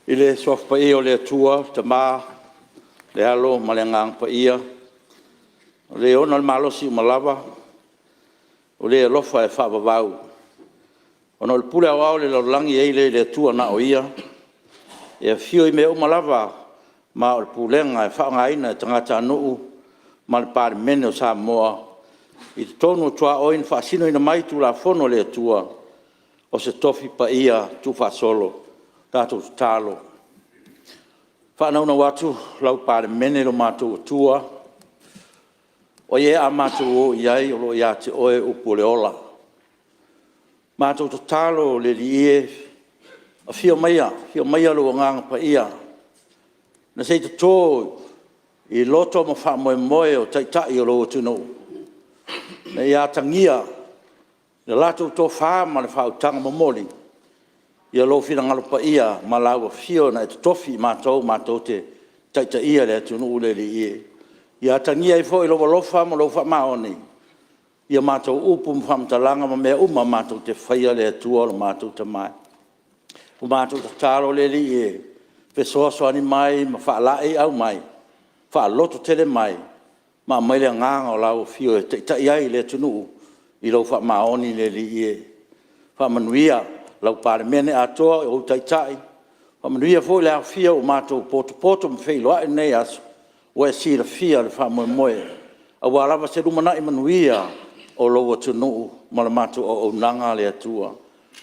I le Suafa Paia o le Atua le Tama, le Alo ma le Agaga Paia, o Le e ona le malosi uma lava, o Le alofa e faavavau. Ona o le pule aoao i le lalolagi e ai lea i le Atua na o Ia, e afio i mea uma lava ma o le pulega e faaaogaina e tagatanuu ma le Palemene o Samoa i totonu o tuaoi na faasinoina mai Tulafono a le Atua, o se Tofi Paia tuufaasolo. Tatou tatalo. E faanaunau atu lau Palemene i lo matou Atua, o ai ea a matou o i ai o lo o ia te Oe upu o le ola. Matou tatalo le Alii e, afio maia lou Agaga Paia na se i toto i loto ma faamoemoe o Taitai o lou atunuu ina ia atagia i le latou tofa ma le faautaga momoli lou finagalo paia ma lau Afio na e totofi i matou matou te taitaia le atunuu le Alii e. Ia atagia ai foi i lou alofa ma lou faamaoni ia matou upu ma faamatalaga ma mea uma matou te faia le Atua lo matou Tama e. Ua matou tatalo le Alii e fesoasoani mai ma faalaeiau mai, faalototele mai ma aumai le Agaga o lau Afio e taitai ai le atunuu i lou faamaoni le Alii e. Faamanuia lau Palemene atoa i ou Taitai, faamanuia foi le aofia ua matou potopoto ma feiloai i lenei aso, ua e silafia le faamoemoe aua lava se lumanai manuia o lou atunuu ma le matou auaunaga le Atua.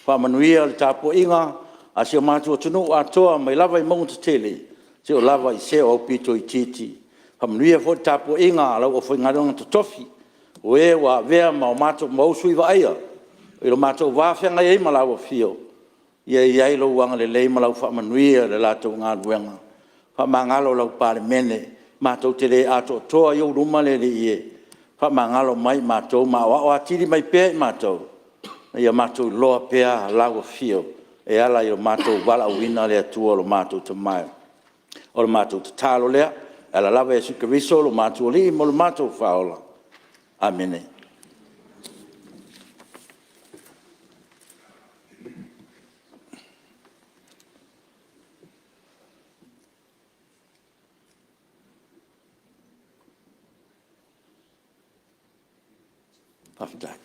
Faamanuia le tapuaiga a si o matou atunuu atoa mai lava i mauga tetele seia oo lava i se aupito itiiti. Faamanuia foi le tapuaiga a lau aufaigaluega totofi o ē ua avea ma ou sui vaaia i lo matou va feagai ai ma lau Afio, ia i ai lou agalelei ma lau faamanuia i le latou galuega. Faamagalo lau Palemene, matou te le atoatoa i ou luma le Alii e, faamagalo mai i matou ma aoao atili mai pea i matou ina ia matou iloa pea lau Afio e ala i lo matou valaauina le Atua lo matou Tama e. O le matou tatalo lea e ala lava ia Iesu Keriso lo matou Alii ma lo matou Faaola. Amene. Faafetai.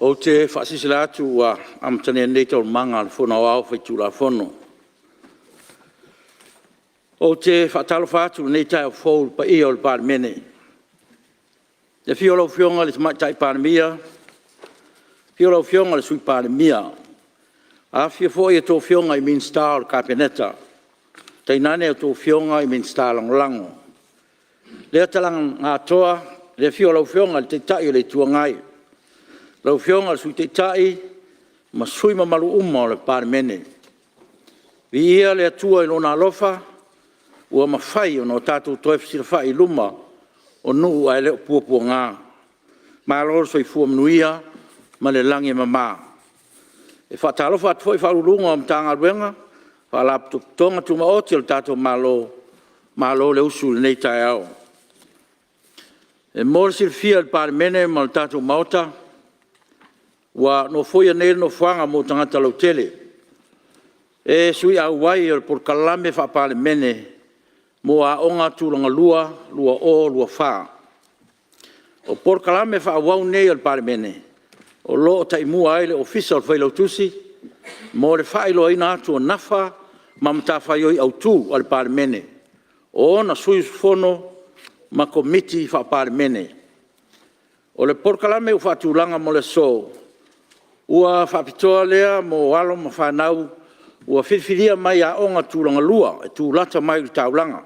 Ou te faasilasila atu ua amatalia nei Taualumaga a le Fono Aoao Faitulafono. Ou te faatalofa atu i lenei taeao fou i le paia o le Palemene, i le afio o lau Afioga i le Tamaitai Palemia, afio lau Afioga i le Sui Palemia, afifio foi a outou Afioga i Minisita o le Kapeneta, tainane a outou Afioga i Minisita Lagolago. I lea talaga na atoa i le afio o lau Afioga i le Taitai o le Itu Agai, lau Afioga i le Sui Taitai ma sui usufono mamalu uma o le Palemene. Viia le Atua i Lona alofa ua mafai ona tatou toe fesilafai i luma o nuu ae le o puapuaga. Malo le soifua manuia ma le lagi e mama. E faatalofa atu foi i Ofisa Sili o Pulega o Matagaluega ma Faalapotopotoga Tumaoti a le tatou Malo, malo le usu i lenei taeao. E mo le silafia e le Palemene ma le tatou Maota, ua nofoia nei le nofoaga mo tagata lautele e sui auai o le Polokalame Faa-Palemene mo Aoga Tulagalua 2024. O Polokalame faaauau nei a le Palemene o lo o taimua ai le Ofisa o le Failautusi mo le faailoaina atu o nafa ma matafaioi autu a le Palemene, o ona sui usufono ma Komiti Faa-Palemene. O le polokalame ua faatulaga mo le aso, ua faapitoa lea mo alo ma fanau ua filifilia mai Aoga Tulagalua e tulata mai i le taulaga.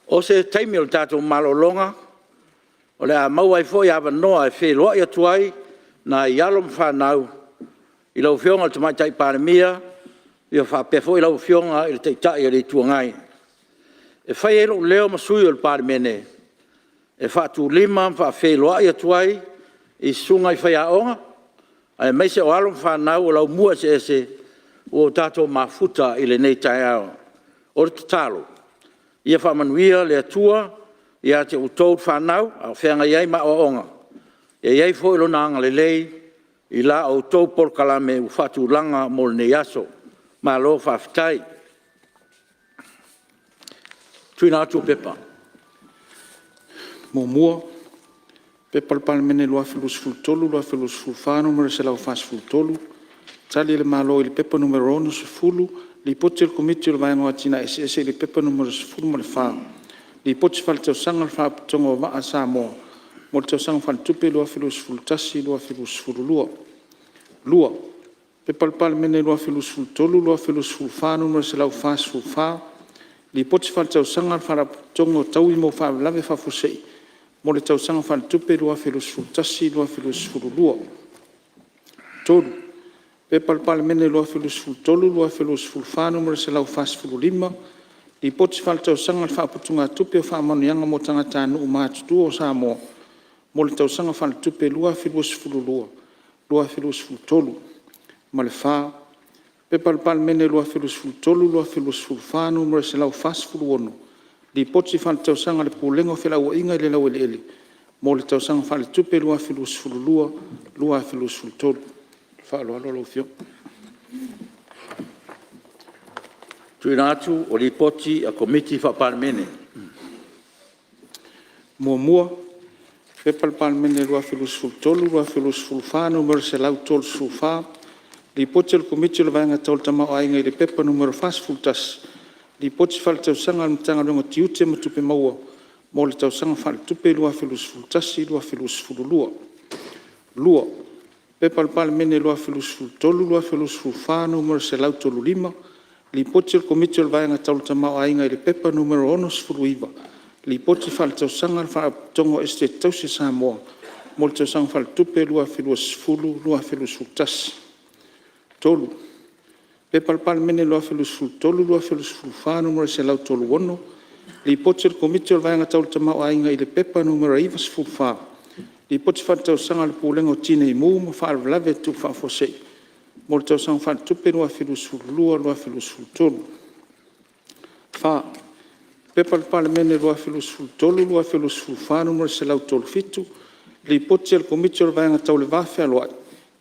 O se taimi o le tatou malologa o le a maua ai foi avanoa e feiloai atu ai nai alo ma fanau i lau Afioga i le Tamaitai Palemia faapea foi lau Afioga i le Taitai o le Itu Agai. E fai ai lou leo ma sui o le Palemene e faatulima ma faafeiloai atu ai i Susuga i Faiaoga aemaise o alo ma fanau o laumua eseese ua tatou mafuta i lenei taeao. O le tatalo, ia faamanuia le Atua ia te outou le fanau a o feagai ai ma aoaoga, ia i ai foi Lona agalelei i la outou polokalame ua faatulaga mo lenei aso. Malo faafetai. 1. P.P.2023/2024 Nu.143, Tali a le Malo i le Pepa Nu.60, Lipoti a le Komiti o le Vaega o Atinae Eseese i le Pepa Nu.14, Lipoti Faaletausaga a le Faalapotopotoga o Vaa a Samoa mo le Tausaga Faaletupe 2021/2022. 2. P.P.2023/2024 Nu.144, Lipoti Faaletausaga a le Faalapotopotoga o Taui mo Faalavelave Faafuasei mo le Tausaga Faaletupe 2021/2022. 3. P.P.2023/2024 Nu.145, Lipoti Faaletausaga a le Faaputugatupe o Faamanuiaga mo Tagatanuu Matutua o Samoa mo le Tausaga Faaletupe 2022/2023. Ma le 4. P.P.2023/2024 Nu.146, Lipoti Faaletausaga a le Pulega o Felauaiga i le Laueleele mo le Tausaga Faaletupe 2022/2023. Ma le faaaloalo lau Afioga. Tuuina atu o Lipoti a Komiti Faa-Palemene. 1. P.P.2023/2024 Nu.134, Lipoti a le Komiti o le Vaega Tau le Tamaoaiga i le Pepa Nu.41, Lipoti Faaletausaga a le Matagaluega o Tiute ma Tupe Maua mo le Tausaga Faaletupe 2021/2022. 2. P.P.2023/2024 Nu.135, Lipoti a le Komiti o le Vaega Tau le Tamaoaiga i le Pepa Nu.69, Lipoti Faaletausaga a le Faalapotopotoga o Esetete Tausi a Samoa mo le Tausaga Faaletupe 2020/2021. 3. P.P.2023/2024 Nu.136, Lipoti a le Komiti o le Vaega Tau le Tamaoaiga i le Pepa Nu.94, Lipoti Faaletausaga a le Pulega o Tinei Mu ma Faalavelave Tutupu Faafuasei mo le Tausaga Faaletupe 2022/2023. 4. P.P.2023/2024 Nu.137, Lipoti a le Komiti o le Vaega Tau le Va Fealoai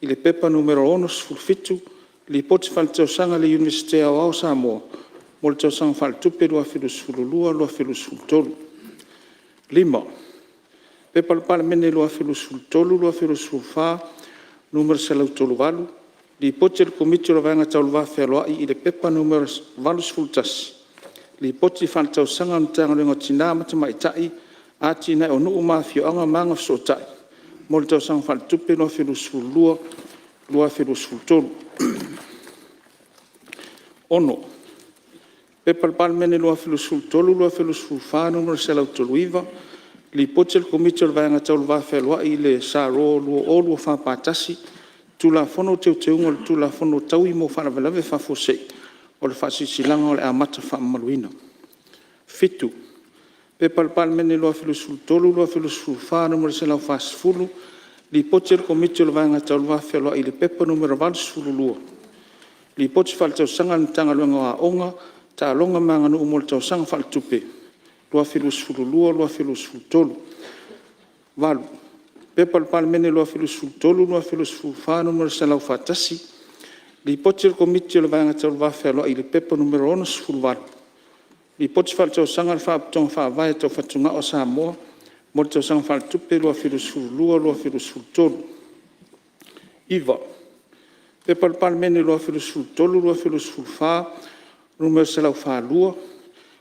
i le Pepa Nu.67, Lipoti Faaletausaga a le Iunivesite Aoao o Samoa mo le Tausaga Faaletupe 2022/2023. 5. P.P.2023/2024 Nu.138, Lipoti a le Komiti o le Vaega Tau le Va Fealoai i le Pepa Nu.81, Lipoti Faaletausaga a le Matagaluega o Tina ma Tamaitai, Atinae o Nuu ma Afioga ma Agafesootai mo le Tausaga Faaletupe 2022/2023. 6. P.P.2023/2024 Nu.139, Lipoti a le Komiti o le Vaega Tau le Va Fealoai i le S.R 2024/1, Tulafono o Teuteuga o le Tulafono o Taui mo Faalavelave Faafuasei o le Faasilasilaga o le Amata Faamamaluina. 7. P.P.2023/2024 Nu.140, Lipoti a le Komiti o le Vaega Tau le Va Fealoai i le Pepa Nu.82, Lipoti Faaletausaga a le Matagaluega o Aoga, Taaloga ma Aganuu mo le Tausaga Faaletupe 2022/2023. 8. P.P.2023/2024 Nu.141, Lipoti a le Komiti o le Vaega Tau le Va Fealoai i le Pepa Nu.68, Lipoti Faaletausaga a le Faalapotopotoga Faavae Tau Fatugao a Samoa mo le Tausaga Faaletupe 2022/2023. 9. P.P.2023/2024 Nu.142,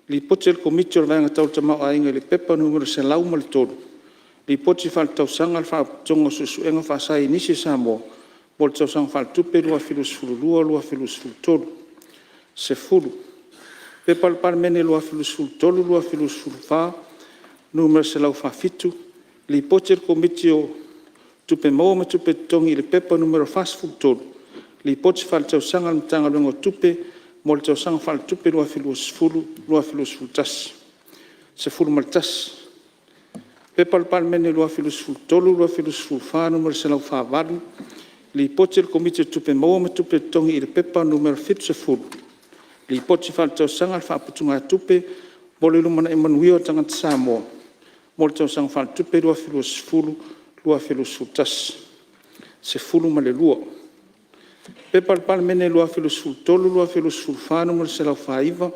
Lipoti a le Komiti o le Vaega Tau le Tamaoaiga i le Pepa Nu.103, Lipoti Faaletausaga a le Faalapotopotoga o Suesuega Faasaienisi a Samoa mo le Tausaga Faaletupe 2022/2023. 10. P.P.2023/2024 Nu.147, Lipoti a le Komiti o Tupe Maua ma Tupe Totogi i le Pepa Nu.43, Lipoti Faaletausaga a le Matagaluega o Tupe mo le Tausaga Faaletupe 2020/2021. 11. P.P.2023/2024 Nu.148, Lipoti a le Komiti o Tupe Maua ma Tupe Totogi i le Pepa Nu.70, Lipoti Faaletausaga a le Faaputugatupe mo le Lumanai Manuia o Tagata Samoa mo le Tausaga Faaletupe 2020/2021. 12. P.P.2023/2024 Nu.109,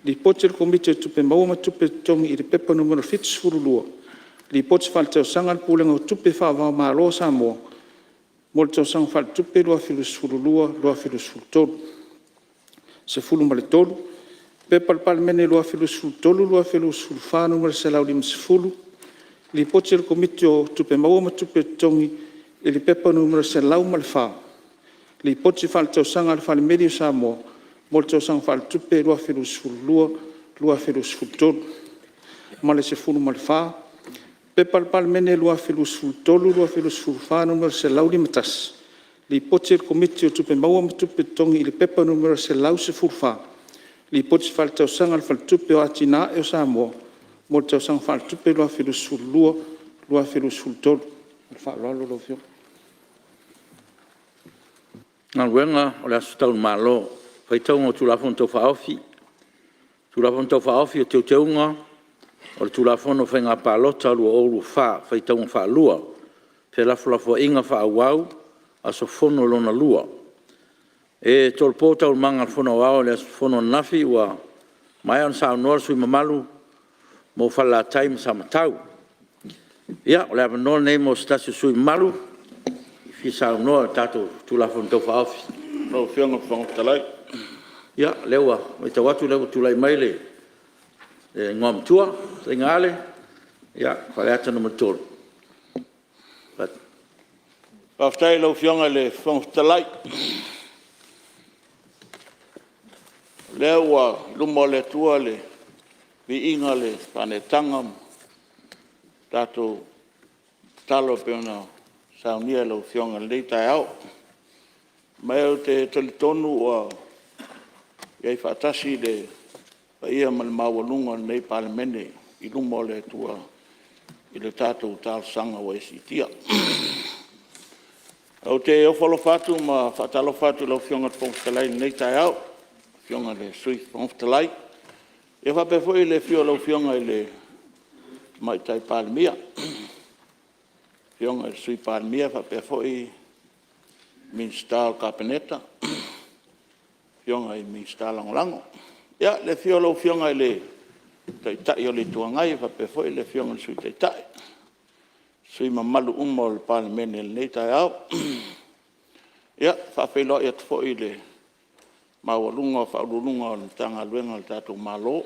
Lipoti a le Komiti o Tupe Maua ma Tupe Totogi i le Pepa Nu.72, Lipoti Faaletausaga a le Pulega o Tupe Faava-o-Malo a Samoa mo le Tausaga Faaletupe 2022/2023. 13. P.P.2023/2024 Nu.150, Lipoti a le Komiti o Tupe Maua ma Tupe Totogi i le Pepa Nu.104, Lipoti Faaletausaga a le Falemeli o Samoa mo le Tausaga Faaletupe 2022/2023. Ma le 14. P.P.2023/2024 Nu.151, Lipoti a le Komiti o Tupe Maua ma Tupe Totogi i le Pepa Nu.114, Lipoti Faaletausaga a le Faletupe o Atinae o Samoa mo le Tausaga Faaletupe 2022/2023. Ma le faaaloalo lau Afioga. Galuega o le Aso Tau i le Malo, Faitauga o Tulafono Tau Faaofi. Tulafono Tau Faaofi o Teuteuga o le Tulafono o Faiga Palota 2024, faitauga faalua, felafolafoaiga faaauau, aso fono lona lua. E tolopo Taualumaga a le Fono Aoao i le aso fono ananafi ua maea ona saunoa le sui usufono mamalu mo Falelatai ma Samatau. Ia, o le avanoa lenei mo se tasi o sui usufono mamalu e fia saunoa i le tatou Tulafono Tau Faaofi. Lau Afioga i le Fofoga Fetalai. Ia, o lea ua matau atu o lea ua tulai mai le Igoamatua lau Fetalaiga Ale, Faleata 3. Faafetai i lau Afioga i le Fofoga Fetalai, o lea ua i luma o le Atua le viiga o le faaneetaga ma tatou tatalo e pei ona saunia e lau Afioga i lenei taeao. Ma ou te talitonu ua i ai faatasi le paia ma le maualuga o lenei Palemene i luma o le Atua i le tatou talosaga ua e siitia. Ou te ofo alofa atu ma faatalofa atu i lau Afioga i le Fofoga Fetalai i lenei taeao, lau Afioga i le Sui Fofoga Fetalai, e faapea foi le afio o lau Afioga i le Tamaitai Palemia, lau Afioga i le Sui Palemia faapea foi Minisita o le Kapeneta, afioga i Minisita Lagolago. Ia, le afio o lau Afioga i le Taitai o le Itu Agai faapea foi le Afioga i le Sui Taitai, sui usufono mamalu uma o le Palemene i lenei taeao. E faafeiloai atu foi i le maualuga o Ofisa Sili o Pulega o Matagaluega a le tatou Malo ua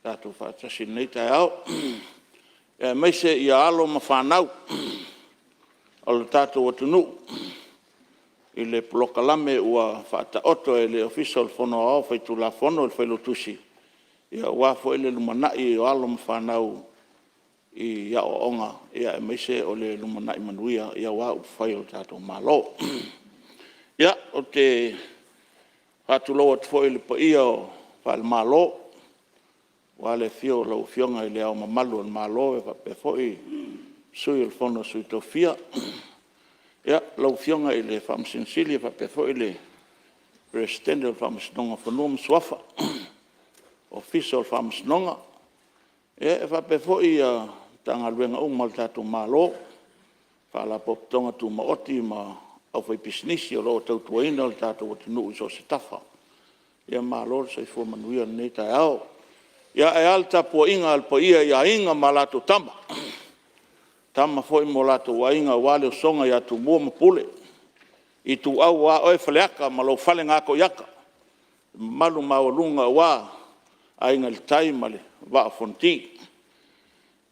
tatou faatasi i lenei taeao, aemaise alo ma fanau o le tatou atunuu i le polokalame ua faataoto e le Ofisa o le Fono Aoao Faitulafono i le Failautusi aua foi le lumanai o alo ma fanau i aoaoga aemaise o le lumanai manuia aua upufai o le tatou Malo. Ia, ou te faatulou atu foi i le paia faale-Malo aua le afio o lau Afioga i Le Ao Mamalu o le Malo faapea foi le Sui o le Fono a Sui Tofia, lau Afioga i le Faamasino Sili faapea foi le Peresetene o le Faamasinoga o Fanua ma Suafa, Ofisa o le Faamasinoga. E faapea foi Matagaluega uma a le tatou Malo, Faalapotopotoga Tumaoti ma le aufaipisinisi o lo o tautuaina le tatou atunuu i so o se tafa. Ia malo le soifua manuia i lenei taeao. Ae a le tapuaiga a le paia i Aiga ma latou Tama, o Tama foi ma o latou Aiga aua le usoga ia Tumua ma Pule, Ituau aua oe Faleata ma lou fale na ato i ata, le mamalu maualuga aua Aiga i le Tai ma le Vaa o Fonoti.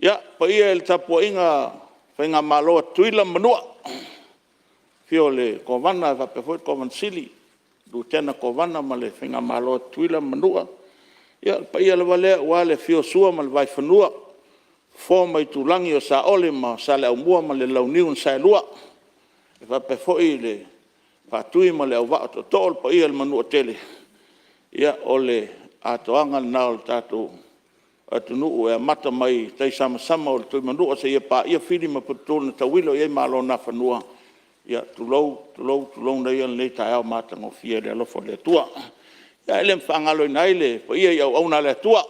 Ia, le paia i le tapuaiga a le Faigamalo a Tutuila ma Manua, afio o le Kovana faapea foi le Kovana Sili, Lutena Kovana ma le Faigamalo a Tutuila ma Manua. Ia, o le paia lava lea aua le afio o Sua ma le Vaifanua, Fofo ma Aitulagi, o Saole ma Saleaaumua ma le Launiu na Saelua. E faapea foi le Faatui ma le Auvaa o Tootoo o le paia i le Manuatele. Ia, o le atoaga lena o le tatou atunuu e amata mai i tai samasama o le Tuimanua seia paia Fili ma Puletuu na tauilo i ai Malo o Nafanua. Ia tulou, tulou, tulouna ia lenei taeao matagofie i le alofa o le Atua. Ia, e le faagaloina ai le paia i auauna a le Atua,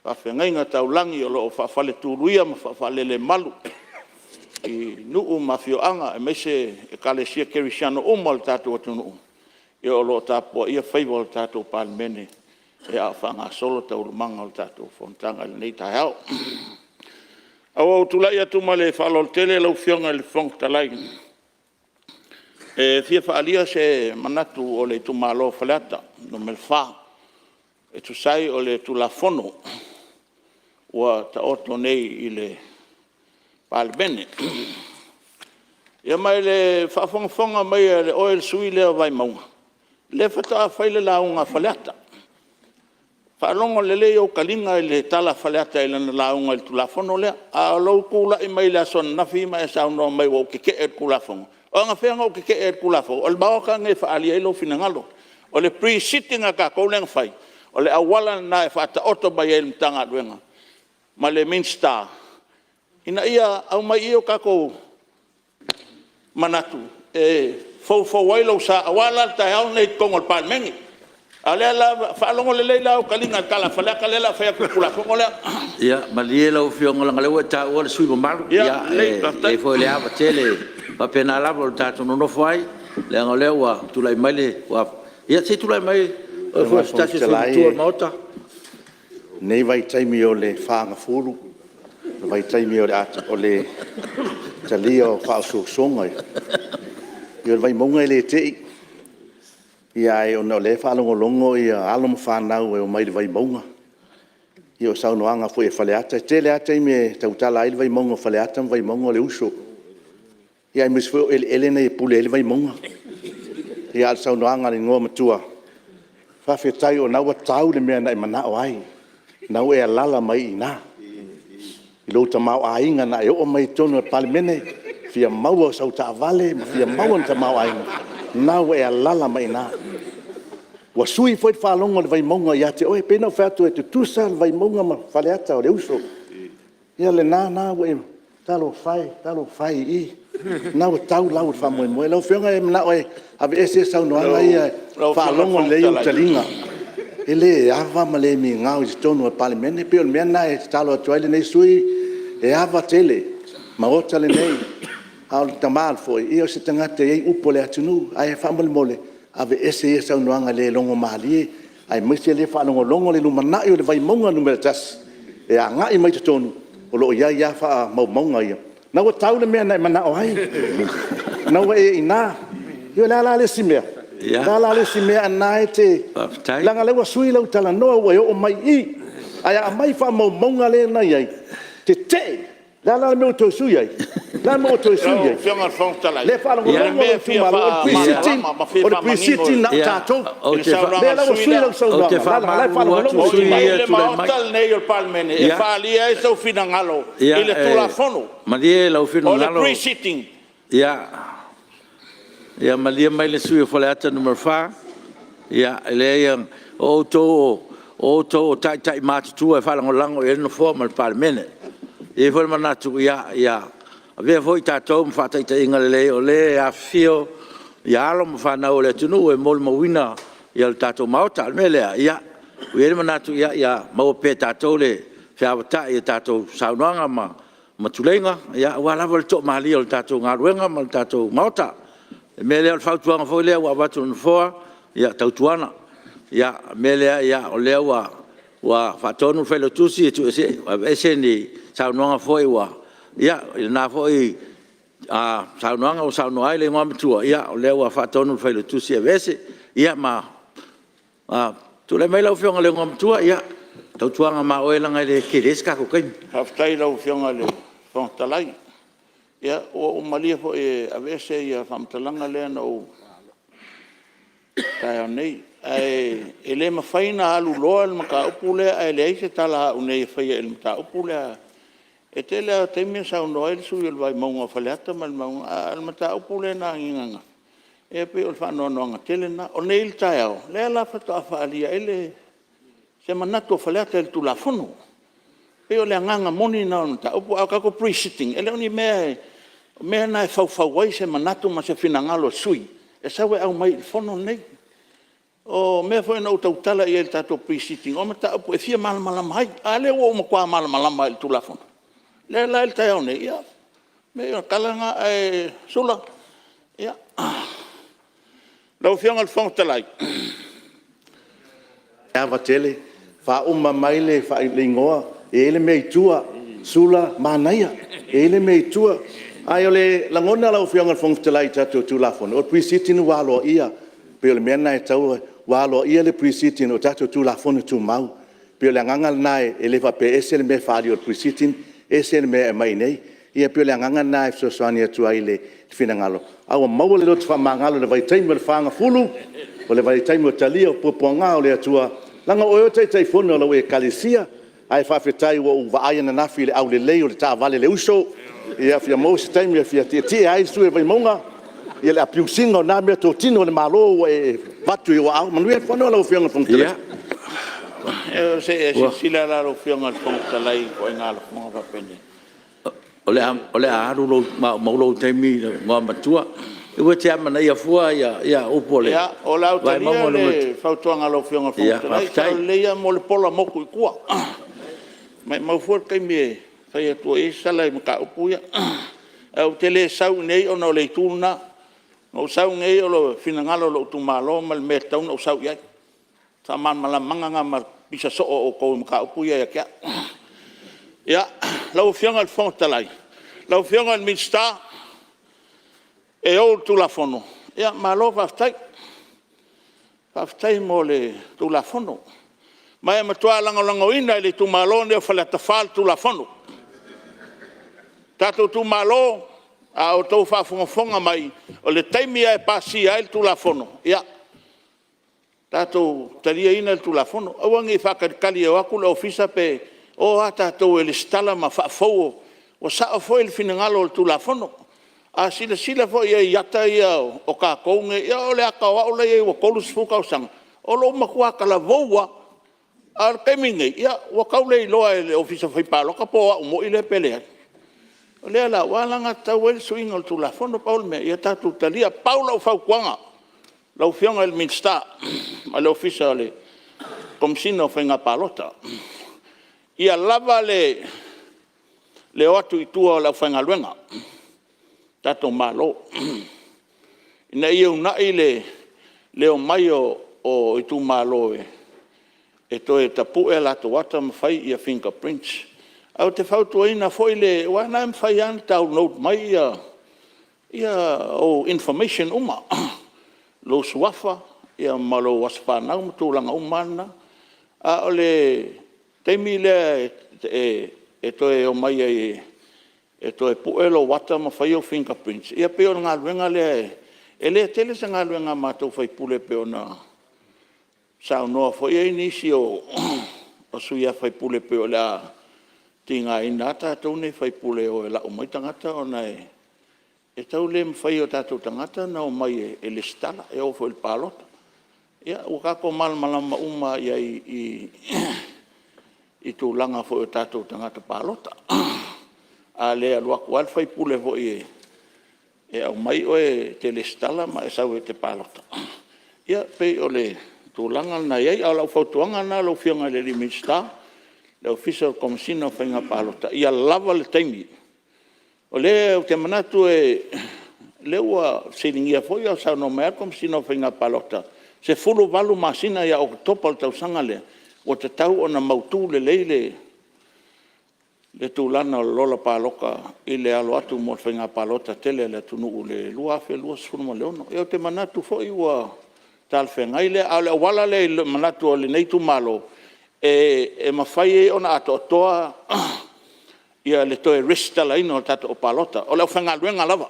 faafeagaiga taulagi o lo o faafaletuluia ma faafalelemalu i nuu ma afioaga aemaise Ekalesia Kerisiano uma o le tatou atunuu o lo o tapuaia faiva o le tatou Palemene a o faagasolo taualumaga o le tatou fonotaga i lenei taeao. Ae ua ou tulai atu ma le faaaloalo tele lau Afioga i le Fofoga Fetalai e fia faaalia se manatu o le itumalo o Faleata 4 e tusa ai o le Tulafono ua taoto nei i le Palemene. Ia ma i le faafogafoga mai a oe le sui usufono lea o Vaimauga, lea faatoa fai le lauga a Faleata. Faalogo lelei ou taliga i le tala a Faleata i lana lauga i le Tulafono lea, a o lou tulai mai le aso ananafi ma e saunoa mai ua ou tetee i le Tulafono. O anafea na ou tetee ai i le Tulafono? O le Maota lenei e faaalia ai lou finagalo. O le Pre-sitting a tatou lea na fai, o le auala lena e faataoto mai ai e le Matagaluega ma le Minisita ina ia aumai i i o tatou manatu e foufou ai lou sa aua la le taeao lenei i totonu o le Palemene. A o lea la… Faalogo lelei la au taliga i le tala a Faleata lea o le a fai atu i le Tulafono lea. Ia malie lau Afioga leaga o lea ua e taua le sui usufono mamalu. Ia e avea foi le ava tele, e faapena lava lo tatou nonofo ai leaga o lea ua tulai mai le… Ia se i tulai mai oe foi o se tasi o sui usufono matua o le Maota. I lenei vaitaimi o le fagafulu, o le vaitaimi o le talia o faaosoosoga, ia o le Vaimauga e le te'i, ae ona o lea e faalogologo alo ma fanau e omai i le Vaimauga, ia o saunoaga foi a Faleata, e tele lava taimi e tautala ai le Vaimauga o Faleata ma Vaimauga o le uso. Aemaise foi o eleele nei e pule ai le Vaimauga. A o le saunoaga a le Igoamatua, faafetai o lena ua tau le mea na e manao ai, o lena ua e alaala mai i ina i lou tamaoaiga na e oo mai ai i totonu o le Palemene e fia maua sau taavale ma fia maua le tamaoaiga, o lena ua e alaala mai i ina. Ua sui foi le faalogo a le Vaimauga ia te oe. E pei ona ou fai atu e tutusa le Vaimauga ma Faleata o le uso. Ia o lena la ua e… Talofa e, talofa e, o lena ua tau lau o le faamoemoe. Lau Afioga e manao e aveese saunoaga ia, faalogo lelei ou taliga, e le ava ma le migao i totonu o le Palemene. E pei o le mea lena e tatalo atu ai lenei sui usufono, e ava tele i le Maota lenei, a o le tama foi, ia o se tagata e i ai upu a le atunuu. Ae faamolemole, aveese ia saunoaga e le logomalie, aemaise o lea e faalogologo le lumanai o le Vaimauga 1 e agai mai totonu, o lo o i ai lava faamaumauga ia. O lena ua tau le mea na e manao ai, o lena ua e i ina. Ia o le a la le isi mea? O le a la le isi mea a o lena e te… Leaga o lea ua sui lau talanoa ua e oo mai i i, ae a aumai faamaumauga lea na i ai, tetee. O le a la le mea ua toe sui ai? O le a le mea ua toe sui ai? Lau Afioga i le Fofoga Fetalai, O lea e o le faalogologo mea lou e fia itumalo, o le faamalamalama ma Pre-sitting, fia o le Pre-sitting na o tatou. O lea la ua sui lau saunoaga leaga o la e faalogologo Ou lou te O i itumalo. i le faamalulu mai Maota lenei o le Palemene e faaalia ai sou finagalo i le Tulafono. Malie lou O le finagalo. Pre-sitting. Ia malie mai le sui usufono mo Faleata 4, e leai o outou o taitai matutua e faalagolago i ai le Nofoa ma le Palemene. E i ai foi le manatu, ia avea foi tatou ma faataitaiga lelei o lea e afifio alo ma fanau a le atunuu e molimauina le tatou Maota. O le mea lea, ua i ai le manatu ia maua pea e tatou le feavatai i a tatou saunoaga ma tuleiga aua lava le toamalie o le tatou galuega ma le tatou Maota. O le mea lea o le fautuaga foi lea ua avatu e le Nofoa, ia tautuana, o le mea lea o lea ua faatonu le Failautusi e aveese ni saunoaga foi ua… i lena foi saunoaga ua saunoa ai le Igoamatua, ia o lea ua faatonu le Failautusi e aveese. Ia ma tulai mai lau Afioga i le Igoamatua, tautuana ma oe leaga e le tele se tatou taimi. Faafetai i lau Afioga i le Fofoga Fetalai. Ia ua ou malie foi e aveese ia faamatalaga lea na ou i le taeao nei. Ae le mafai ona aluloa le mataupu lea ae leai se tala a au nei e faia i le mataupu lea. E tele lava o taimi e saunoa ai le sui usufono o le Vaimauga o Faleata ma le Vaimauga 1, a o le mataupu lea na agiga ananafi, ia pei o le faanoanoaga tele lena. O nei i le taeao, lea la faatoa faaalia ai se manatu o Faleata i le Tulafono. E pei o le agaga moni lena o le mataupu. A o tatou Pre-sitting e le o ni mea, o mea na e faufau ai se manatu ma se finagalo o le sui usufono e sau e aumai i le fono lenei. O mea foi na ou tautala i ai i le tatou Pre-sitting o mataupu e fia malamalama ai, a lea ua ou matua malamalama lava i le Tulafono. O lea la i le taeao nei, ia leai o le tala lena. Ae Sula, ia… Lau Afioga i le Fofoga Fetalai… E ava tele, faauma mai le igoa, e i ai le mea i tua, Sulamanaia, e i ai le mea i tua. Ae o le lagona lau Afioga i le Fofoga Fetalai i tatou Tulafono, o le Pre-sitting ua aloaia. E pei o le mea lena e tatau ona… ua aloaia le Pre-sitting o tatou Tulafono Tumau. E pei o le agaga lena e le faapea e ese le mea e faaali i o i le Pre-sitting ese le mea e aumai i inei. Ia pei o le agaga lena e fesoasoani atu ai i le finagalo, a ua maua le loto faamagalo i le vaitaimi o le fagafulu, o le vaitaimi o le talia o puapuaga o le Atua, leaga o oe o le Taitaifono o lau Ekalesia. Ae faafetai ua ou vaai ananafi i le aulelei o le taavale a le uso, ia fia maua se taimi e fia tietie ai le sui usufono o le Vaimauga i le abuse ina o lena meatotino a le Malo ua e avatu i ou aao. Manuia le fono lau Afioga i le Fofoga Fetalai. Ia, se i e silasila la lau Afioga i le Fofoga Fetalai i ituaiga lafoga faapenei. O le a alu lou maumau lou taimi le Igoamatua. Aua e te amanaia fua upu o le Ia, o le a ou Vaimauga talia le fautuaga a lau Afioga i le Fofoga Fetalai. E sao lelei lava mo le pola motu i tua. Maumau fua le taimi e fai atu ai se tala i mataupu ia. Ae ou te le sau i inei ona o le itu lena. Na ou sau nei o le finagalo o lou itumalo ma le mea e tatau ona ou sau i ai. O le faamalamalamaga lena ma le pisa soo o outou i mataupu ia ia te au. Ia, lau Afioga i le Fofoga Fetalai, lau Afioga i le Minisita e ou le Tulafono, ia malo faafetai. Faafetai mo le Tulafono. Ma e matua lagolagoina e le itumalo lenei o Faleata 4 le Tulafono. Tatou itumalo, a outou faafogafoga mai, o le taimi lava e pasia ai le Tulafono, ia tatou taliaina le Tulafono. Aua ne i faatalitali e o atu le Ofisa pe… O a tatou e resitala ma faafou. Ua sao foi le finagalo o le Tulafono. A silasila foi i ai i ata ia o tatou nei, ia o le ata o au la e i ai ua 30 tausaga, o lou matua talavou lava. A o le taimi lenei, ia ua tau le iloa e le Ofisa Fai Palota po o au moi lea pe leai. O lea la ua alagatatau ai le suiga o le Tulafono. Pau le mea, ia tatou talia. Pau lau fautuaga lau Afioga i le Minisita ma le Ofisa o le Komesina o Faiga Palota, ia lava le o atu i tua o le aufaigaluega a le tatou Malo, ina ia uunai le omai o itumalo e toe tapue a latou ata ma fai fingerprints. Ae ou te fautuaina foi le… aua o lena e mafai lava ona download mai ou information uma, lou suafa ma lou aso fanau ma tulaga uma lava na. A o le taimi lea e toe omai ai e toe pue lou ata ma fai au fingerprints, ia pei o le galuega lea, e le tele se galuega a matou sui usufono e pei ona saunoa foi i ai nisi o sui usufono e pei o le a tigaina lava tatou nei sui usufono e o e lau mai tagata ona e tau le mafai e o tatou tagata ona omai e resitala, e oo foi i le palota. Ia ua tatou malamalama uma lava i ai i tulaga foi o tatou tagata palota. A le alu atu lava le sui usufono foi e aumai oe e te resitala ma e sau e te palota, ia pei o le tulaga lena e i ai. A o lau fautuaga lena lau Afioga i le Minisita, le Ofisa o le Komesina o Faiga Palota, ia lava le taimi. O lea ou te manatu o lea ua fesiligia foi a o saunoa mai lava le Komesina o Faiga Palota, 18 masina ia Oketopa i le tausaga lea ua tatau ona mautu lelei le tulaga o le Lola Palota i le alo atu mo le Faiga Palota tele a le atunuu i le 2026. Ia ou te manatu foi ua talafeagai lea. A o le auala lea i le manatu o lenei itumalo e mafai ai ona atoatoa le toe resitalaina o tagata palota. O le aufaigaluega lava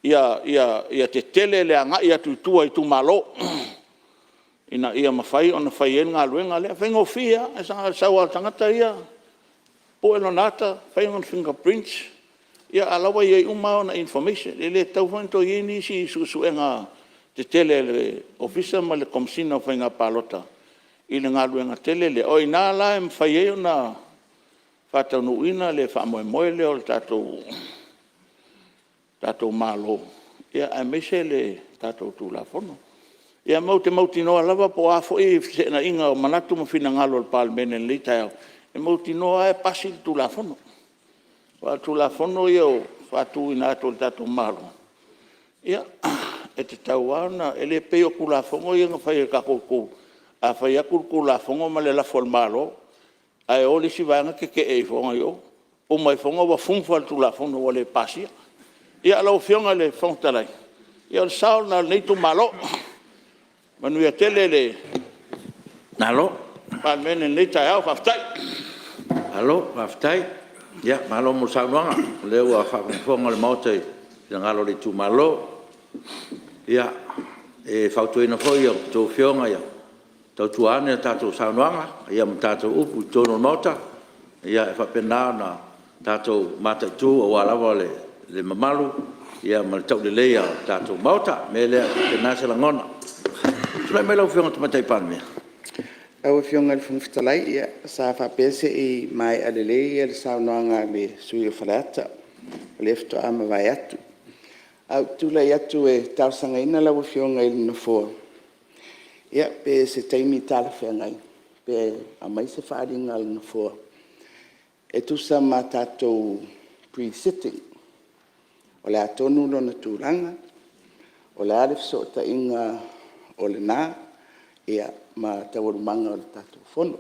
ia tetele le agai atu i tua i itumalo ina ia mafai ona fai ai le galuega lea. E faigofie lava, na o le sau lava o le tagata ia pue lona ata fai lona fingerprint a o la ua i ai uma lava ona information. E le tatau foi ona toe i ai nisi suesuega tetele a le Ofisa ma le Komesina o Faiga Palota i le galuega tele lea. O i ina la e mafai ai ona faataunuuina le faamoemoe lea o le tatou Malo aemaise le tatou Tulafono. Ia ma ou te mautinoa lava po o a foi feteenaiga o manatu ma finagalo o le Palemene i lenei taeao, e mautinoa lava e pasi le Tulafono. Aua o le Tulafono ia e faatuina atu e le tatou Malo, ia e tatau lava ona… E le pei o Tulafono ia na fai e le tatou a fai atu le Tulafono ma le lafo a le Malo ae o le isi vaega tete'e ifo i o, uma ifo ua le Tulafono ua le pasia. Ia lau Afioga i le Fofoga Fetalai, ia o le sao lena o lenei itumalo. Manuia tele le Palemene i lenei taeao. Faafetai. Malo faafetai, malo mo le saunoaga o lea ua faafogafoga le Maota i le finagalo o le itumalo. Ia, e fautuaina foi a outou Afioga ia tautua ane a tatou saunoaga ma tatou upu i totonu o le Maota e faapena ona tatou mataitu aua lava le mamalu ma le tauleleia o le tatou Maota. O le mea lea e faapena se lagona. Tulai mai lau Afioga i le Tamaitai Palemia. Lau Afioga i le Fofoga Fetalai, ia sa faapea se i maea lelei le saunoaga a le sui usufono o Faleata lea faatoa mavae atu. Ae ou te tulai atu e talosagaina lau Afioga i le Nofoa, pe o se taimi talafeagai pe aumai se faaaliga a le Nofoa e tusa ma tatou Pre-sitting. O le a tonu lona tulaga? O le a le fesootaiga o lena ma taualumaga o le tatou Fono?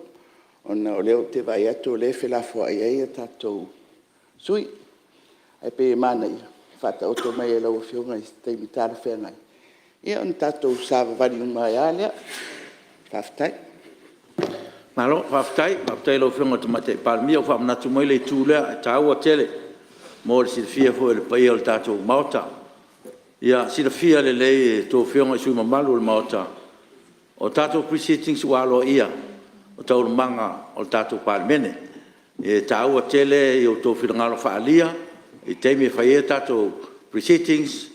Ona o lea ou te vaai atu o lea e felafoai ai a tatou sui usufono. Ae pei e manaia le faataoto mai e lau Afioga i se taimi talafeagai ona tatou savavali uma ai lava lea. Faafetai. Malo faafetai, faafetai i lau Afioga i le Tamaitai Palemia ua faamanatu mai le itu lea e taua tele mo le silafia foi e le paia o le tatou Maota. Ia silafia lelei e a outou Afioga i sui usufono mamalu o le Maota, o tatou Pre-sittings ua aloaia o taualumaga o le tatou Palemene. E taua tele i o outou finagalo faaalia i taimi e fai ai a tatou Pre-sittings,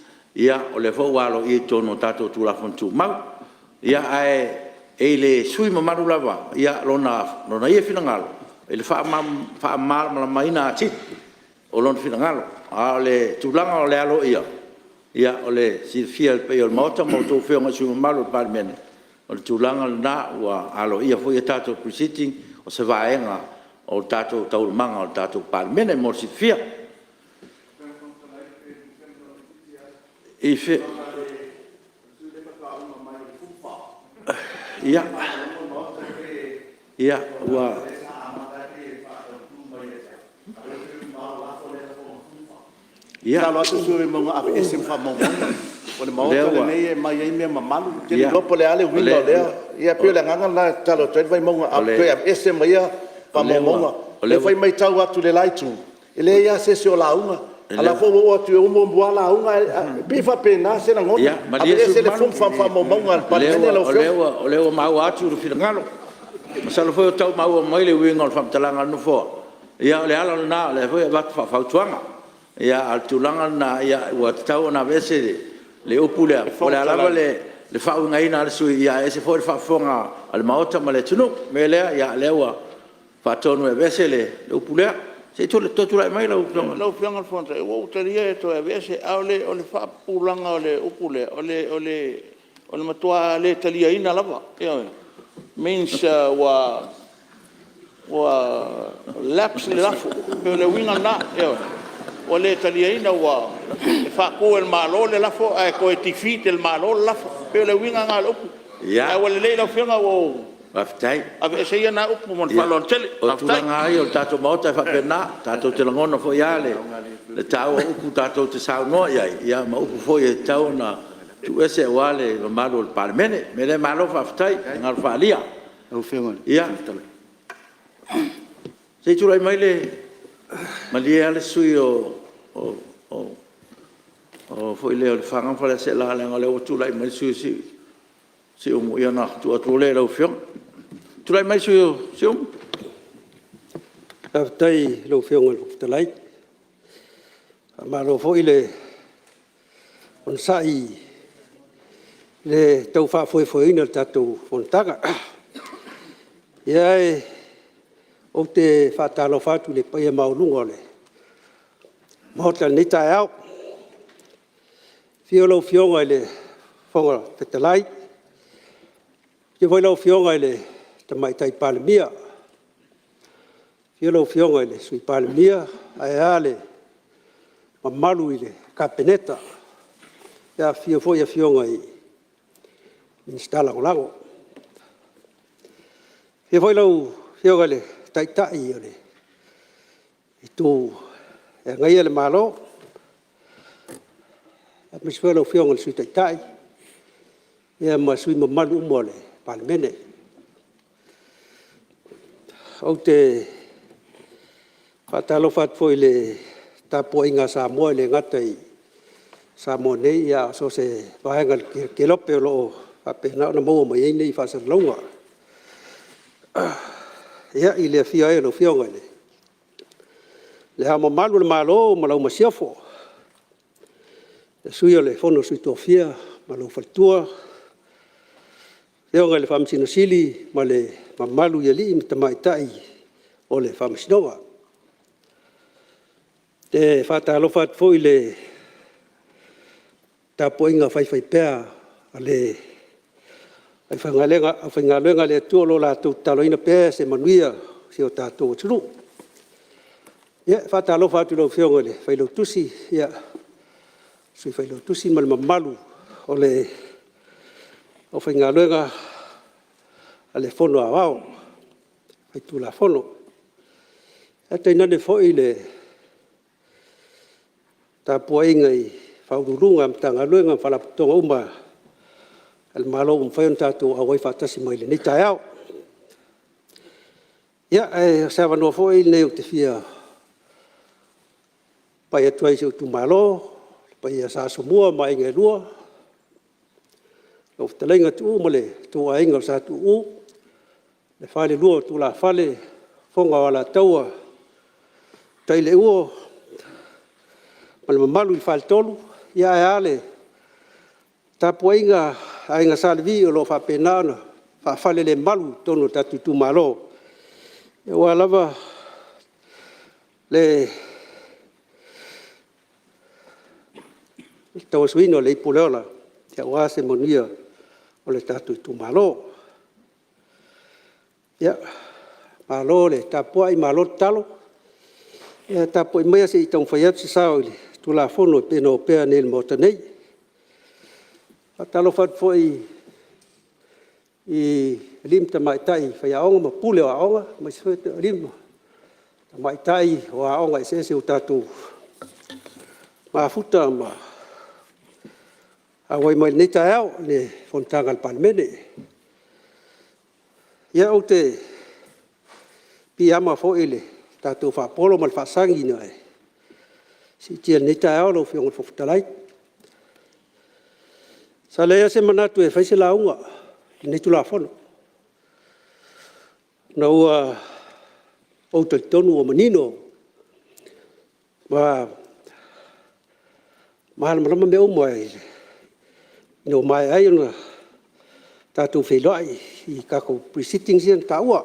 o lea foi ua aloaia i totonu o tatou Tulafono Tumau. Ae i le sui usufono mamalu lava lona ia finagalo i le faamalamalamaina atili o lona finagalo. A o le tulaga o le aloaia, o le silafia e le paia o le Maota ma a outou Afioga i sui usufono mamalu o le Palemene, o le tulaga lena ua aloaia foi a tatou Pre-sitting o se vaega o tatou taualumaga o le tatou Palemene mo le silafia. Ia, ua… Ia pei o le agaga lena e tatalo atu ai le Vaimauga toe aveese ma ia faamaumauga. O lea foi e maitau atu i le la itu e leai a se isi o lauga, a o la foi ua oo atu i o ua muamua lava lauga ae pei e faapena se lagona, aveese le full faamaumauga a le Palemene lau Afioga. O lea ua maua atu le finagalo. Masalo foi o tau maua mai le uiga o le faamatalaga a le Nofoa. Ia o le ala lena o lea foi e avatu faafautuaga. A o le tulaga lena ua tatau ona aveese le upu lea po o le a lava le faauigaina a le sui usufono, ae ese foi le faafofoga a le Maota ma le atunuu. O le mea lea, o lea ua faatonu e aveese le upu lea. Se i tulai mai lau Afioga. Lau Afioga i le Fofoga Fetalai ua ou talia e toe aveese, a o le faapupulaga o le upu lea, o le matua le taliaina lava, ioe, means ua lapse le lafo. E pei o le uiga lena, ioe, ua le taliaina ua faatu e le Malo le lafo ae toe defeat e le Malo le lafo. E pei o le uiga lena o le upu. Ae ua lelei lau Afioga ua Faafetai. Aveese ia na upu ma le faaaloalo tele. O tulaga lava ia o le tatou Maota e faapena, tatou te lagona foi lava le taua o upu tatou te saunoa i ai ma upu foi e tatau ona tuuese aua le mamalu o le Palemene. O le mea lea malo faafetai finagalo faaalia. Ia, se i tulai mai le… Malie lava le sui usufono mo Lefaga ma Faleaseela leaga o lea ua tulai mai le sui usufono mo Siumu, ia ona tuu atu loa lea i lau Afioga. Tulai mai le sui usufono mo Siumu. Faafetai i lau Afioga i le Fofoga Fetalai. Faamalo foi le onosai i le tau faafoefoeina o le tatou fonotaga. Ia ou te faatalofa atu i le paia maualuga o le Maota i lenei taeao, i le afio o lau Afioga i le Fofoga Fetalai, afio foi lau Afioga i le Tamaitai Palemia, afio lau Afioga i le Sui Palemia ae a le mamalu i le Kapeneta, afifio foi Afioga i Minisita Lagolago. Afio foi lau Afioga i le Taitai o le Itu e Agaia le Malo, aemaise foi lau Afioga i le Sui Taitai ma sui usufono mamalu uma o le Palemene. Ou te faatalofa atu foi i le tapuaiga a Samoa e le gata i Samoa nei ae so o se vaega o le kelope o lo o faapena ona maua mai ai nei faasalalauga. Ia, i le afio ai o lau Afioga i Le Ao Mamalu o le Malo ma lau Masiofo, le Sui o le Fono a Sui Tofia ma lou Faletua, le Afioga i le Faamasino Sili ma le mamalu i alii ma tamaitai o le Faamasinoga. E faatalofa atu foi i le tapuaiga faifaipea a le aufaigaluega a le Atua o lo o latou tataloina pea se manuia o si o tatou atunuu. Ia, e faatalofa atu i lau Afioga i le Failautusi, Sui Failautusi ma le mamalu o le aufaigaluega a le Fono Aoao Faitulafono. Ae tainane foi le tapuaiga i Ofisa Sili o Pulega o Matagaluega ma Faalapotopotoga uma a le Malo ua mafai ona tatou auai faatasi mai i lenei taeao. Ia, ae o se avanoa foi lenei ou te fia pai atu ai i si ou itumalo, le paia ia Sa Asomua ma Aiga e Lua, lau Fetalaiga Tuuu ma lo outou Aiga o Sa Tuuu, le Falelua o Tulafale, Fofoga o Alataua, Utaileuo ma le mamalu i le Faletolu, ae a le tapuaiga a Aiga Sa Levi o lo o faapena ona faafalelemalu i totonu o le tatou itumalo, aua lava le tauasuina o le ipu o le ola aua se manuia o le tatou itumalo. Ia, malo le tapuai malo tatalo. Ia tapuai maia se i taumafai atu se sao i le Tulafono e pei ona opea nei i le Maota nei. E faatalofa atu foi i alii ma tamaitai faiaoga ma pule o aoga, aemaise foi alii ma tamaitai o aoga eseese ua tatou mafuta ma auai mai i lenei taeao i le fonotaga a le Palemene. Ia, ou te piiama foi i le tatou faapolo ma le faasagi na e siitia i lenei taeao lau Afioga i le Fofoga Fetalai. Sa leai lava se manatu e fai se lauga i lenei Tulafono, ona ua ou talitonu ua manino ma malamalama mea uma ina ua maea ai ona tatou feiloai i tatou Pre-sittings ia na taua.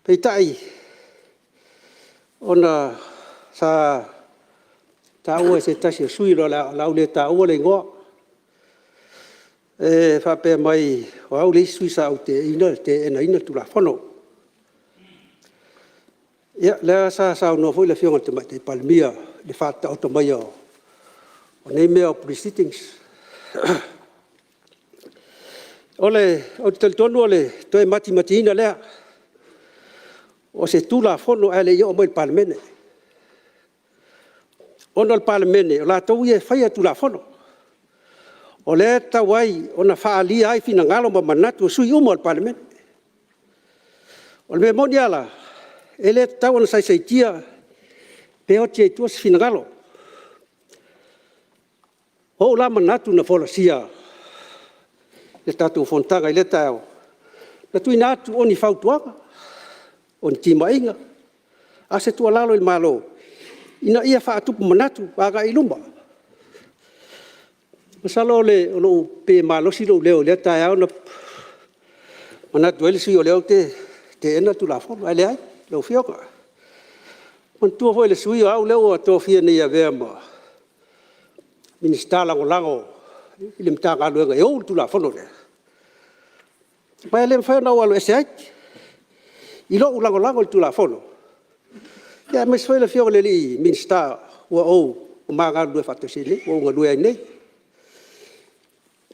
Peitai, ona sa taua e se tasi o sui usufono, o le a ou le taua le igoa, e faapea mai o au le isi sui usufono sa ou teenaina le Tulafono. Ia o lea sa saunoa foi le Afioga i le Tamaitai Palemia i le faataoto maiga o nei mea o Pre-sittings. Ou te talitonu o le toe matimatiina lea o se Tulafono ae le i oo mai i le Palemene, ona o le Palemene o latou ia e faia Tulafono. O lea e tatau ai ona faaalia ai finagalo ma manatu o sui usufono uma o le Palemene. O le mea moni lava la, e le tatau ona saisaitia pe oti ai i tua se finagalo. O ou la manatu na folasia i le tatou fonotaga i lea taeao, na tuuina atu o ni fautuaga, o ni timaiga, a o se tuualalo i le Malo ina ia faatupu manatu agai i luma. Masalo pei e malosi lou leo i lea taeao na manatu ai le sui usufono o lea ou te teena le Tulafono, ae leai lau Afioga. Manatua foi e le sui usufono o au lea ua tofia nei e avea ma Minisita Lagolago i le Matagaluega e ou le Tulafono lea, ma e le mafai ona ou aloese ai i lou lagolago i le Tulafono, aemaise foi le Afioga i le Minisita ua ma galulue faatasi ai nei, ua ou galue ai nei.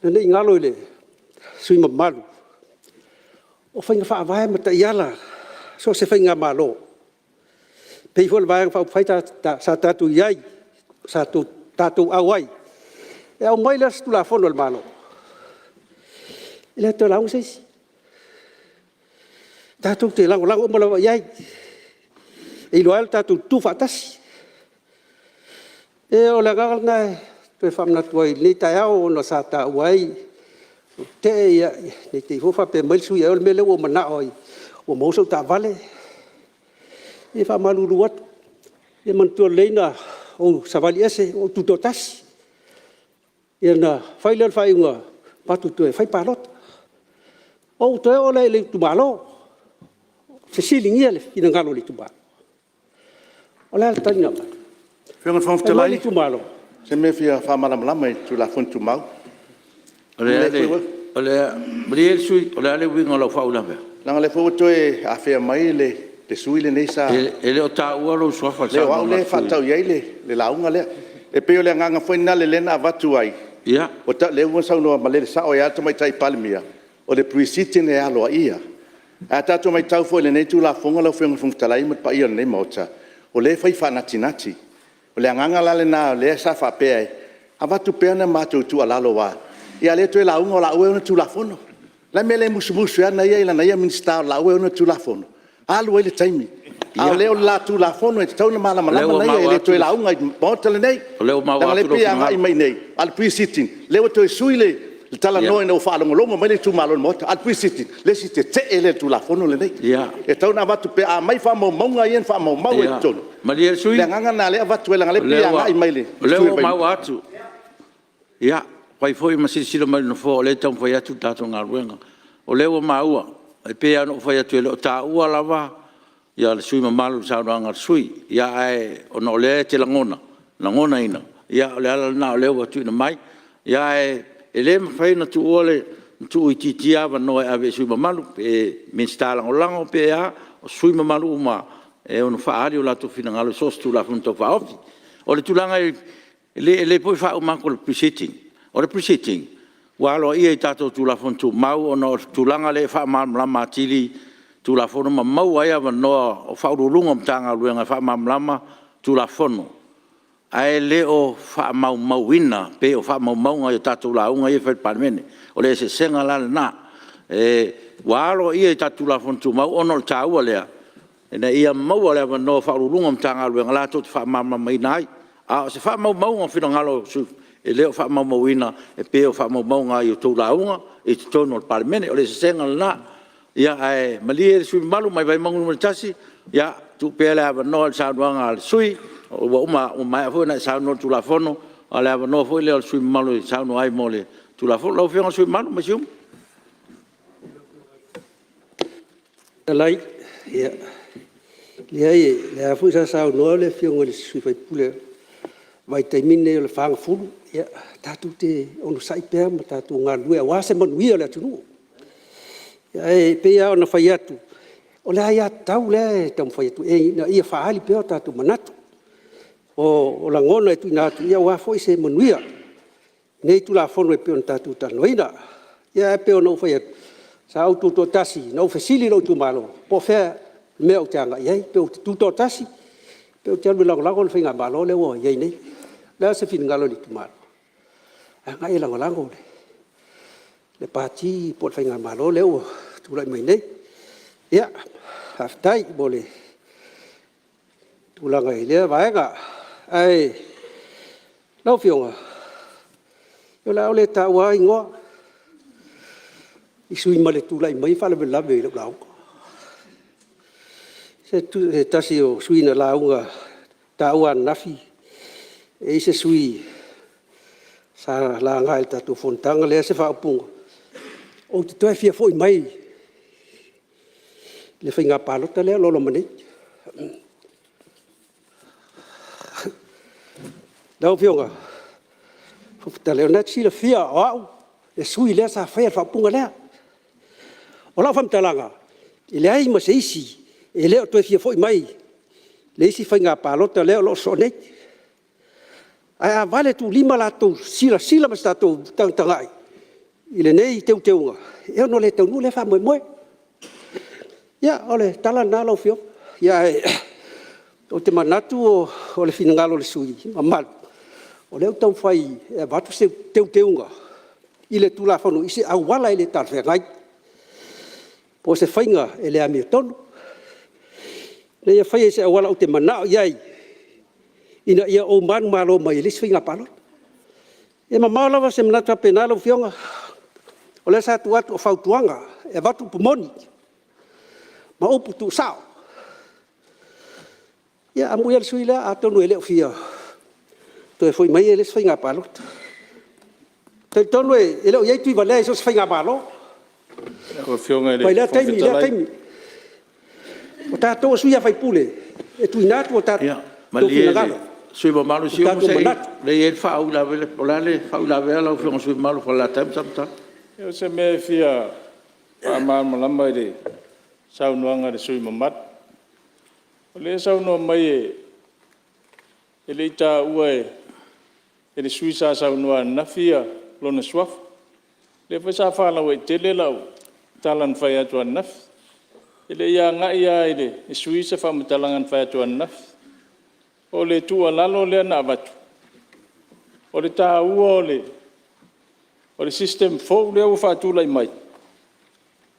Ina ne i galo i le sui usufono mamalu, o faiga faavae ma taiala a so o se faigamalo, e pei foi o le Vaega Faaupufai sa tatou i ai, sa tatou auai, e aumai lea o se Tulafono a le Malo, e le toe lauga se isi, tatou te lagolago uma lava i ai, e iloa ai lo tatou tutu faatasi. O le agaga lena e toe faamanatu ai i lenei taeao ona sa taua ai ou tetee, ne i te i foi ua faapea mai le sui usufono ai o le mea lea ua ou manao ai ua maua sau taavale. Ia e faamalulu atu, ia manatua lelei na ou savali ese ua ou tutoatasi, ia ona fai lea o le faaiuga matou toe fai palota. Ou toe oo lea i le itumalo, fesiligia le finagalo o le itumalo. O le a le tali na aumai? Lau Afioga i le Fofoga Fai mai Fetalai, le itumalo, o se mea e fia faamalamalama i le Tulafono Tumau. Malie le sui usufono o le a le uiga o lau faauilavea? Leaga o lea foi ua toe afea mai le sui usufono lenei sa… E le o taua lou suafa i le Leai o au saunoaga a lea le e sui usufono. faatatau i ai le lauga lea. E pei o le agaga foi lena na avatu ai, o lea ua saunoa malele sao ai lava le Tamaitai Palemia, o le Pre-sitting e aloaia. Ae a tatou matau foi i lenei Tulafono lau Afioga i le Fofoga Fetalai ma le paia o lenei Maota, o lea e fai faanatinati. O le agaga la lena o lea sa faapea e avatu pea le matou tuualalo aua a o lea e toe lauga o laua e ona le Tulafono. O le a le mea e le musumusu ai lava ia i lana ia Minisita o laua e ona le Tulafono? Alu ai le taimi, a o lea o le la Tulafono e tatau ona Ia, o malamalama lea ua ia, e maua le atu toe lauga i le Maota lenei. O lea ua maua Leaga o lea atu e lou pei e finagalo. agai mai i inei, a o le Pre-sitting lea ua toe sui le talanoa ina ua faalogologo mai le itumalo i le Maota, a o le Pre-sitting o le isi tetee lea i le Tulafono lenei. E tatau ona avatu pea, a aumai faamaumauga ia na faamaumau ai i totonu. Malie le sui O le usufono, agaga lena o lea e avatu ai leaga o lea e pei e agai mai i le o lea sui usufono ua o Vaimauga. maua atu. Ia, fai foi ma silasila mai i le Nofoa o lea e taumafai atu le tatou galuega. O lea ua maua, e pei lava ona ou fai atu e le o taua lava le sui usufono mamalu i le saunoaga a le sui usufono. Ae ona o lea e te lagonaina, ia o le ala lena o lea ua tuuina mai. Ae le mafai ona tuuitiitia avanoa e ave i sui usufono mamalu, pe Minisita Lagolago pe a, o sui usufono mamalu uma e ono faaali o latou finagalo i so o se Tulafono Tau Faaofi. O le tulaga i… e lelei foi le faauma atu o le Pre-sitting. O le Pre-sitting ua aloaia i tatou Tulafono Tumau ona o le tulaga lea e faamalamalama atili Tulafono ma maua ai avanoa o Ofisa Sili o Pulega o Matagaluega e faamalamalama Tulafono, ae le o faamaumauina pei o faamaumauga i a tatou lauga ia e fai i le Palemene. O le eseesega la lena. Ua aloaia i tatou Tulafono Tumau ona o le taua lea ina ia maua le avanoa o Ofisa Sili o Pulega o Matagaluega latou te faamalamalamaina ai. A o se faamaumauga o finagalo o sui usufono, e le o faamaumauina e pei o faamaumauga i a outou lauga i totonu o le Palemene. O le eseesega lena. Ae malie le sui usufono mamalu mai Vaimauga 1, tuu pea le avanoa i le saunoaga a le sui usufono ua maea foi ona e saunoa i le Tulafono, a o le avanoa foi lea o le sui usufono mamalu e saunoa ai mo le Tulafono. Lau Afioga i le sui usufono mamalu mai Siumu. Fetalai, ia, leai o lea foi sa saunoa le Afioga i le sui usufono o le vaitaimi lenei o le FAGAFULU, ia tatou te onosai pea ma tatou galulue aua se manuia o le atunuu. Ae pei lava ona fai atu, o le aiatatau lea e taumafai atu ai ina ia faaali pea o tatou manatu. O lagona e tuuina atu aua foi se manuia o lenei Tulafono e pei ona tatou talanoaina. Ia ae pei ona ou fai atu, sa ou tutoatasi na ou fesili i lou itumalo po o fea le mea ou te agai i ai, pe ou te tutoatasi pe ou te alu e lagolago le faigamalo lea ua i ai nei. O le a se finagalo o le itumalo? Agai e lagolago le Pati po o le faigamalo lea ua tulai mai nei. Ia, faafetai mo le tulaga i lea vaega. Ae lau Afioga, o le a ou le taua lava igoa i sui usufono ma le tulai mai faalavelave i lau lauga. Se tasi o sui usufono na lauga taua ananafi, e i ai se sui usufono sa laga i le tatou fonotaga lea se faaupuga, ou te toe fia foi mai i le faiga palota lea o lo o loma nei. Lau Afioga i le Fofoga Fetalai, o lena e te silafia o au le sui usufono lea sa faia le faaupuga lea. O lau faamatalaga, e leai ma se isi e le o toe fia foi mai i le isi faiga palota lea o lo o sosoo nei. Ae a valetuulima la outou silasila ma se tatou tagatagai i lenei teuteuga, e ono le taunuu lea faamoemoe. Ia, o le tala lena lau Afioga. Ae ou te manatu o le finagalo o le sui usufono mamalu, o lea ou te taumafai e avatu se teuteuga i le Tulafono i se auala e le talafeagai, po o se faiga e le amiotonu, ina ia faia i se auala ou te manao i ai ina ia ou manumalo mai i le isi faiga palota. E mamao lava se manatu faapena lau Afioga, o lea sa tuu atu o fautuaga, e avatu upu moni ma upu tuusao. Ia amuia le sui usufono lea, atonu e le o fia toe foi mai ia i le isi faiga palota. E talitonu e le o i ai Tuivalea i so o se faigamalo Lau Afioga i le mai lea Fofoga taimi i lea Fetalai… taimi. O tatou o sui usufono e tuuina atu o tatou Ia malie le finagalo sui usufono mamalu ma o tatou Siumu, manatu. o lea e i ai le faauilavea. O le a le faauilavea lau Afioga i le sui usufono mamalu mo Falelatai ma Samatau? O se mea e fia faamalamalama i le saunoaga a le sui usufono mamalu. O lea e saunoa mai e le i taua e le sui usufono sa saunoa ananafi lona suafa. O lea foi sa faalauaitele lau tala na fai atu ananafi. E le i agai lava i le sui usufono se faamatalaga na fai atu ananafi. O le tuualalo lea na avatu, o le taua o le system fou lea ua faatulai mai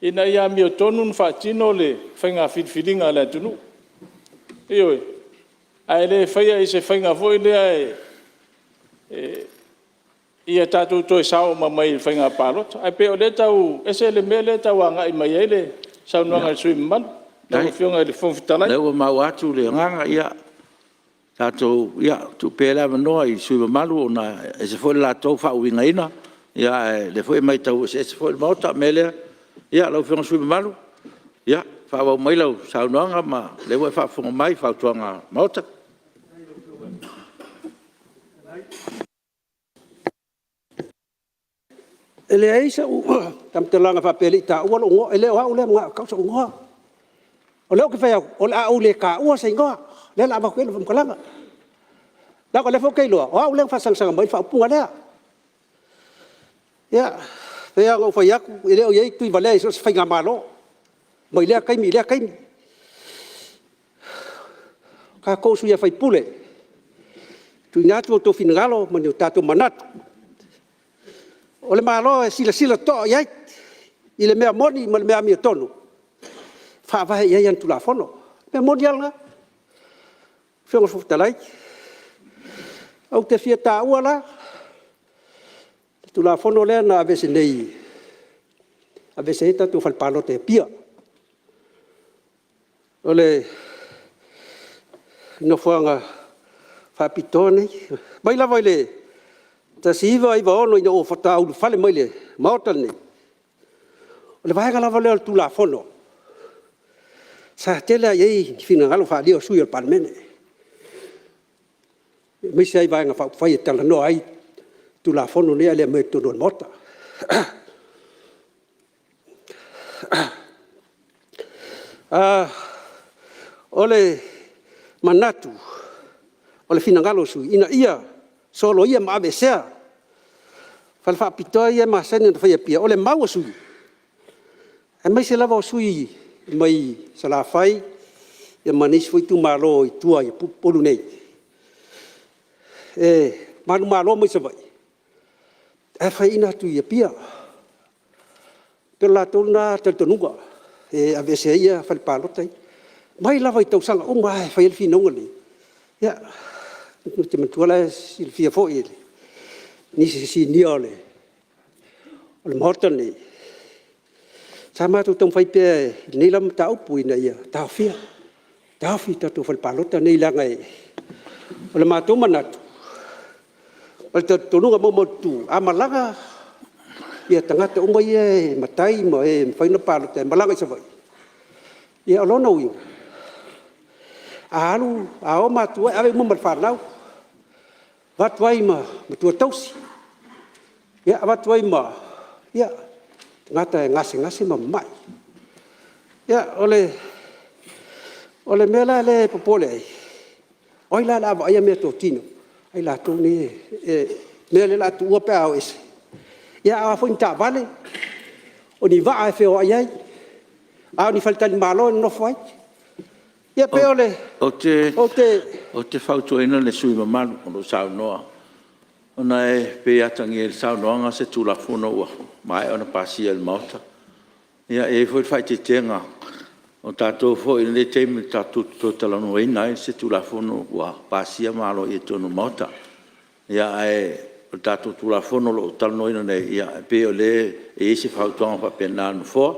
ina ia amiotonu ona faatino le faiga filifiliga a le atunuu. Ioe. Ae le faia i se faiga foi lea ia tatou toe sao uma mai i le faiga palota. Ae pei o lea e tau ese le mea lea e tau agai mai ai le saunoaga a le sui usufono mamalu lau Afioga i le Fofoga Fetalai. Faafetai o lea ua maua atu le agaga, ia tatou tuu pea le avanoa i sui usufono mamalu ona e ese foi le latou faauigaina, ae o lea foi e matau eseese foi le Maota. O le mea lea, lau Afioga i le sui usufono mamalu, faaauau mai lau saunoaga o lea ua e faafofoga mai i fautuaga a le Maota. E leai sau faamatalaga faapea e le i taua lou igoa, e le o au lea e manao e tau sou igoa. O lea ou te fai atu, o le a ou le taua se igoa lea o le a avatu ai lau faamatalaga, leaga o lea foi ou te iloa o au lea na faasagasaga mai ai le faaupuga lea. Ia, pei lava ona ou fai atu e le o i ai Tuivalea i so o se faigamalo mai lea taimi i lea taimi. O tatou o sui usufono, e tuuina atu outou finagalo ma ni o tatou manatu. O le Malo e silasila totoa i ai i le mea moni ma le mea amiotonu e faavae i ai ana Tulafono. O le mea moni lava lena. Lau Afioga i le Fofoga Fetalai, ou te fia taua la le Tulafono lea na aveese nei, aveese ai tatou fale palota i Apia. O le nofoaga faapitoa lenei. Mai lava i le 1996 ina ua faatoa ulufale mai i le Maota lenei, o le vaega lava lea o le Tulafono sa tele lava i ai finagalo faaalia o sui usufono o le Palemene, aemaise lava i Vaega Faaupufai e talanoa ai Tulafono nei a o le i aumaia i totonu o le Maota. O le manatu, o le finagalo o sui usufono ina ia soloia ma aveesea fale faapitoa ia e masani ona fai i Apia, o le mau a sui usufono, aemaise lava o sui usufono mai Salafai ma nisi foi itumalo i tua i Upolu nei, e manumalo mai Savaii ae faiaina atu i Apia. E pei o le latou lena talitonuga e aveese ai fale palota ia. Mai lava i tausaga uma e fai ai le finauga lenei. Ia, ou te manatua o la e silafia foi e nisi o sinia o le Maota lenei, sa matou taumafai pea i lenei lava mataupu ina ia taofia, taofi tatou fale palota nei leaga o le matou manatu, o le talitonuga maumaututu, a malaga tagata uma ia e matai ma e mafai ona palota e malaga i Savaii, ia o lona uiga, a o matua e ave uma ma le fanau, avatu ai ma matua tausi, avatu ai ma tagata e gasegase ma mamai. Ia, o le mea la lea e popole ai, o ai la o le a vaaia meatotino a i latou nei i le mea lea o le a tuua pe a o ese? Ia a o a foi ni taavale, o ni vaa e feoai ai, a o ni faletalimalo e nonofo ai? Ia pei o le… Ou Ou te fautuaina le sui usufono mamalu o lo o saunoa, ona e pei e atagia i le saunoaga se Tulafono ua maea ona pasia e le Maota. E i ai foi le faaeteetega o tatou foi i lenei taimi tatou te toe talanoaina ai se Tulafono ua pasia ma aloaia i totonu o le Maota. Ae o le tatou Tulafono o lo o talanoaina nei, e pei o lea e i ai se fautuaga faapena a le Nofoa.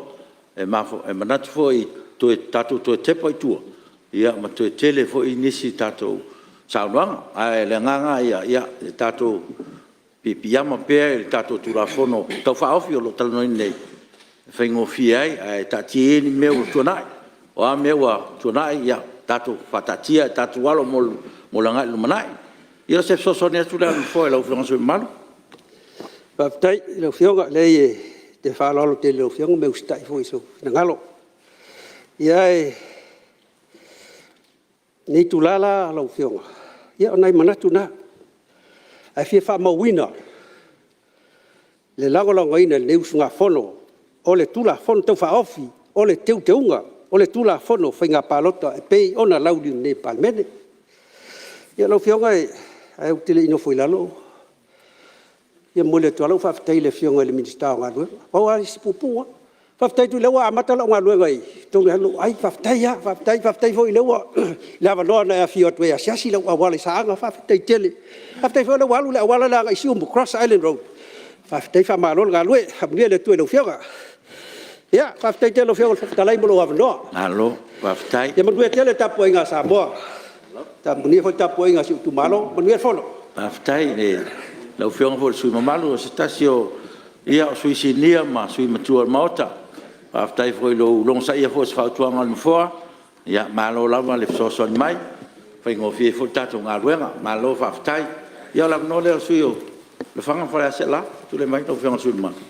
E manatu foi tatou toe tepa i tua ma toe tele foi nisi tatou saunoaga. Ae o le agaga lava ia tatou piipiiama pea i le tatou Tulafono Tau Faaofi o lo o talanoaina nei e faigofie ai, ae taatia ia ni mea ua tuanai. O a mea ua tuanai, ia tatou faataatia ae tatou alo mo le agai i le lumanai. Ia o se fesoasoani atu lea a le Nofoa i lau Afioga i le sui usufono mamalu. Faafetai i lau Afioga. E leai ou te faaaloalo tele i lau Afioga ma e usitai foi i sou finagalo. Ae o lenei itula la lau Afioga, ia o nai manatu na, ae fia faamauina le lagolagoina e lenei usugafono o le Tulafono Tau Faaofi o le Teuteuga o le Tulafono o Faiga Palota e pei ona lauliliuina nei e le Palemene. Ia lau Afioga ae ou te le i nofo i lalo, e fia momoli atu lava lau faafetai i le Afioga i le Minisita o Galuega. Pau lava si puupuu lava. Faafetai atu o lea ua amata lau galuega i totonu e alu lou ai, faafetai lava, faafetai. Faafetai foi i le avanoa na e afio atu ai e asiasi lau auala i Saaga, faafetai tele. Faafetai foi o lea ua alu le auala lea agai i Siumu, cross island road, faafetai faamalo le galue, faamanuia le Atua i lau Afioga. Ia faafetai tele i lau Afioga i le Fofoga Fetalai mo lou avanoa. Malo faafetai. Ia manuia tele le tapuaiga a Samoa, manuia foi le tapuaiga a si ou itumalo. Manuia le fono. Faafetai i lau Afioga foi i le sui usufono mamalu o se tasi o sui usufono sinia ma sui usufono matua o le Maota. Faafetai foi i lou logosaia foi o se fautuaga a le Nofoa, malo lava le fesoasoani mai, e faigofie ai foi le tatou galuega. Malo faafetai. Ia o le avanoa lea o le sui usufono mo Lefaga ma Faleaseela. Tulai mai lau Afioga i le sui usufono mamalu.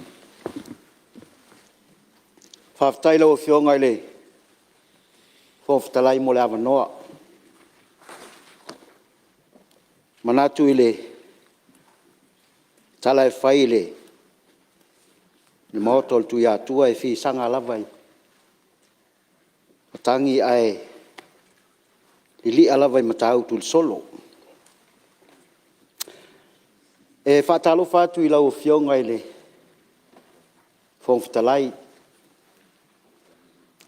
Faafetai i lau Afioga i le Fofoga Fetalai mo le avanoa. E manatu i le tala e fai i le Maota o le Tuiatua e fisaga lava i matagi ae lili'a lava i Matautu i le solo. E faatalofa atu i lau Afioga i le Fofoga Fetalai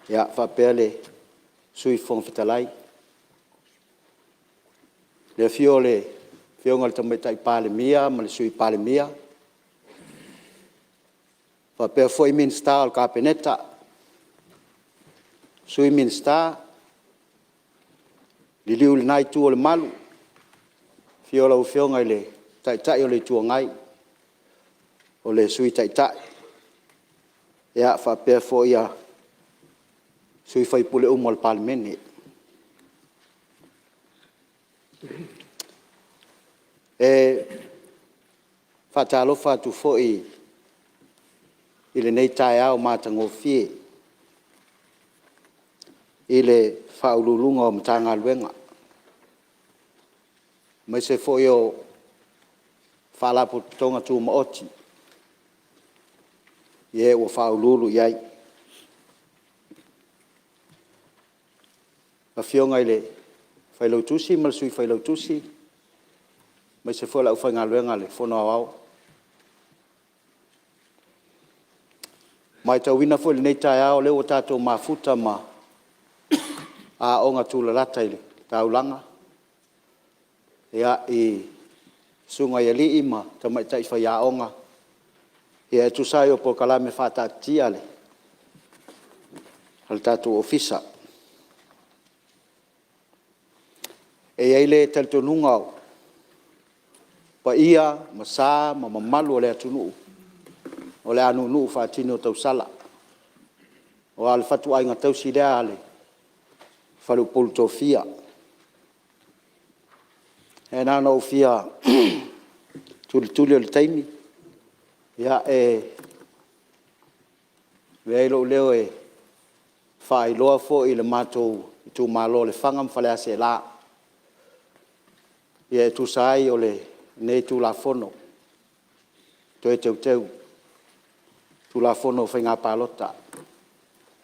faapea le Sui Fofoga Fetalai, le afio o le Afioga i le Tamaitai Palemia ma le Sui Palemia, faapea foi Minisita o le Kapeneta, Sui Minisita. Liliu i lena itu o le malu, afio lau Afioga i le Taitai o le Itu Agai, o le Sui Taitai faapea foi sui usufono uma o le Palemene. E faatalofa atu foi i lenei taeao matagofie i Ofisa Sili o Pulega o Matagaluega aemaise foi o Faalapotopotoga Tumaoti. i e ua faauluulu i ai. Afioga i le Failautusi ma le Sui Failautusi aemaise foi o le aufaigaluega a le Fono Aoao. E maitauina foi i lenei taeao o lea ua tatou mafuta ma aoga tulalata i le taulaga i susuga i alii ma tamaitai faiaoga e tusa ai o polokalame faataatitia a le tatou Ofisa. E i ai le talitonuga o paia o sa ma mamalu o le atunuu o le a nuunuu faatini o tausala, aua o le fatuaiga tausi lea a le faleupolu tofia. Ae na ona ou fia tulituli o le taimi, e avea ai lou leo e faailoa foi i le matou itumalo o Lefaga ma Faleaseela e tusa ai o lenei Tulafono Toe Teuteu, Tulafono o Faiga Palota.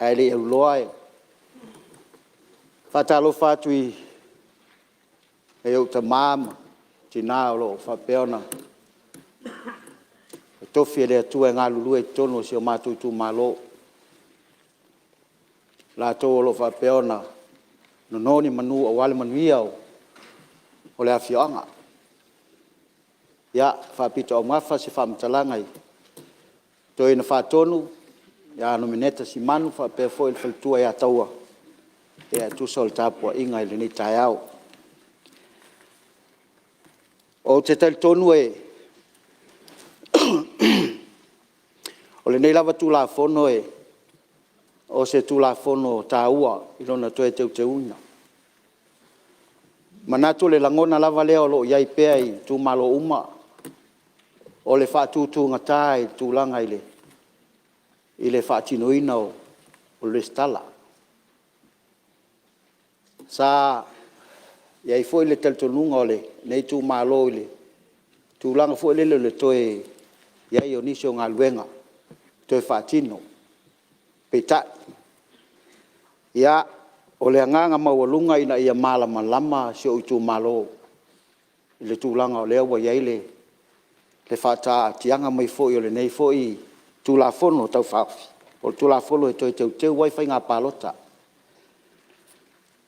Ae le i alu loa, e faatalofa atu i nai ou tama ma tina o lo o faapea ona totofi e le Atua e galulue i totonu o si o matou itumalo, latou o lo o faapea ona nono ni manu aua le manuia o le afioaga. Ia, e faapitoaugafa se faamatalaga i le Toeaina Faatonu ia Nomeneta Simanu faapea foi le faletua ia Taua e tusa o le tapuaiga i lenei taeao. Ou te talitonu o lenei lava Tulafono o se Tulafono taua i lona toe teuteuina. E manatu o le lagona lava lea o lo o i ai pea i itumalo uma, o le faatutugata i le tulaga i le faatinoina o le resitala. Sa i ai foi le talitonuga o lenei itumalo i le tulaga foi lele o le toe i ai o nisi o galuega e toe faatino. Peitai, ia, o le agaga maualuga ina ia malamalama si ou itumalo i le tulaga o lea ua i ai le faataatiaga mai foi o lenei foi Tulafono Tau Faaofi, o le Tulafono e Toe Teuteu ai Faiga Palota.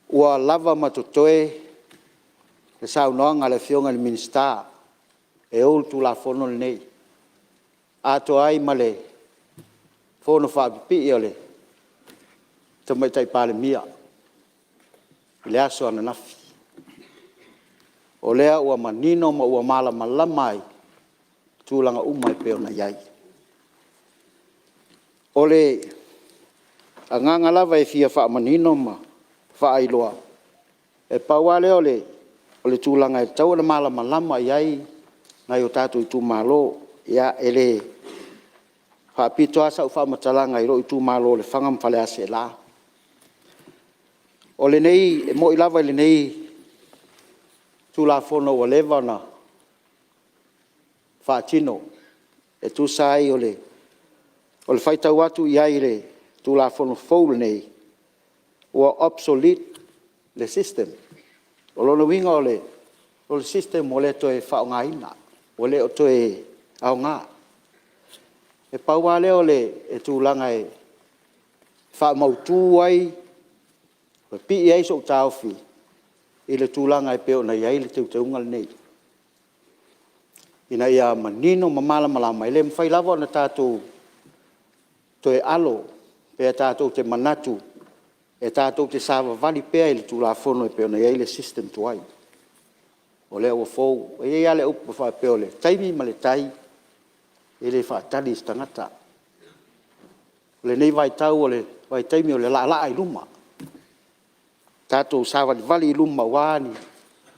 Ua lava ma totoe le saunoaga a le Afioga i le Minisita e ou le Tulafono lenei, atoa ai ma le fonofaapipii a le Tamaitai Palemia i le aso ananafi. O lea ua manino ma ua malamalama ai tulaga uma e pei ona i ai. O le agaga lava e fia faamanino ma faailoa, e pau lava lea o le tulaga e tatau ona malamalama i ai nai o tatou itumalo. Ia, e le faapito lava sau faamatalaga i lou itumalo o Lefaga ma Faleaseela. E moni lava i lenei Tulafono ua leva ona faatino e tusa ai o le faitau atu i ai i le Tulafono fou lenei, ua obsolete le system. O lona uiga o le system ua le toe faaaogaina, ua le o toe aoga. E pau lava lea o le tulaga e faamautu ai ma pipii ai sou taofi i le tulaga e pei ona i ai le teuteuga lenei, ina ia manino ma malamalama. E le mafai lava ona tatou toe alo pe tatou te manatu e tatou te savavali pea i le Tulafono e pei ona i ai le system tuai, o lea ua fou. E i ai lava le upu e faapea o le taimi ma le tai, e le faatali i se tagata. O lenei vaitau o le vaitaimi o le laalaa i luma, tatou savalivali i luma aua ni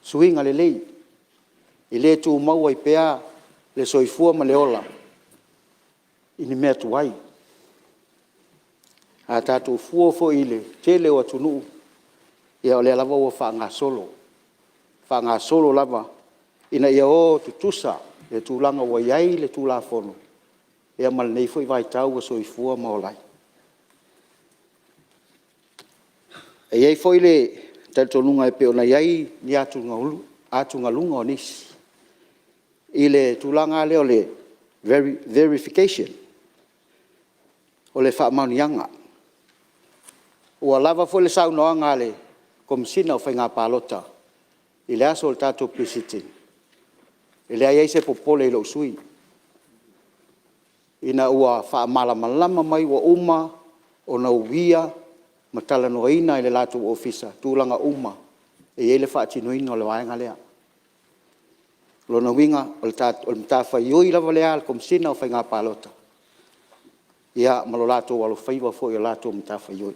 suiga lelei, e le tumau ai pea le soifua ma le ola i ni mea tuai. A tatou fua foi i le tele o atunuu, ia o lea lava ua faagasolo, faagasolo lava ina ia o tutusa le tulaga ua i ai le Tulafono ma lenei foi vaitau ua soifua ma ola ai. E i ai foi le talitonuga e pei ona i ai ni atugaluga o nisi i le tulaga lava lea o le verification, o le faamaoniaga. Ua lava foi le saunoaga a le Komesina o Faiga Palota i le aso o le tatou Pre-sitting, e leai ai se popole i lou sui usufono ina ua faamalamalama mai ua uma ona uia ma talanoaina e le latou Ofisa tulaga uma e i ai le faatinoina o le vaega lea. O lona uiga, o le matafaioi lava lea a le Komesina o Faiga Palota ia ma lo latou alofaiva foi i le latou matafaioi.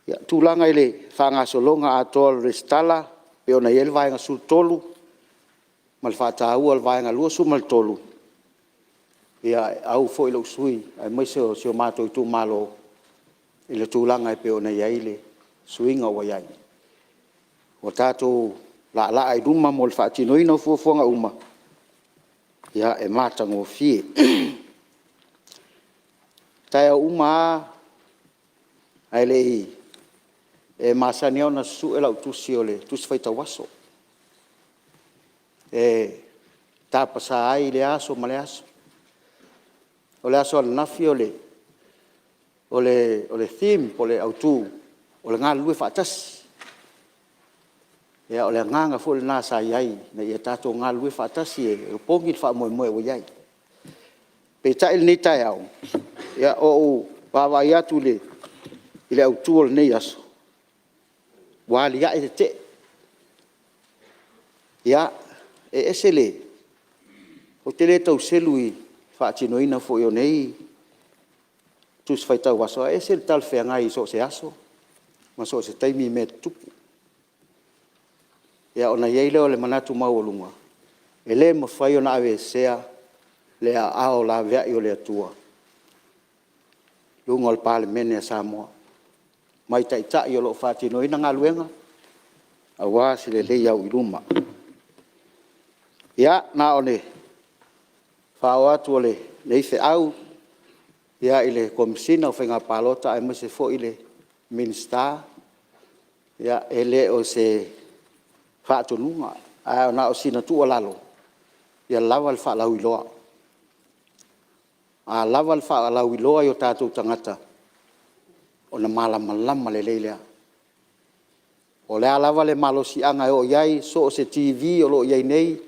Ia, o tulaga i le faagasologa atoa o le resitala pei ona i ai le Vaega 13 ma le faataua e le Vaega 23, ia e au foi lou sui usufono aemaise o si o matou itumalo i le tulaga e pei ona i ai le suiga ua i ai. Ua tatou laalaa i luma mo le faatinoina o fuafuaga uma, e matagofie. O taeao uma lava ae le i… e masani lava ona susue lau tusi o le Tusi Faitau Aso e tapasa ai lea aso ma lea aso. O le aso ananafi o le theme po o le autu, o le galulue faatasi. Ia o le agaga foi lena sa i ai ina ia tatou galulue faatasi e opogi le faamoemoe ua i ai. Peitai o lenei taeao, ua ou vaavaai atu i le autu o lenei aso, ua alia'e tetee. Ia, e ese le… ou te le tau selu i le faatinoina foi o nei Tusi Faitau Aso, ae ese le talafeagai i so o se aso ma so o se taimi i mea e tutupu. Ia ona i ai lea o le manatu maualuga, e le mafai ona aveesea le aao laveai o le Atua i luga o le Palemene a Samoa, mai Taitai o lo o faatinoina galuega aua se lelei au i luma. Ia, na o le faaoo atu o lenei feau i le Komesina o Faiga Palota aemaise foi le Minisita, ia e le o se faatonuga, ae na o sina tuualalo, ia lava le faalauiloa. A lava le faalauiloa i o tatou tagata, ona malamalama lelei lea. Po o le a lava le malosiaga e oo i ai, so o se TV o lo o i ai nei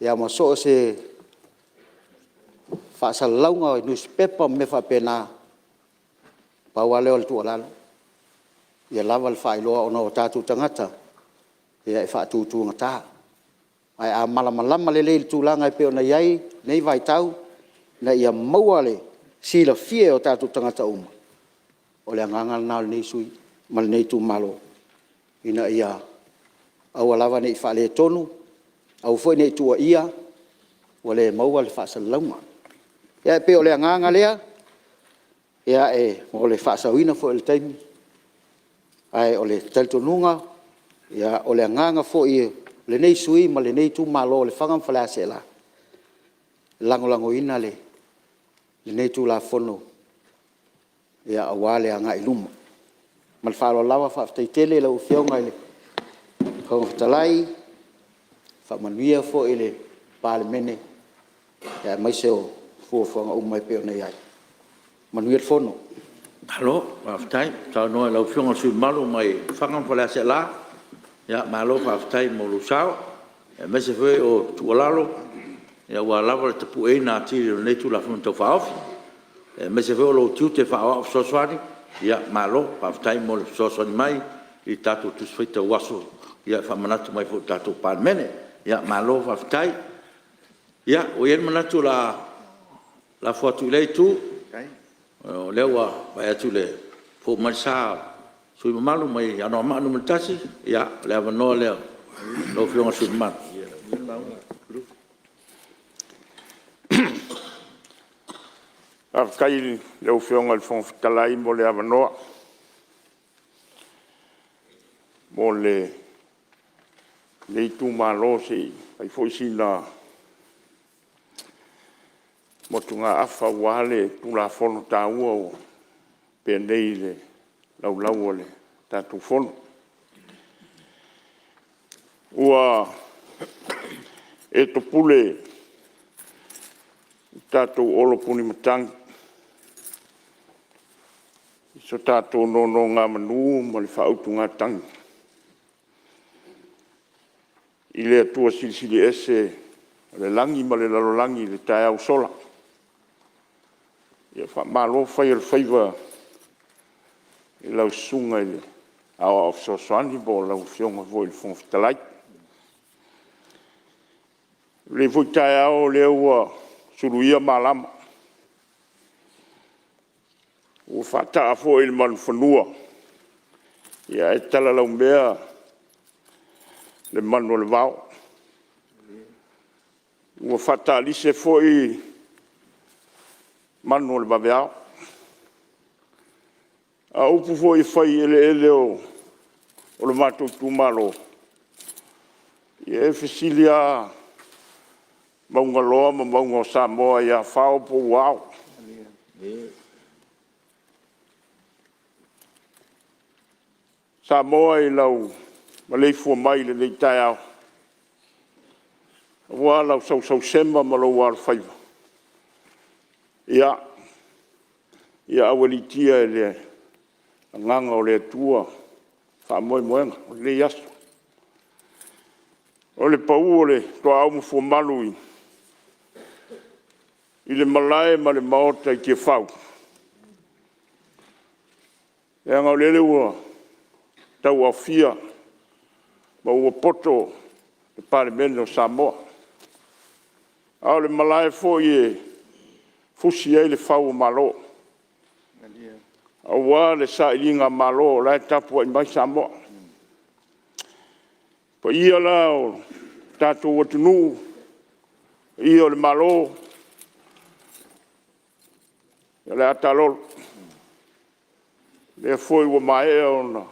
ia ma so o se faasalalauga i nusipepa ma mea faapena, pau lava lea o le tuualalo, ia lava le faailoa ona o tatou tagata e faatutugata. Ae a malamalama lelei i le tulaga e pei ona i ai lenei vaitau ina ia maua le silafia e o tatou tagata uma, o le agaga lena o lenei sui usufono ma lenei itumalo, ina ia aua lava ne i faaletonu, aua foi ne i tuuaia ua le maua le faasalalauga. Ia e pei o le agaga lea mo le faasaoina foi o le taimi, ae o le talitonuga, o le agaga foi o lenei sui usufono ma lenei itumalo o Lefaga ma Faleaseela, e lagolagoina lenei Tulafono aua le agai i luma. Ma le faaaloalo lava, faafetai tele i lau Afioga i le Fofoga Fetalai, faamanuia foi i le Palemene aemaise o fuafuaga uma e pei ona i ai. Manuia le fono. Malo faafetai saunoa i lau Afioga i le sui usufono mamalu mai Lefaga ma Faleaseela. Malo faafetai mo lou sao aemaise foi o tuualalo aua lava le tapueina atili o lenei Tulafono Tau Faaofi, aemaise foi o lou tiute faaaoao fesoasoani. Malo faafetai mo le fesoasoani mai i le tatou Tusi Faitau Aso e faamanatu mai foi i le tatou Palemene. Malo faafetai. Ia ua i ai le manatu o le a lafo atu i lea itu, o lea ua vaai atu ua fou mai le sa o le sui usufono mamalu mai Anoamaa 1. Ia o le avanoa lea o lau Afioga i le sui usufono mamalu. Faafetai i lau Afioga i le Fofoga Fetalai mo le avanoa mo lenei itumalo se i fai foi sina motugaafa aua le Tulafono taua ua opea nei i le Laulau a le tatou Fono. Ua e topule i le tatou olo punimatagi i so tatou nonogamanu ma le faautugatagi i le Atua Silisili Ese o le lagi ma le lalolagi i le taeao ua sola. Ia faamalo fai o le faiva i lau Susuga i le Aoao Fesoasoani po o lau Afioga foi i le Fofoga Fetalai. O lenei foi taeao o lea ua suluia malama, ua faataa foi le manufanua ae talalaumea le manu o le vao. Ua faataalise foi manu o le vaveao. A o upu foi e fai i eleele o le matou itumalo, ia e fesili lava mauga loa ma mauga o Samoa ia fao po o ua ao. Samoa i lau maleifua mai i lenei taeao, aua lau sausausema ma lou alofaiva, ia aualiitia e le agaga o le Atua faamoemoega o lenei aso. O le pau o le tuaau ma fuamalu i le malae ma le maota i Tiafau, leaga o lele ua tauaofia ma ua poto le Palemene o Samoa. A o le malae foi e fusi ai le fau o Malo, aua le sailigamalo o la e tapuai mai Samoa. O paia la o le tatou atunuu, paia o le Malo, o le a taalolo. O lea foi ua maea ona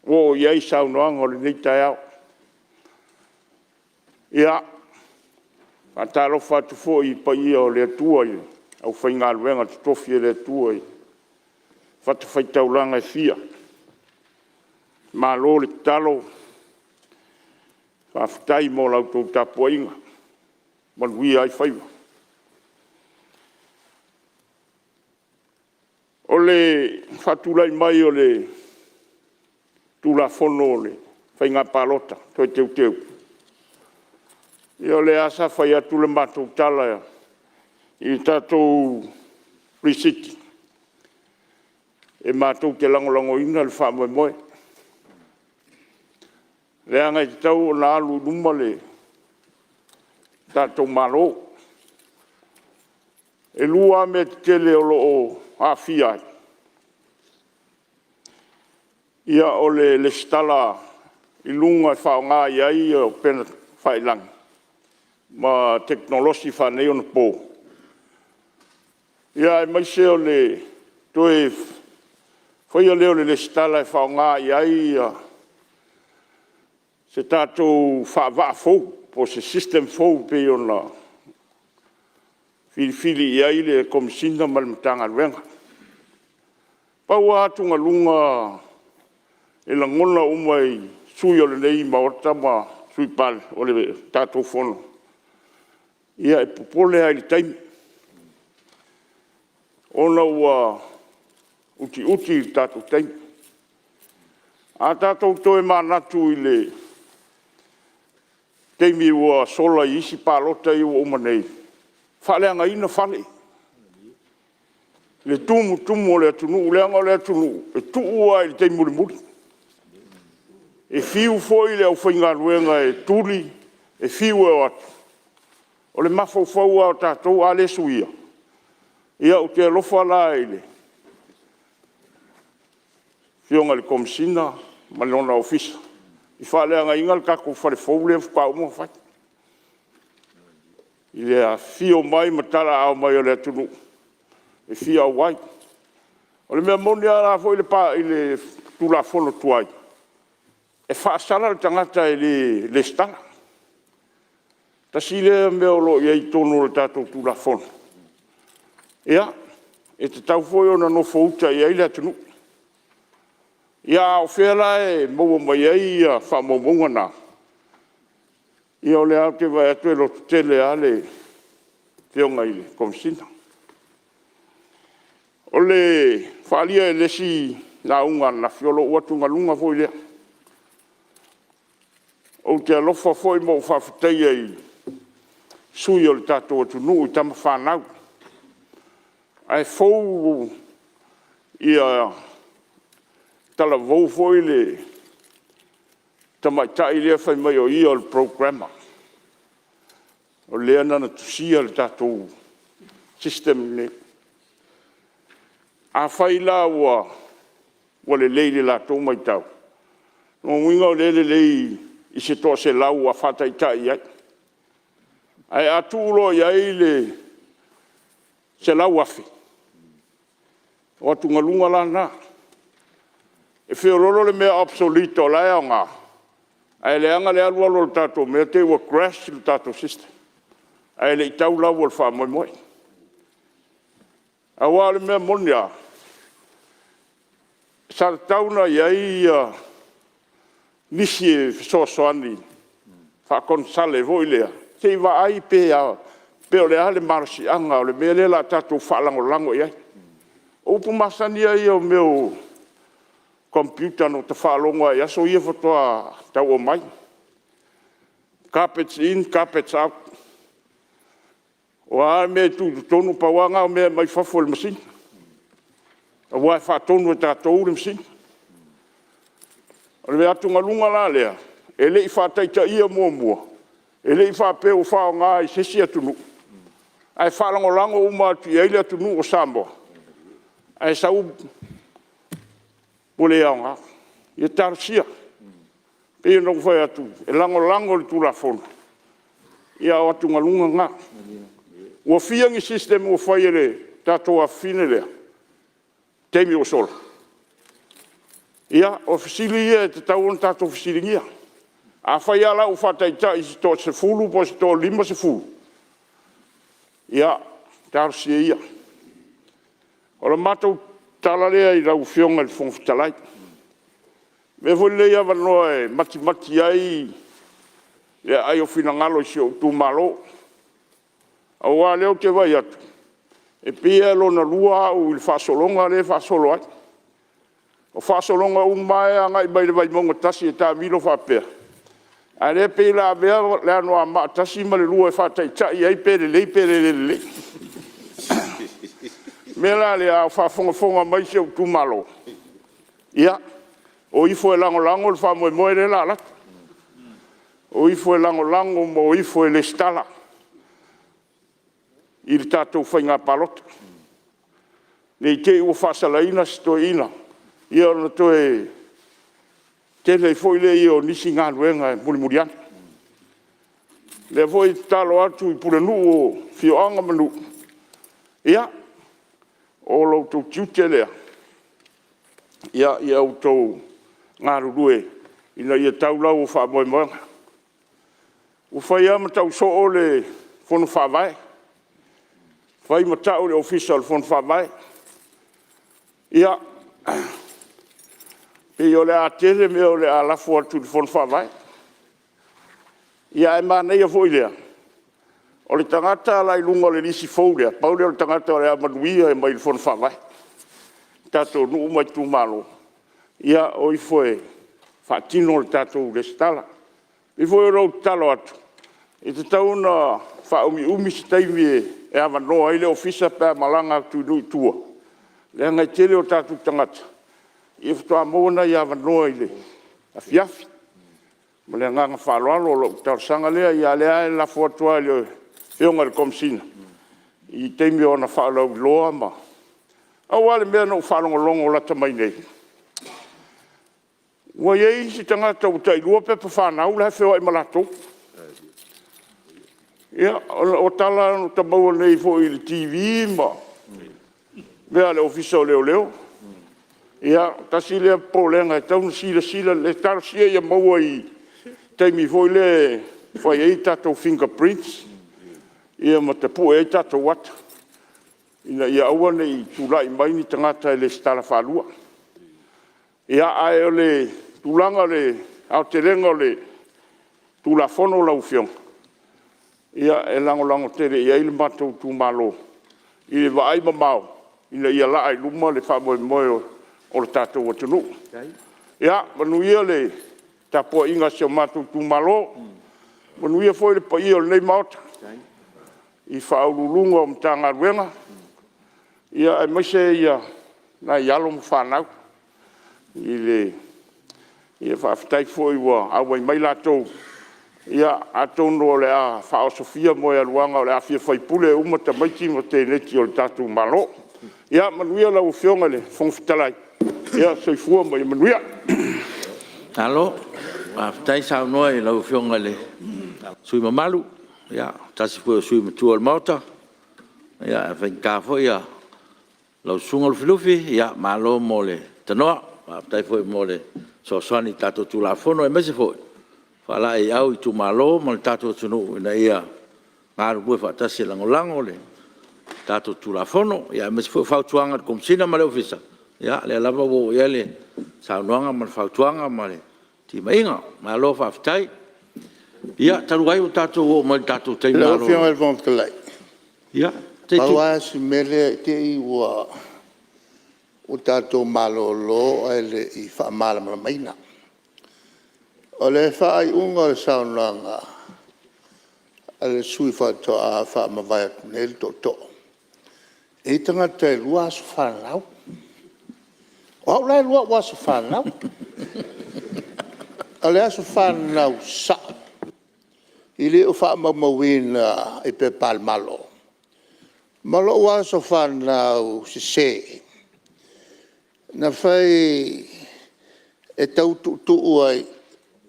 oo i ai saunoaga o lenei taeao. Ia, e faatalofa atu foi i paia o le Atua i le aufaigaluega totofi a le Atua i fatafaitaulaga e fia, malo le tatalo, faafetai mo la outou tapuaiga, ua manuia ai faiva. O le faatulai mai o le Tulafono o le Faiga Palota Toe Teuteu, ia o lea lava sa fai atu le matou tala i le tatou Pre-Sitting, e matou te lagolagoina le faamoemoe, leaga e tatau ona alu i luma le tatou Malo. E 2 lava mea tetele o lo o aafia ai, ia o le resitala i luga e faaaoga i ai upega tafailagi ma tekonolosi faaneionapo, aemaise o le toe faia lea o le resitala e faaaoga i ai se tatou faavaa fou po o se system fou pei ona filifili i ai le Komesina ma le Matagaluega. Pau lava atugaluga e lagona uma e sui usufono o lenei Maota ma sui o le tatou Fono, ia e popole lava i le taimi, ona ua utiuti le tatou taimi. A tatou toe manatu i le taimi ua sola i isi palota ia ua uma nei, faaleagaina fale, i le tumutumu o le atunuu, leaga o le atunuu e tuu lava i le taimi mulimuli. E fiu foi le aufaigaluega e tuli, e fiu e o atu, o le mafaufau lava o tatou a le suia, ia ou te alofa la i le Afioga i le Komesina ma lona Ofisa i faaleagaina le tatou fale fou lea faatoa uma ona fai, i le afifio mai ma talaaao mai o le atunuu e fia auai. O le mea moni lava o le a foi le Tulafono tuai, e faasala le tagata e le resitala. Tasi lea mea o lo o i ai i totonu o le tatou Tulafono. Ia, e tatau foi ona nofouta i ai le atunuu. Ia a o fea la e maua mai ai faamaumauga na? Ia o lea ou te vaai atu e lototele lava le Afioga i le Komesina. O le faaalia e le isi lauga ananafi, o lou atugaluga foi lea. Ou te alofa foi ma ou faafetaia i sui o le tatou atunuu i tama fanau, ae fou talavou foi le tamaitai lea fai mai o ia o le programmer, o lea na ia tusia le tatou system lenei. Afai la ua lelei i le latou matau, o lona uiga o lea e lelei i se toaselau ua faataitai i ai. Ae a tuu loa i ai le 100,000, o atugaluga la na. E feoloolo le mea obsolete o la e aoga, ae leaga le alu alu o le tatou mea te i ua crash le tatou system ae le i tau lau o le faamoemoe. Aua o le mea moni lava, sa tatau ona i ai nisi e fesoasoani faakonesale foi lea se i vaai pe o le a le malosiaga o le mea lea o le a tatou faalagolago i ai. O upu masani lava ia o mea o computer na ota faalogo lava i aso ia faatoa tau aumai, garbage in, garbage out. O a mea e tuu i totonu, pau lava na o mea e aumai fafo e le masini, aua e faatonu e tatou le masini. O le atugaluga la lea, e le i faataitaia muamua, e le i faapea ua faaaoga i se isi atunuu, ae faalagolago uma atu i ai le atunuu o Samoa, ae sau ua le aoga. Ia talosia. E pei ona ou fai atu, e lagolago i le Tulafono, a o atugaluga na. Ua fia ni system ua fai e le tatou afafine lea i le taimi ua sola? Ia, o fesili ia e tatau ona tatou fesiligia. Afai lava la ua faataitai i se toasefulu po o se toalimasefulu, ia talosia ia. O le matou tala lea i lau Afioga i le Fofoga Fetalai. Avea foi lenei avanoa e matimati ai le aai o finagalo i si ou itumalo, aua o lea ou te vaai atu, e pei e lona lua au i le faasologa lea e faasolo ai. O faasologa uma lava e agai mai le Vaimauga 1 e taamilo faapea, a o lea e pei o le a avea le Anoamaa 1 ma le 2 e faataitai ai pe lelei pe le lelei. O le mea la lea a o faafogafoga mai si ou itumalo, ia, o ifo e lagolago le faamoemoe lea o le a alu atu. O ifo e lagolago ma o ifo e resitala i le tatou faiga palota, ne i te i ua faasalaina se toeaina ona toe tele ai foi lea o nisi galuega e mulimuli ane. O lea foi e tatalo atu i pulenuu o afioaga ma nuu, ia, o lo outou tiute lea ia outou galulue ina ia tau lau o faamoemoega. Ua fai lava ma tau soo le Fono Faavae, fai ma tau le Ofisa o le Fono Faavae. Ia, pei o le a tele mea o le a lafo atu i le Fono Faavae. Ae manaia foi lea, o le tagata o le a i luga o le lisi fou lea, pau lea o le tagata o le a manuia mai le Fono Faavae i tatou nuu ma itumalo, ia o ifo e faatino le tatou resitala. E pei foi ona ou tatalo atu, e tatau ona faaumiumi se taimi e avanoa ai le ofisa pe a malaga atu i nuu i tua, leaga e tele o tatou tagata faatoa maua nai avanoa i le afiafi. Ma le agaga faaaloalo. O lau talosaga lea, a o lea e lafo atu lava i le Afioga i le Komesina i le taimi o ana faalauiloa ma… Pau lava le mea na ou faalogologo lata mai nei, ua i ai isi tagata ua tailua pepa fanau la e feoai ma latou. Ia, o tala na ota maua nei foi i le TV ma mea a le Ofisa o Leoleo. Ia, tasi lea popolega e tatau ona silasila lelei. Talosia ia maua i le taimi foi lea e fai ai tatou fingerprints ma tapue ai tatou ata. ina ia aua ne i tulai mai ni tagata e resitala faalua. Ia, ae o le tulaga o le aotelega o le Tulafono lau Afioga, ia e lagolago tele i ai le matou itumalo i le vaaimamao ina ia laa i luma le faamoemoe o le tatou atunuu. Ia manuia le tapuaiga a si o matou itumalo, manuia foi le paia o lenei Maota i Ofisa Sili o Pulega o Matagaluega, aemaise nai alo ma fanau. Faafetai foi ua auai mai latou, atonu o le a faaosofia moegaluaga o le a fia faipule uma tamaiti ma teineiti o le tatou Malo. Ia manuia lau Afioga i le Fofoga Fetalai. Soifua ma ia manuia. Malo faafetai saunoa i lau Afioga i le sui usufono mamalu, o se tasi foi o sui usufono matua o le Maota. Ae faigata foi lau Susuga Lufilufi, malo mo le tanoa, faafetai foi mo le fesoasoani i le tatou Tulafono aemaise foi o le faalaeiau i itumalo ma le tatou atunuu ina ia galulue faatasi e lagolago le tatou Tulafono, aemaise foi o fautuaga i le Komesina ma le Ofisa. Ia o lea lava ua oo i ai le saunoaga ma le fautuaga ma le timaiga. Malo faafetai. Ia, talu ai ua tatou oo mai i le tatou taimi Lau malolo… Afioga i le Fofoga Fetalai, Ia, pau lava si mea lea i te i ua tatou malolo ae le i faamalamalamaina. O le faaiuga o le saunoaga a le sui usufono faatoa faamavae atu nei le tootoo, e i ai tagata e 2 aso fanau. O au la e 2 ou aso fanau. O le aso fanau sao e le o faamaumauina i pepa a le Malo ma lou aso fanau sese na fai e tau tuutuu ai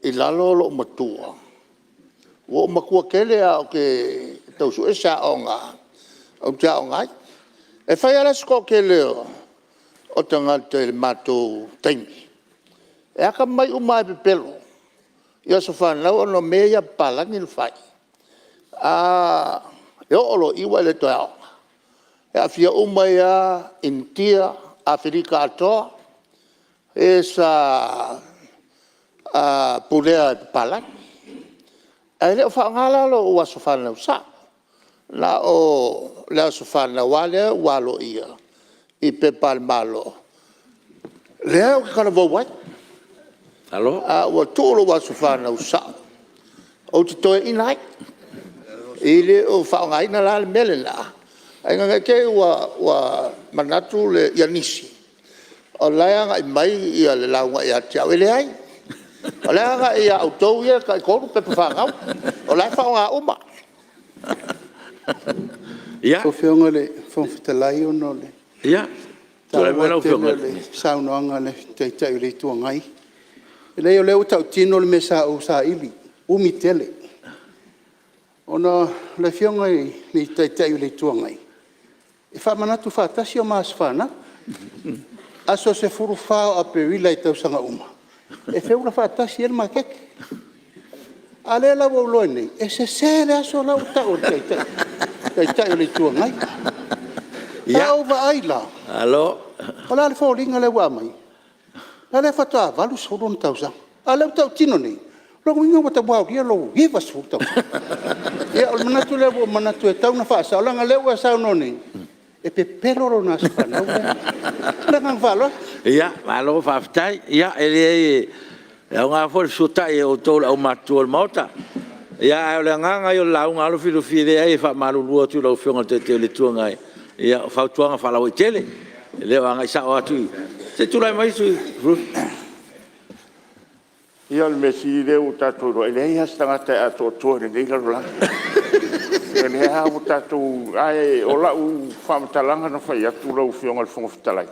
i lalo lou matua. Ua ou matua tele ae ou te tau sue se aoga ou te aoga ai. E fai lava la si toatele o tagata i le matou taimi, e atamamai uma lava e pepelo i aso fanau ona o mea ia a papalagi na fai. E oo loa i i ua e le toe aoga. E aafia uma ai lava Initia, Aferika atoa, e sa pulea e papalagi. Ae le o faaaogaina la lou aso fanau sao, na o le aso fanau lava lea ua aloaia i pepa a le Malo lea ou te talavou ai. Ae ua tuu lou aso fanau sao ou te toeaina ai. E le o faaaogaina la le mea lena, ae ina ne i te i ua manatu nisi o la e agai mai le lauga ia te au. E leai, o la e agai ia outou ia e tai-tolu pepa fanau, o la e faaaoga uma. Lau Afioga i le Fofoga Fetalai ona o le Tulai mai lau taua Afioga tele o i le le saunoaga a le Taitai o le Itu Agai. E leai o lea ua tautino le mea sa ou saili, umi tele. Ona o le Afioga i le Taitai o le Itu Agai, e faamanatu faatasi o ma aso fanau, aso 14 o Aperila i tausaga uma, e feula faatasi ai le maketi. A o lea la ua ou iloa nei, e sese le aso la ua tau e le Taitai o le Itu Agai. A ou vaai la, o le a le foliga lea ua aumai? O lea faatoa 80 ona tausaga, a o lea ua tautino nei, o lona uiga ua aulia lou 90 tausaga. Ia o le manatu lea ua ou manatu e tatau ona faasao, leaga o lea ua e saunoa nei, e pepelo lona aso fanau lea. Ma le agaga faaaloalo. Malo faafetai. Ia, e leai e aoga foi le fesuata'i a outou le aumatutua o le Maota. Ae o le agaga ia o le lauga a Lufilufi, e leai e faamalulu atu i lau Afioga i le Taitai o le Itu Agai, ia o fautuaga faalauaitele, e le o agai sao atu i… Se i tulai mai le sui usufono. Ia o le mea sili o lea ua tatou iloa e leai lava se tagata e atoatoa i lenei lalolagi. O lea lava ua tatou… Ae o lau faamatalaga na fai atu lau Afioga i le Fofoga Fetalai,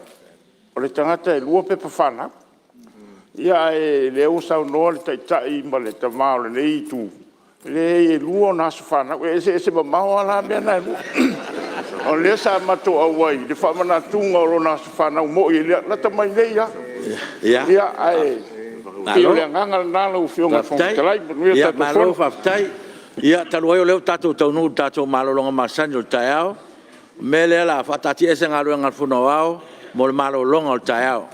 o le tagata e 2 pepa fanau. Ia ae o lea ua saunoa le Taitai ma le Tama o lenei Itu, e leai e 2 ona aso fanau, e eseese mamao lava la mea na e lua. O lea sa matou auai i le faamanatuga o lona aso fanau moi lata mai nei lava. Ae pei o le agaga lena lau Afioga i le Fofoga Fetalai. Manuia le tatou Fono. Malo faafetai. Ia talu ai o lea ua tatou taunuu i le tatou malologa masani o le taeao, O le mea lea o le a faataatiaese Galuega a le Fono Aoao mo le malologa o le taeao.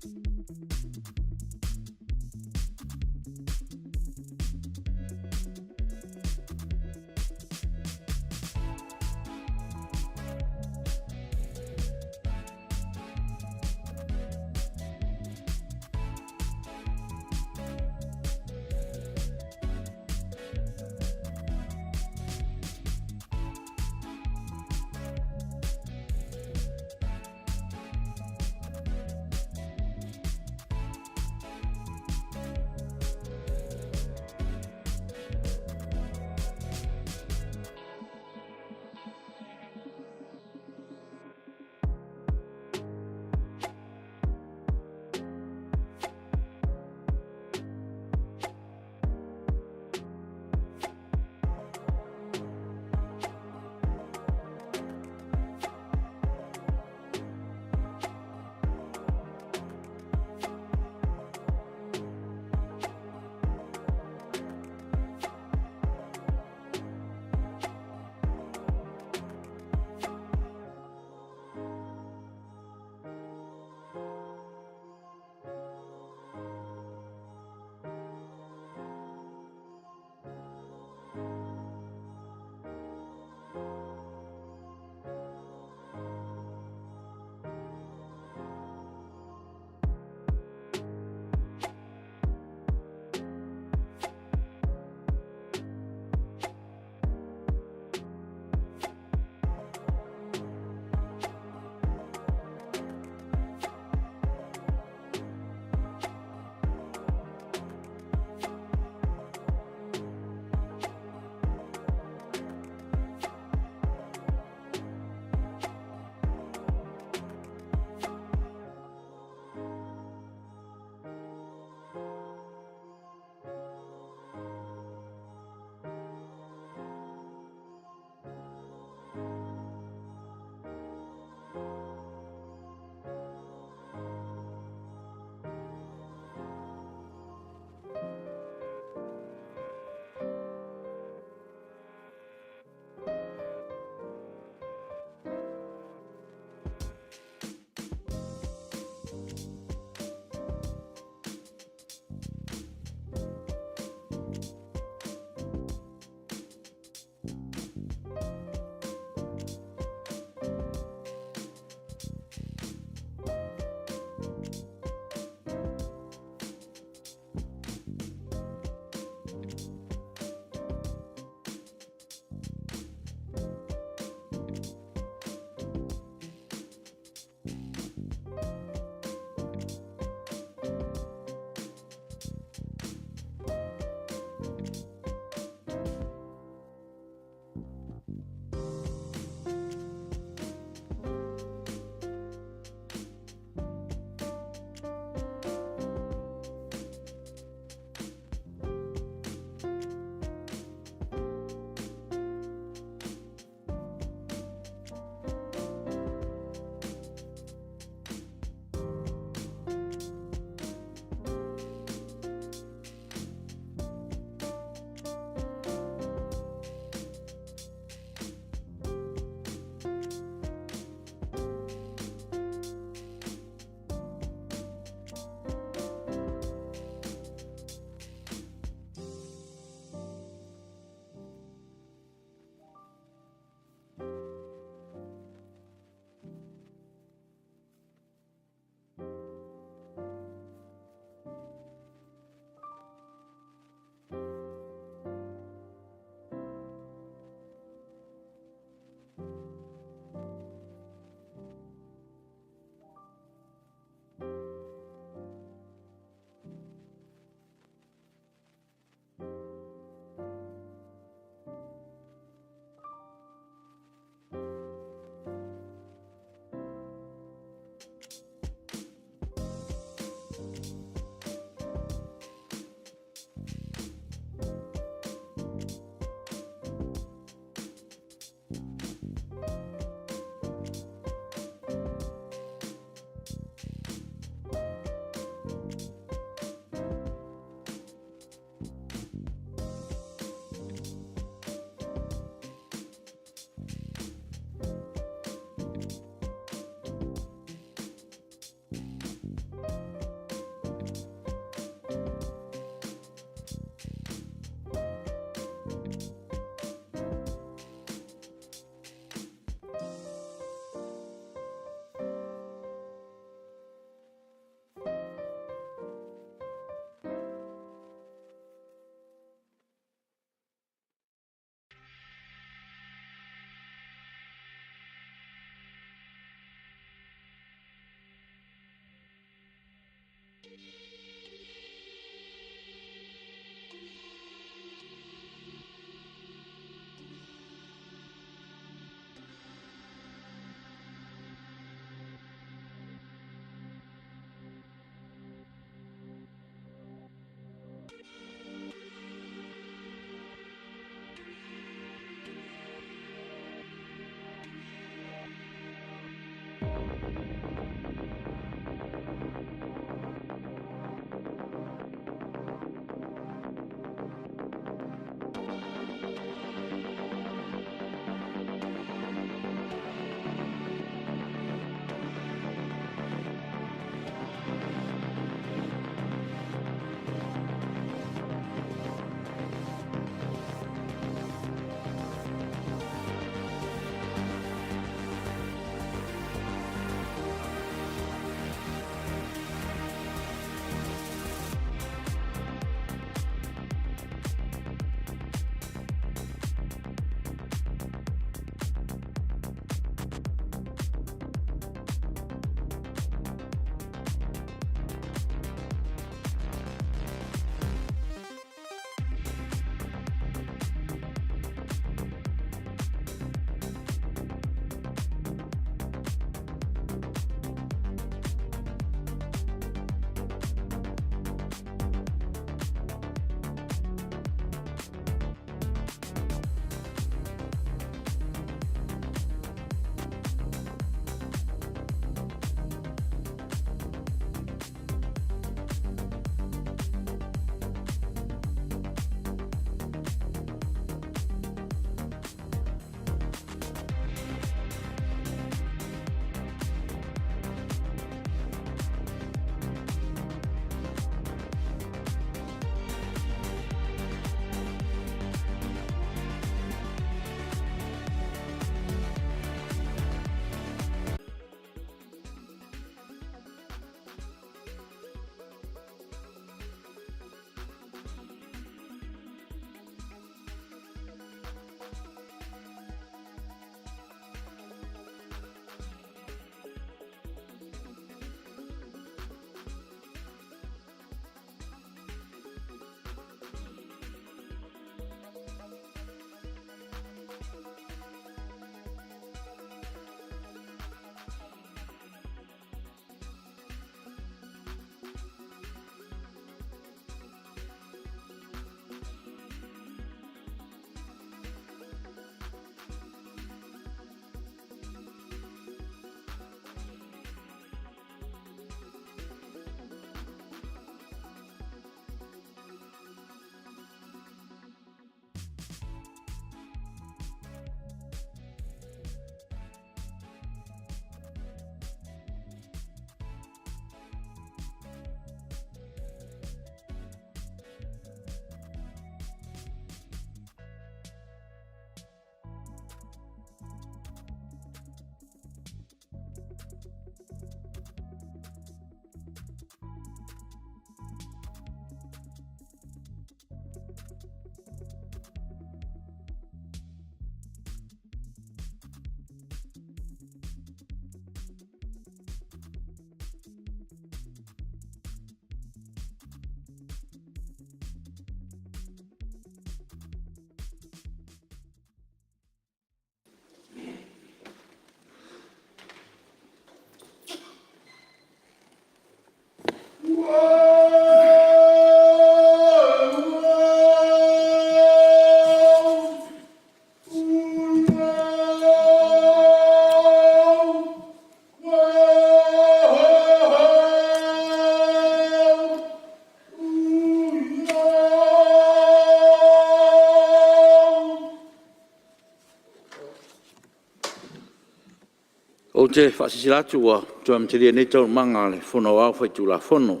Ou te faasilasila atu ua toe amatalia nei Taualumaga a le Fono Aoao Faitulafono.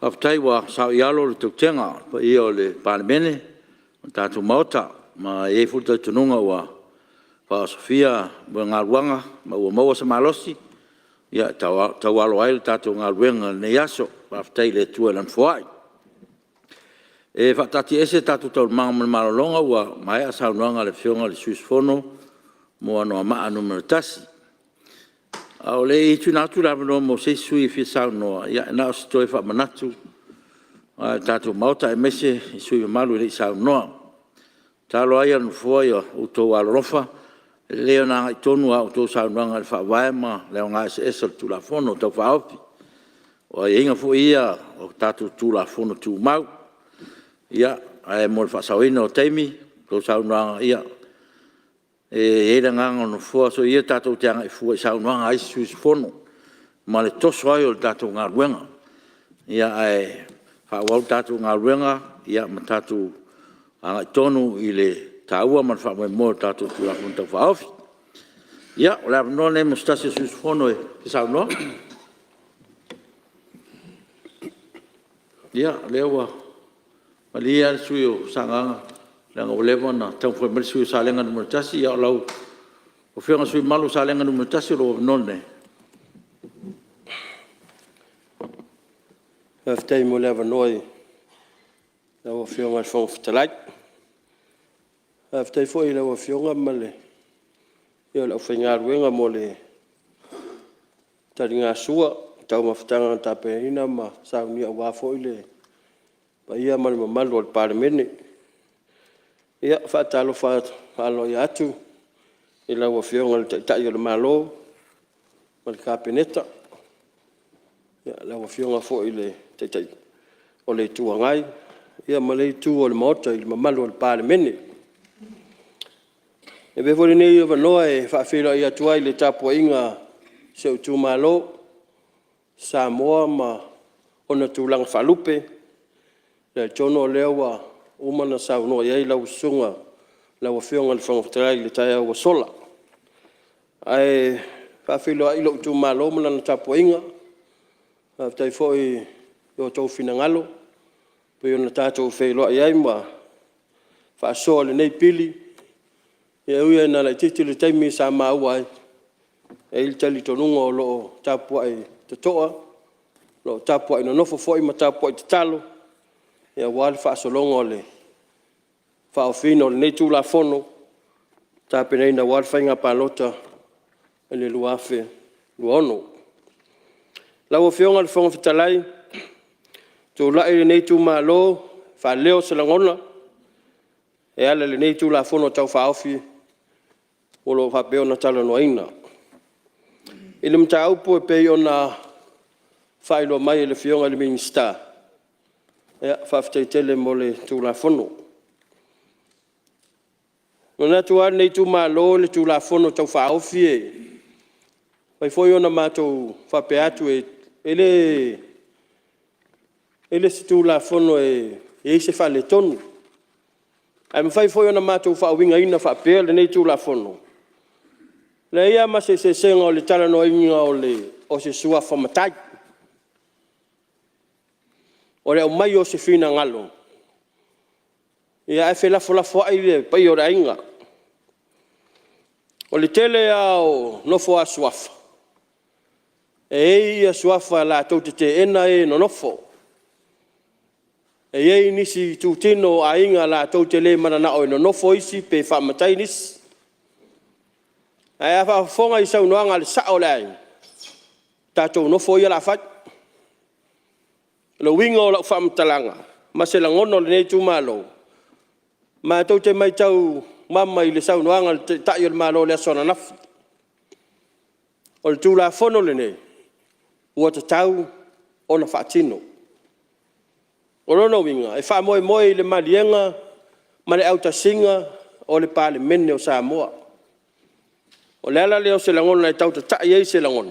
Faafetai ua saoialo le tautega a le paia o le Palemene ma le tatou Maota, ma e i ai foi le talitonuga ua faaosofia moegaluaga ma ua maua se malosi e taualo ai le tatou galuega i lenei aso. Faafetai i le Atua i Lana foai. E faataatiaese tatou Taualumaga mo le malologa ua maea saunoaga a le Afioga i le sui usufono mo Anoamaa 1. A o le i tuuina atu le avanoa mo se isi sui usufono e fia saunoa, ia na o se toe faamanatu lava i le tatou Maota aemaise i sui usufono mamalu e le i saunoa. O le tatalo lava ia a le Nofoa ia outou alolofa, e lelei ona agai tonu a outou saunoaga i le Faavae ma le aoga eseese o le Tulafono Tau Faaofi. O aiaiga foi ia o tatou Tulafono Tumau. Ae mo le faasaoina o le taimi i a outou saunoaga, ia E i ai le agaga o le Nofoa, soia tatou te agai fua i saunoaga a isi sui usufono ma le toso ai o le tatou galuega. Ae faaauau le tatou galuega ma tatou agai tonu i le taua ma le faamoemoe o le tatou Tulafono Tau Faaofi. Ia, o le avanoa lenei mo se tasi o sui usufono e fia saunoa. Ia, o lea ua malie lava le sui usufono mo Sagaga leaga ua leva ona taumafai mai le sui usufono mo Salega 1. Ia o lau Afioga i le sui usufono mamalu mo Salega 1, o lou avanoa lenei. Faafetai mo le avanoa i lau Afioga i le Fofoga Fetalai. Faafetai foi i lau Afioga ma le paia o le aufaigaluega mo le taligasua, taumafataga na tapenaina ma saunia aua foi le paia ma le mamalu o le Palemene. E faatalofa aloaia atu i lau Afioga i le Taitai o le Malo ma le Kapeneta, lau Afioga foi i le Taitai o le Itu Agai ma lea itu o le Maota i le mamalu o le Palemene. E avea foi lenei avanoa e faafeiloai atu ai i le tapuaiga a si ou Itumalo Samoa ma ona tulaga faalupe. E talitonu o lea ua uma ona saunoa i ai lau Susuga lau Afioga i le Fofoga Fetalai i le taeao ua sola. Ae faafeiloai lou Itumalo ma lana tapuaiga, faafetai foi i lo outou finagalo pei ona tatou feiloai ai ma faasoa i lenei Tulafono. E ui lava ina laitiiti le taimi sa maua ai, e i ai le talitonuga o lo o tapuai totoa, o lo o tapuai nonofo foi ma tapuai tatalo aua le faasologa o le faaofiina o lenei Tulafono ua tapenaina aua le Faiga Palota i le 2026. Lau Afioga i le Fofoga Fetalai, e tulai lenei Itumalo e faaleo se lagona e ala i lenei Tulafono Tau Faaofi o lo o faapea ona talanoaina. I le mataupu e pei ona faailoa mai e le Afioga i le Minisita, ia faafetai tele mo le Tulafono. E manatu lava lenei Itumalo o le Tulafono Tau Faaofi e mafai foi ona matou faapea atu e le o se Tulafono e i ai se faaletonu, ae mafai foi ona matou faauigaina faapea lenei Tulafono, e leai lava ma se eseesega o le talanoaina o se Suafa Matai. O le aumai o se finagalo ae felafolafoai le paia o le aiga. O le tele lava o nofo a Suafa e i ai Suafa latou te teena e nonofo. E i ai nisi itutino o aiga latou te le mananao e nonofo isi pe faamatai nisi. Ae a faafofoga i saunoaga a le Sa'o o le aiga, o tatou nofo ia o le a fai. O le uiga o lau faamatalaga ma se lagona o lenei itumalo, matou te maitau mama i le saunoaga a le Taitai o le Malo i le aso ananafi. O le Tulafono lenei ua tatau ona faatino. O lona uiga e faamoemoe i le maliega ma le autasiga o le Palemene o Samoa. O le ala lea o se lagona e tau tatai ai se lagona,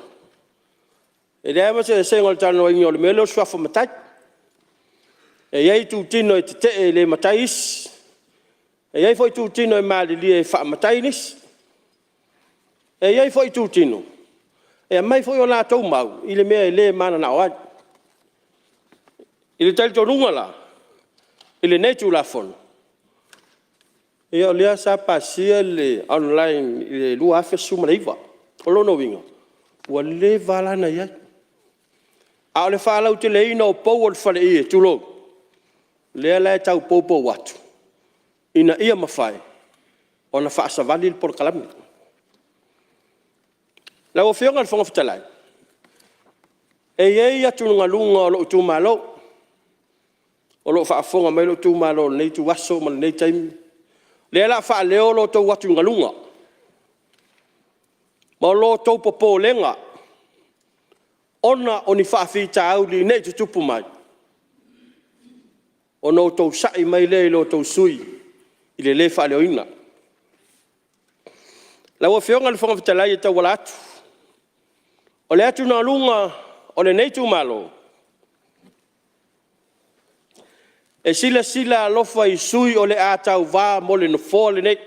e leai lava ma se eseesega o le talanoaina o le mea lea o le Suafa Matai. E i ai itutino e tete'e e le matai isi, e i ai foi itutino e malilie e faamatai nisi. E i ai foi itutino e aumai foi a latou mau i le mea e le mananao ai. I le talitonuga la i lenei Tulafono, ia o lea sa pasia le online i le 2019. O lona uiga ua leva la ona i ai, a o le faalauteleina o pou o le faleie, tulou, lea la e tau poupou atu ina ia mafai ona faasavali le polokalame. Lau Afioga i le Fofoga Fetalai, e i ai atugaluga o lou Itumalo, o lo o faafofoga mai lou Itumalo i lenei ituaso ma lenei taimi. O lea o le a faaleo lo outou atugaluga ma lo outou popolega ona o ni faafitauli ne i tutupu mai ona outou sa'i mai lea i lo outou sui usufono i le lē faaleoina. Lau Afioga i le Fofoga Fetalai e tauala atu, o le atugaluga o lenei itumalo, e silasila alofa i sui usufono o le a tauva mo le Nofoa lenei.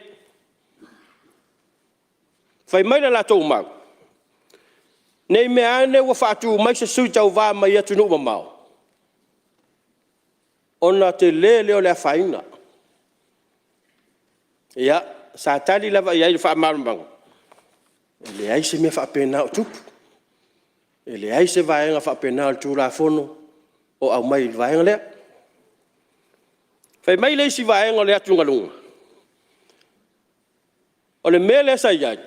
Fai mai le latou mau, ne i meaane ua faatu mai se sui tauva mai atunuu mamao ona tele lea o le afaina. Ia, sa tali lava i ai i le faamalamalamaga, e leai se mea faapena o tupu, e leai se vaega faapena o le Tulafono o aumai i le vaega lea. Fai mai le isi vaega o le atugaluga, o le mea lea sa i ai,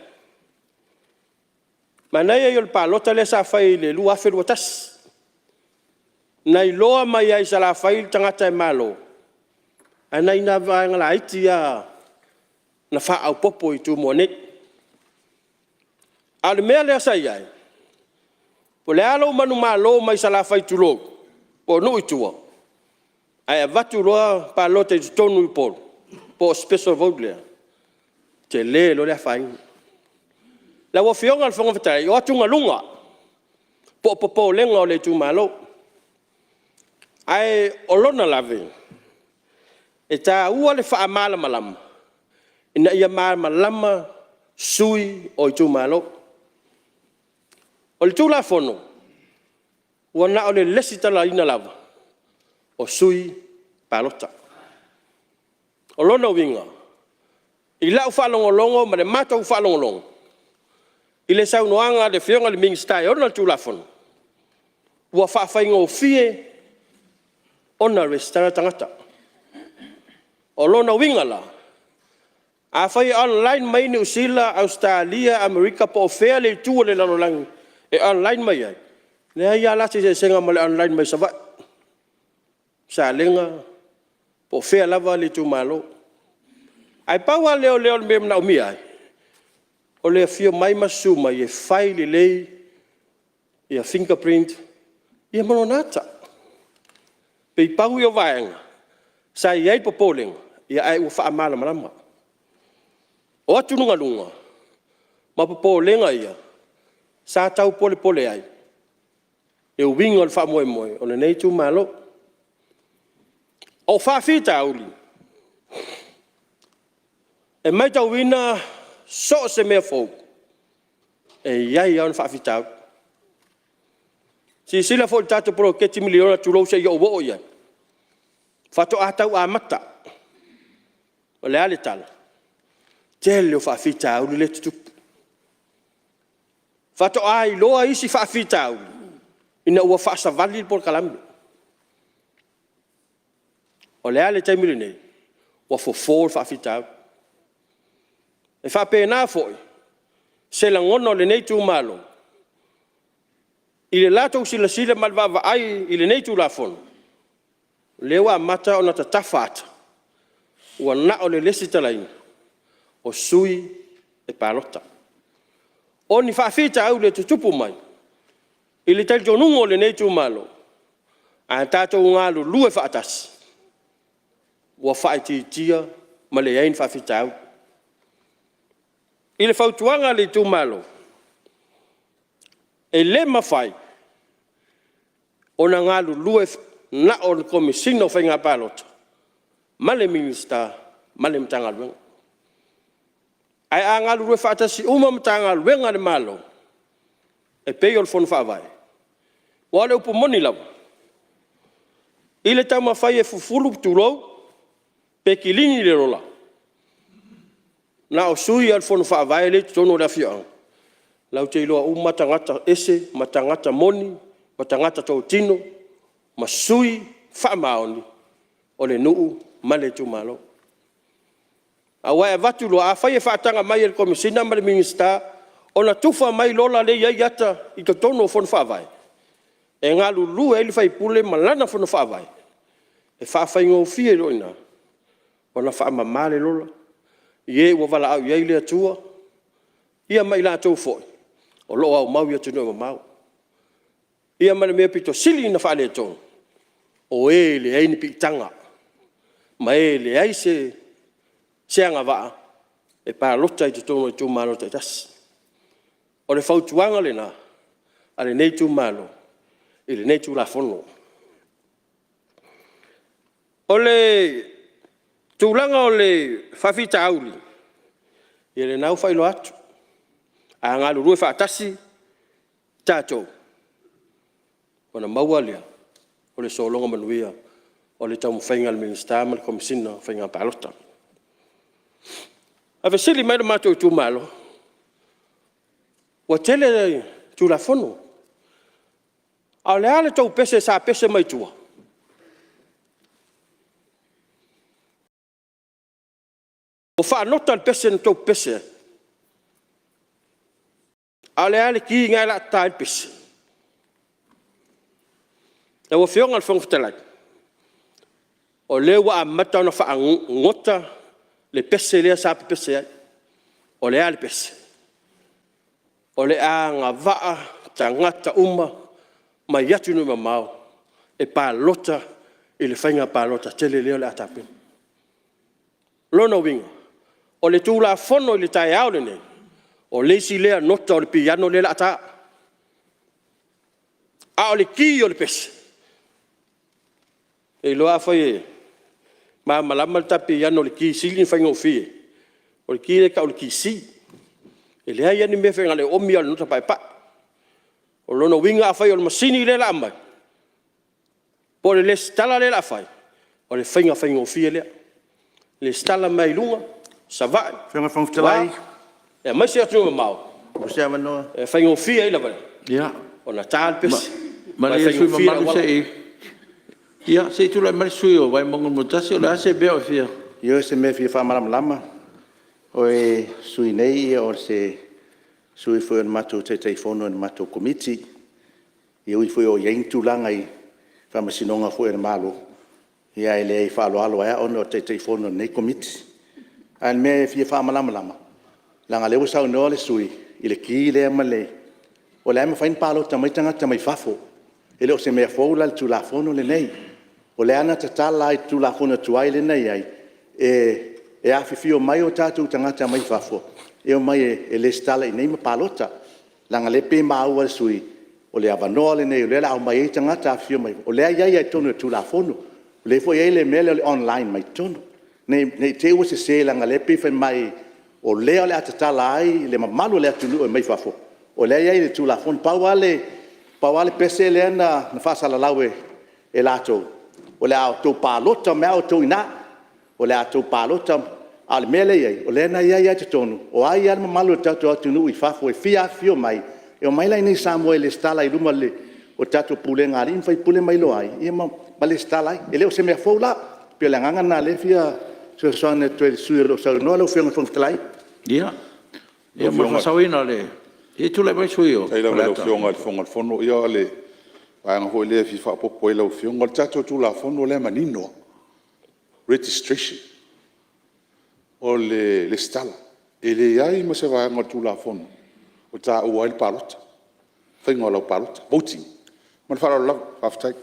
manaia ia o le palota lea sa fai i le 2021, na iloa mai lava i Salafai le tagata e malo, ae nai na vaega laiti lava na faaopoopo i Tumua nei. A o le mea lea sa i ai, po o le a lou manumalo mai Salafai tulou, po o Nuu i tua, ae avatu loa palota i totonu o Upolu po o special vote lea, tele loa le afaina. Lau Afioga i le Fofoga Fetalai, o atugaluga po o popolega o le itumalo. Ae o lona lave, e taua le faamalamalama ina ia malamalama sui usufono o itumalo. O le Tulafono, ua na o le resitalaina lava o sui palota. O lona uiga i lau faalogologo ma le matou faalogologo i le saunoaga a le Afioga i le Minisita e ona le Tulafono, ua faafaigofie ona resitala tagata. O lona uiga la, afai e online mai Niu Sila, Ausetalia, Amerika po o fea le itu o le lalolagi e online mai ai, e leai lava la se eseesega ma le online mai Savaii, Salega po o fea lava le itumalo. Ae pau lava leoleo i le mea e manaomia ai, o le afio mai ma susu mai e fai lelei ia fingerprint ma lona ata. E pei pau ia o vaega sa i ai le popolega ae ua faamalamalama. O atugaluga ma popolega ia sa tau polepole ai le uiga o le faamoemoe o lenei itumalo. O faafitauli e maitauina so o se mea fou e i ai lava ona faafitauli. Silasila foi i le tatou poloketi miliona tulou, seia ou oo i ai, faatoa tau amata. O le a le tala? Tele o faafitauli lea e tutupu. Faatoa iloa isi faafitauli ina ua faasavali le polokalame. O le a le taimi lenei? Ua fofo le faafitauli. E faapena foi se lagona o lenei itumalo i le latou silasila ma le vaavaai i lenei Tulafono, lea ua amata ona tatafa ata ua na o le resitalaina o sui e palota. O ni faafitauli e tutupu mai i le talitonuga o lenei itumalo, a tatou galulue faatasi ua faaitiitia ma leai ni faafitauli. I le fautuaga a le Itumalo, e le mafai ona galulue na o le Komesina o Faiga Palota ma le Minisita ma le Matagaluega. Ae a galulue faatasi uma Matagaluega a le Malo e pei o le Fono Faavae. Aua o le upu moni lava, i le taumafai e fufulu tulou pe kilini le lola, na o sui lava o le Fono Faavae lea e i totonu o le afioaga latou te iloa uma lava tagata ese ma tagata moni ma tagata totino ma sui faamaoni o le nuu ma le itumalo. Aua e avatu loa, afai e faataga mai e le Komesina ma le Minisita ona tufa mai lola lea e i ai ata i totonu o Fono Faavae e galulue ai le faipule ma lana Fono Faavae e faafaigofie ai loa i ina ona faamama le lola i e ua valaau i ai le Atua ia ma i latou foi o lo o aumau i atunuu e mamao. Ia ma le mea pito sili ona faaletonu, o e e leai ni piitaga ma e leai se agavaa e palota i totonu o itumalo taitasi. O le fautuaga lena a lenei itumalo i lenei Tulafono. O le tulaga o le faafitauli, ia lena ua faailoa atu, a galulue faatasi tatou ona maua lea o le sologa manuia o le taumafaiga a le Minisita ma le Komesina o Faiga Palota. Ae fesili mai le matou Itumalo, ua tele Tulafono a o le a le tou pese sa pese mai tua? Ua faanota le pese na outou pepese ai? A o le a le ki lena o le a ta ai le pese? Lau Afioga i le Fofoga Fetalai, o lea ua amata ona faanota le pese lea sa pepese ai. O le a le pese? O le a agavaa tagata uma mai atunuu e mamao e palota i le Faiga Palota tele lea o le a tapena. O lona uiga o le Tulafono i le taeao lenei, o le isi lea nota o le piano lea o le a ta. A o le ki o le pese, ou te iloa afai e malamalama le ta piano i le ki sili ona faigofie, o le ki lea e tau o le ki C. E leai lava ni mea e faia na o le oomi lava o le nota paepae. O lona uiga afai o le masini lea o le a aumai po o le resitala lea o le a fai, o le faiga faigofie lea, resitala mai lava i luga, Savaii, Lau Afioga i le Fofoga Fetalai… tua, aemaise atunuu mamao Po o se avanoa. E faigofie ai lava ona ta le pese ma e Malie le sui faigofie usufono mamalu auala. se i tulai mai le sui usufono mo Vaimauga 1. O le a se mea o e fia… Ioe, o se mea e fia faamalamalama. O le sui usufono nei o se sui foi o le matou Taitaifono i le matou Komiti. E ui foi o i ai ni tulaga i Faamasinoga foi a le Malo, ae leai e faaaloalo ai lava ona o le Taitaifono o lenei Komiti. A o le mea e fia faamalamalama, leaga o lea ua saunoa le sui usufono i le ki lea ma le… O la e mafai ona palota mai tagata mai fafo. E le o se mea fou la le Tulafono lenei. O lea na tatala lava i le Tulafono tuai lea na i ai e afifio mai o tatou tagata mai fafo e omai e resitala i inei ma palota. Leaga o lea e pei e maua e le sui usufono o le avanoa lenei o lea o le a omai ai tagata afifio mai. O lea e i ai lava i totonu o le Tulafono. O lea foi e i ai le mea lea o le online mai totonu. Ne i te i ua sese leaga o lea e pei e fai mai o lea o le a tatala ai le mamalu o le atunuu mai fafo. O lea e i ai i le Tulafono. Pau lava le pese lea na faasalalau e latou, o le a outou palota mai lava outou i ina. O le a outou palota… A o le mea lea e i ai, o lea na i ai lava i totonu, o ai lava le mamalu o le tatou atunuu i fafo e fia afifio mai, e omai la inei i Samoa e resitala i luma o le tatou pulega a alii ma faipule ma iloa ai ma resitala ai. E le o se mea fou la. E pei o le agaga lena o lea e fia fesoasoani atu ai i le sui usufono o lo o saunoa lau Afioga i le Fofoga Fetalai. Ia, mo le faasaoina o le… Se i tulai mai le sui usufono mo Faafetai lava i lau Faleata. Afioga i le Fofoga o le Fono. Ia o le vaega foi lea e fia faaopoopo i ai lau Afioga. O le tatou Tulafono lea e manino lava, Registration o le resitala. E leai ma se vaega o le Tulafono o taua ai le palota, le faiga o lau palota, voting. Ma le faaaloalo lava. Faafetai.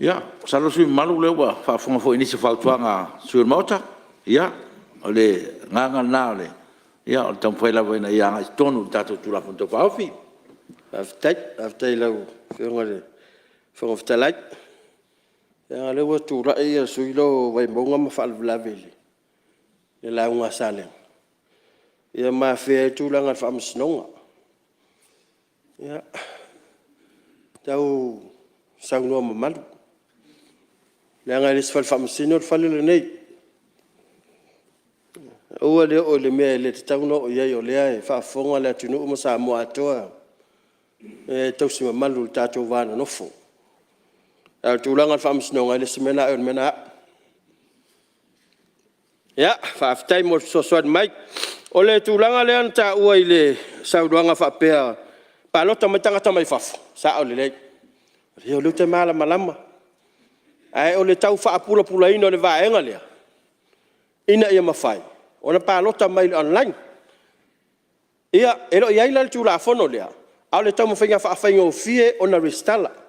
Ia, masalo le sui usufono mamalu o lea ua faafofoga foi i nisi o fautuaga a sui usufono o le Maota. Ia, o le agaga lena o le taumafai lava ina ia agai tonu i le tatou Tulafono Tau Faaofi. Faafetai. Faafetai i lau Afioga i le Fofoga Fetalai. Leaga o lea ua tulai le sui usufono lea o Vaimauga ma faalavelave i le lauga a Salega ma afea ai le tulaga o le Faamasinoga. Ia, tau saunoa mamalu leaga e le o se Fale Faamasino le fale lenei. Aua le oo i le mea e le tatau ona oo i ai o lea e faafofoga le atunuu ma Samoa atoa e tausi mamalu i le tatou va nonofo. A o le tulaga i le Faamasinoga e le o se mea lena a oe o le mea lena a au. Ia, faafetai mo le fesoasoani mai. O le tulaga lea na taua i le saunoaga faapea e palota mai tagata mai fafo, e sao lelei. Ia o lea ou te malamalama ae o le tau faapulapulaina o le vaega lea ina ia mafai ona palota mai i le online. Ia, e le o i ai la i le Tulafono lea a o le taumafaiga e faafaigofie ona resitala. O le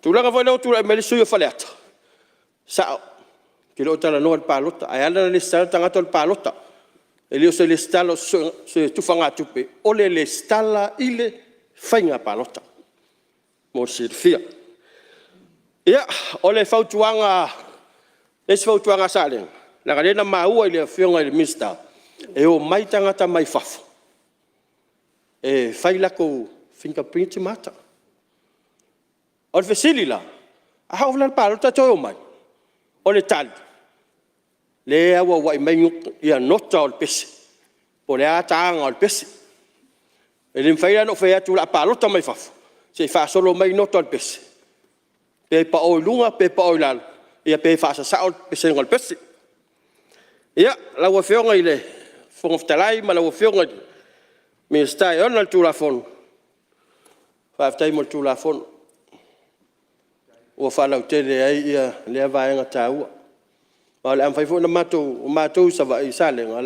tulaga foi lea ua tulai mai ai le sui usufono o Faleata, e sao. Ou te le o talanoa i le palota, ae ala ona resitala le tagata o le palota. E le o se resitala o se tufagatupe o le resitala i le Faiga Palota mo le silafia. Ia, o le fautuaga le isi fautuaga a Salega leaga o lea na maua i le Afioga i le Minisita e omai tagata mai fafo e fai latou fingerprints ma ata. O le fesili la; a oo la i le palota e toe omai? O le tali, lea e auauai mai nota o le pese po o le a taina o le pese. E le mafai la ona ou fai atu o le a palota mai fafo se i faasolo mai nota o le pese pe pao i luga pe pao i lalo ia pe faasasao le pesega o le pese. Ia, lau Afioga i le Fofoga Fetalai ma lau Afioga i le Minisita e ona le Tulafono, faafetai mo le Tulafono ua faalautele ai lea vaega taua. Ma o le a mafai foi ona matou… O matou i Savaii i Salega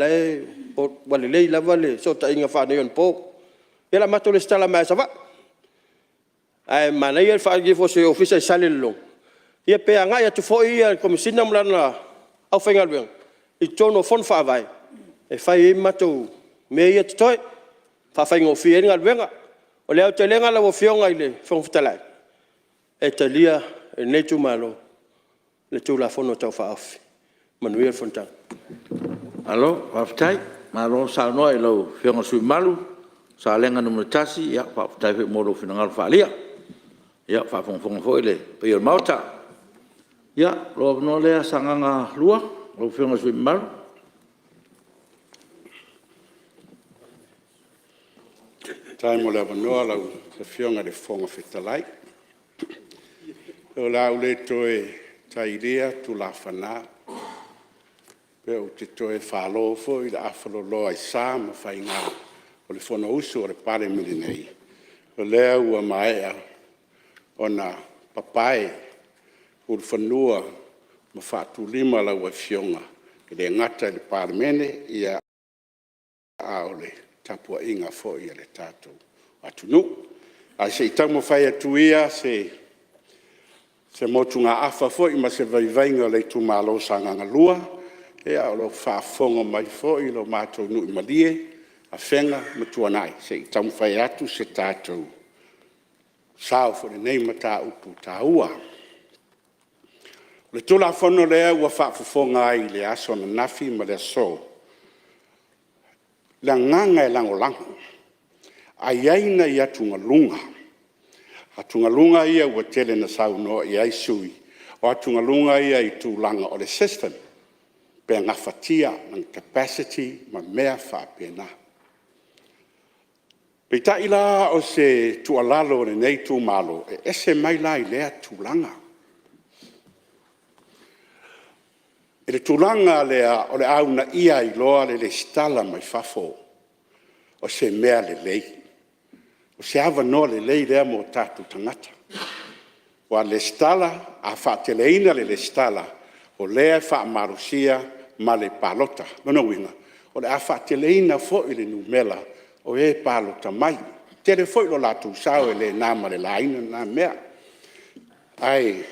ua lelei lava le fesootaiga faaneionapo. Ia o le a matou resitala mai lava i Savaii. Ae manaia le ave ifo o se Ofisa i Salelologa ia pe agai atu foi le Komesina ma lana aufaigaluega i totonu o Fono Faavae e fai ai matou mea ia e totoe e faafaigofie ai le galuega. O le aotelega lau Afioga i le Fofoga Fetalai, e talia e lenei itumalo le Tulafono Tau Faaofi. Manuia le fonotaga. Malo faafetai, malo saunoa i lau Afioga i le sui usufono mamalu mo Salega 1, faafetai foi mo lou finagalo faaalia. Ia ua faafogafoga foi le paia o le Maota. Ia o lou avanoa lea Sagaga 2 lau Afioga i le sui usufono mamalu. Faafetai mo le avanoa lau Afioga i le Fofoga Fetalai. O le a ou le toe tailia tulafana pe ou te toe falo foi le afaloloa i sa ma faiga o le Fonousu a le Palemene nei, o lea ua maea ona papae ulufanua ma faatulima lau Afioga e le gata i le Palemene, a o le tapuaiga foi a le tatou atunuu. Ae se i taumafai atu ia se motugaafa foi ma se vaivaiga o le itumalo o Sagaga 2, o lo o faafofoga mai foi lo matou nuu i Malie, Afega ma Tuanai, se i taumafai atu se tatou sao foi i lenei mataupu taua. O le Tulafono lea ua faafofoga ai i le aso ananafi ma le aso, o le agaga e lagolago, ae i ai nai atugaluga, atugaluga ia ua tele ina saunoa i ai sui usufono, o atugaluga ia i tulaga o le system, pe gafatia, capacity ma mea faapena. Peitai la o se tuualalo a lenei itumalo, e ese mai la i lea tulaga. I le tulaga lea o le a uunaia ai loa le resitala mai fafo, o se mea lelei, o se avanoa lelei lea mo tatou tagata. Aua a resitala, a faateleina le resitala, o lea e faamalosia ma le palota. O lona uiga, o le a faateleina foi le numera o e palota mai. E tele foi lo latou sao e le na ma le laina lena mea. Ae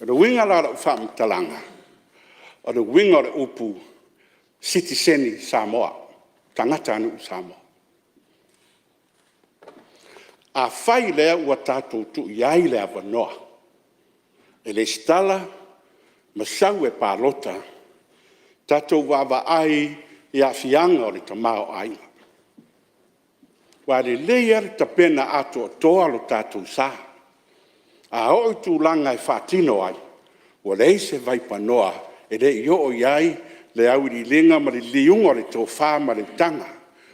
o le uiga la o lau faamatalaga, o le uiga o le upu sitiseni Samoa, tagatanuu Samoa. Afai lea ua tatou tuu i ai le avanoa e resitala ma sau e palota, tatou vaavaai i aafiaga o le tamaoaiga. Aua e lelei lava le tapena atoatoa lo tatou sa. A oo i tulaga e faatino ai, ua leai se vaipanoa e le i oo i ai le auiliiliga ma le liliuina o le tofa ma le utaga,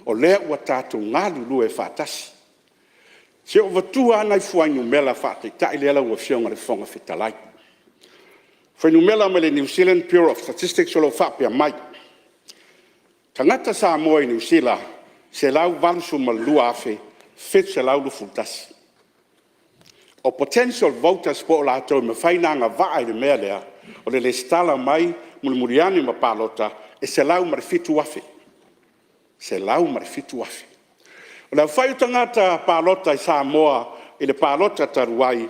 o lea ua tatou galulue faatasi. Se i ou avatua lava nai fuainumera faataitai ia lau Afioga i le Fofoga Fetalai. O fuainumera mai le New Zealand Bureau of Statistics o lo o faapea mai, tagata Samoa i Niu Sila, 182,721. O potential voters po o latou e mafai ona agavaa i le mea lea o le resitala mai mulimuli ane ma palota, e 107,000. 107,000. O le aofai o tagata palota i Samoa i le palota talu ai,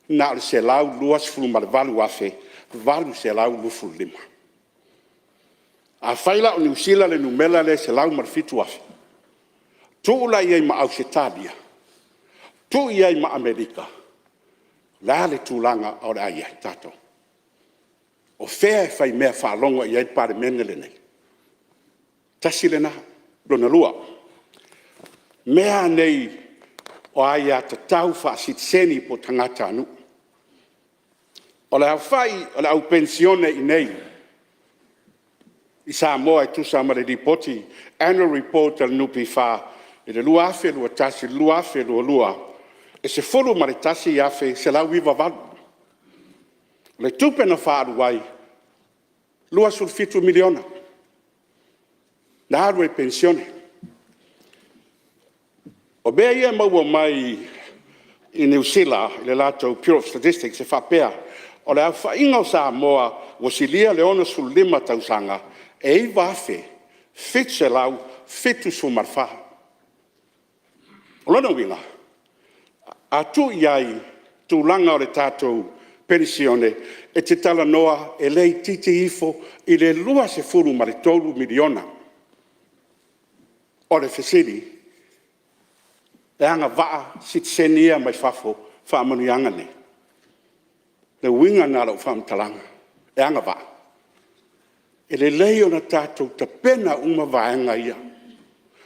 na o le 128,825. Afai la o Niu Sila le numera lea e 107,000, tuu la i ai ma Ausetalia, tuu i ai ma Amerika, o le a le tulaga o le a i ai tatou? O fea e faimea faalogo i ai le Palemene lenei? Tasi lena. Lona lua, o mea lava nei o aiatatau faasitiseni po o tagatanuu. O le aofai o le au penisione i inei i Samoa e tusa ma le lipoti, Annual Report a le NPF i le 2021/2022, e 11,198. O le tupe na faaalu ai, $27 miliona na alu ai i penisione. O mea ia e maua mai i Niu Sila i le latou Bureau of Statistics e faapea, o le aofaiga o Samoa ua silia le 65 tausaga, e 9,774. O lona uiga, a tuu i ai i le tulaga o le tatou penisione, e te talanoa e le itiiti ifo i le $23 miliona. O le fesili, e agavaa sitiseni ia mai fafo i faamanuiaga nei? O le uiga lena o lau faamatalaga, e agavaa? E lelei ona tatou tapena uma vaega ia,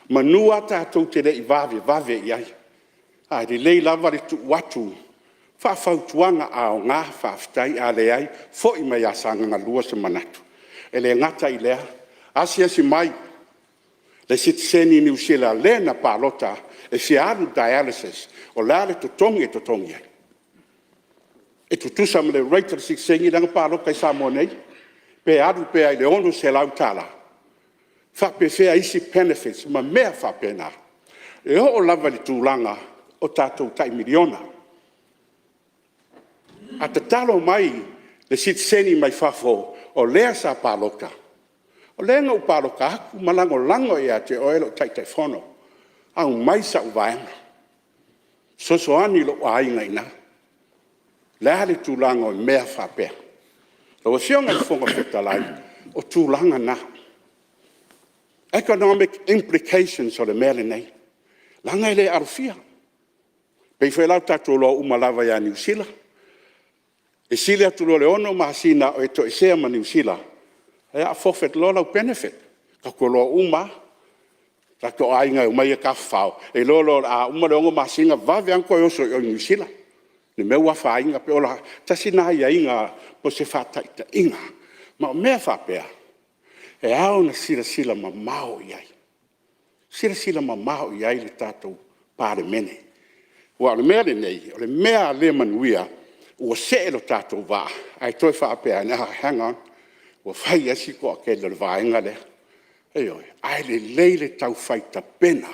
manu lava tatou te le i vavevave i ai, ae lelei lava le tuu atu faafautuaga, a aoga faafetai, a leai, foi mai ia Sagaga 2 se manatu. E le gata i lea, asiasi mai le sitiseni Niu Sila le na palota e fia alu i le dialysis, o le a le totogi e totogi ai? E tutusa ma le rate a le sitiseni lea na palota i Samoa nei? Pe alu pea i le $600? E faapefea isi benefits ma mea faapena? E oo lava i le tulaga o tatou tai miliona. A tatalo mai le sitiseni mai fafo o lea sa palota, o lea na ou palota atu ma lagolago ia te oe lou Taitaifono, aumai sau vaega, fesoasoani i lou aiga i ina. O le a le tulaga o mea faapea? Lau Afioga i le Fofoga Fetalai, o tulaga na, economic implications o le mea lenei, leaga e le alofia. E pei foi la ua tatou iloa uma lava ia Niu Sila, e sili atu loa i le 6 masina o e toesea ma Niu Sila, o le a forfeit loa lau benefit. Tatou te iloa uma lava, o tatou aiga e omai e tafafao, e iloa loa o le a uma le 6 masina, vave lava ona toe oso i Niu Sila ne i meaane ua afaina. Tasi lena aiaiga mo se faataitaiga, ma o mea faapea, e ao ona silasila mamao i ai, silasila mamao i ai le tatou Palemene. Aua o le mea lenei, o le mea lea e manuia, ua see lo tatou vaa, ae toe faapea ane, hang on, ua fai lava si toatele o le vaega lea. Ioe. Ae lelei le taufai tapena,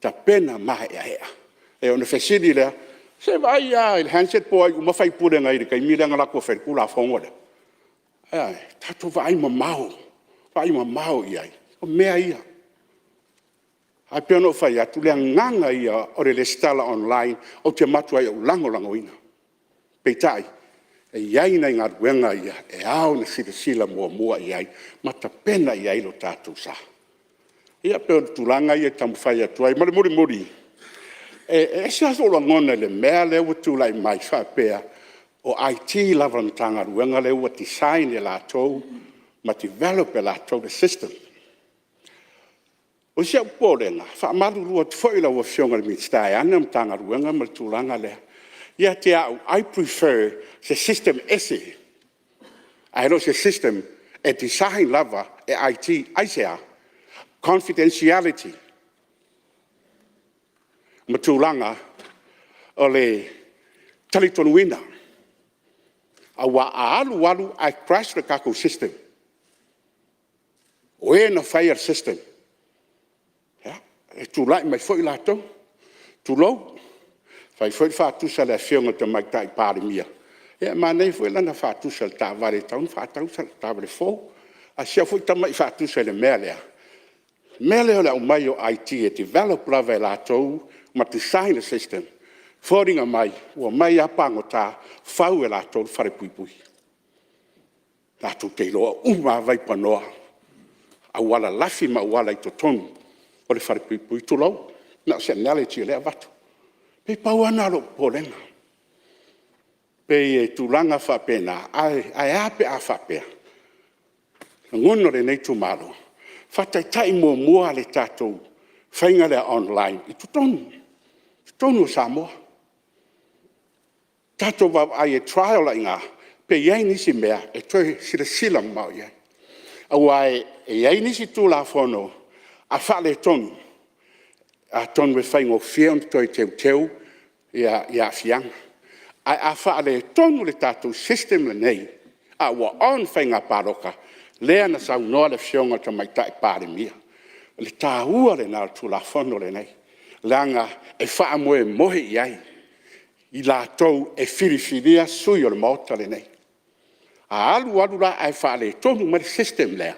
tapena maeaea. Ona fesili lea, se i vaai lava i le Hansard po o ai uma sui usufono na i ai i le taimi lea na o latou faia ai le Tulafono lea? Ioe. Tatou vaaimamao, vaaimamao i ai, o mea ia. Ae pei ona ou fai atu, o le agaga ia o le resitala online ou te matuai ou lagolagoina. Peitai, e i ai nai galuega ia e ao ona silasila muamua i ai ma tapena i ai lo tatou sa. Ia pei o tulaga ia e taumafai atu ai. Ma le mulimuli, e ese lava sou lagona i le mea lea ua tulai mai faapea o IT lava a le Matagaluega lea ua design e latou ma develop e latou le system. O si ou popolega, e faamalulu atu foi i lau Afioga i le Minisita e ana le Matagaluega ma le tulaga lea, ia te au, I prefer se system ese ae le o se system e design lava e IT. Aisea? Confidentiality ma tulaga o le talitonuina. Aua a alu alu ae crash le tatou system, o e na faia le system, ia, e tulai mai foi latou, tulou. Na fai foi le faatusa a le Afioga i le Tamaitai Palemia, ia e manaia foi lana faatusa i le taavale e tatau ona faatau sana taavale fou. A o si au foi tamai faatusa i le mea lea, o le mea lea o le aumai o IT e develop lava e latou ma design le system, e foliga mai ua omai lava pagota fau e latou le falepuipui. Latou te iloa uma lava vaipanoa. auala lafi ma auala i totonu o le falepuipui, tulou, na o se analogy o lea e avatu. E pei na pau lava lena o lou popolega, pei e tulaga faapena, ae a pe a faapea, o lagona o lenei itumalo, faataitai muamua le tatou faiga lea online i totonu o Samoa. Tatou vaavaai e trial i ina pe i ai nisi mea e toe silasila mamao i ai. Aua e i ai nisi Tulafono a faaletonu, atonu e faigofie ona toe teuteu aafiaga. Ae a faaletonu le tatou system lenei a ua on faiga palota, lea na saunoa le Afioga i le Tamaitai Palemia, o le taua lena o le Tulafono lenei, leaga e faamoemoe i ai i latou e filifilia sui o le Maota lenei. A alu alu la ae faaletonu mai le system lea,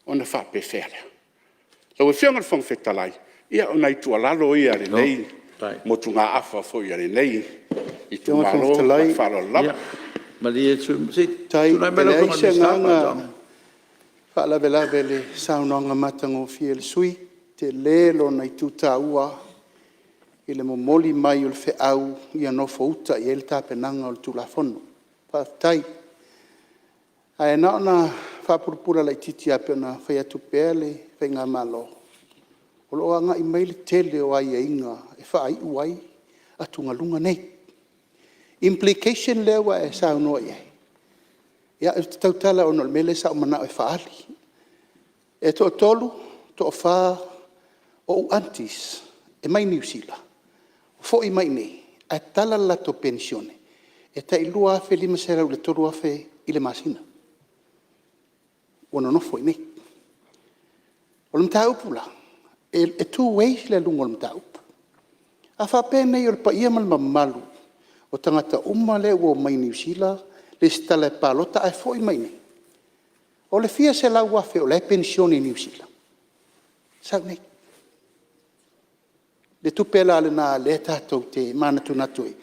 ona faapefea lea? Lau Afioga i le Fofoga Fetalai, ia o nai tuualalo ia a lenei motugaafa foi a lenei itumalo ma le faaaloalo lava. E leai se agaga e faalavelave i le saunoaga matagofie a le sui usufono, e tele lona itu taua i le momoli mai o le feau ia nofouta i ai le tapenaga o le Tulafono. Faafetai. Ae na ona faapulapula laitiiti lava pei ona fai atu pea le faigamalo, o lo o agai mai le tele o aiaiga e faaiu ai atugaluga nei. Implication lea ua e saunoa i ai, ia ou te tautala ona o le mea lea sa ou manao e faaali. E toatolu, toafa ou aunties e mai Niu Sila, foi mai i inei ae tala le latou penisione e tai $2,500 i le $3,000 i le masina ua nonofo i inei. O le mataupu la, e two ways le aluga o le mataupu. A faapea nei o le paia ma le mamalu o tagata uma lea ua omai mai Niu Sila resitala e palota ae foi mai i inei, o le fia selau afe o la e penisione i Niu Sila, sau nei. Le tupe la lena o lea tatou te manatunatu i ai,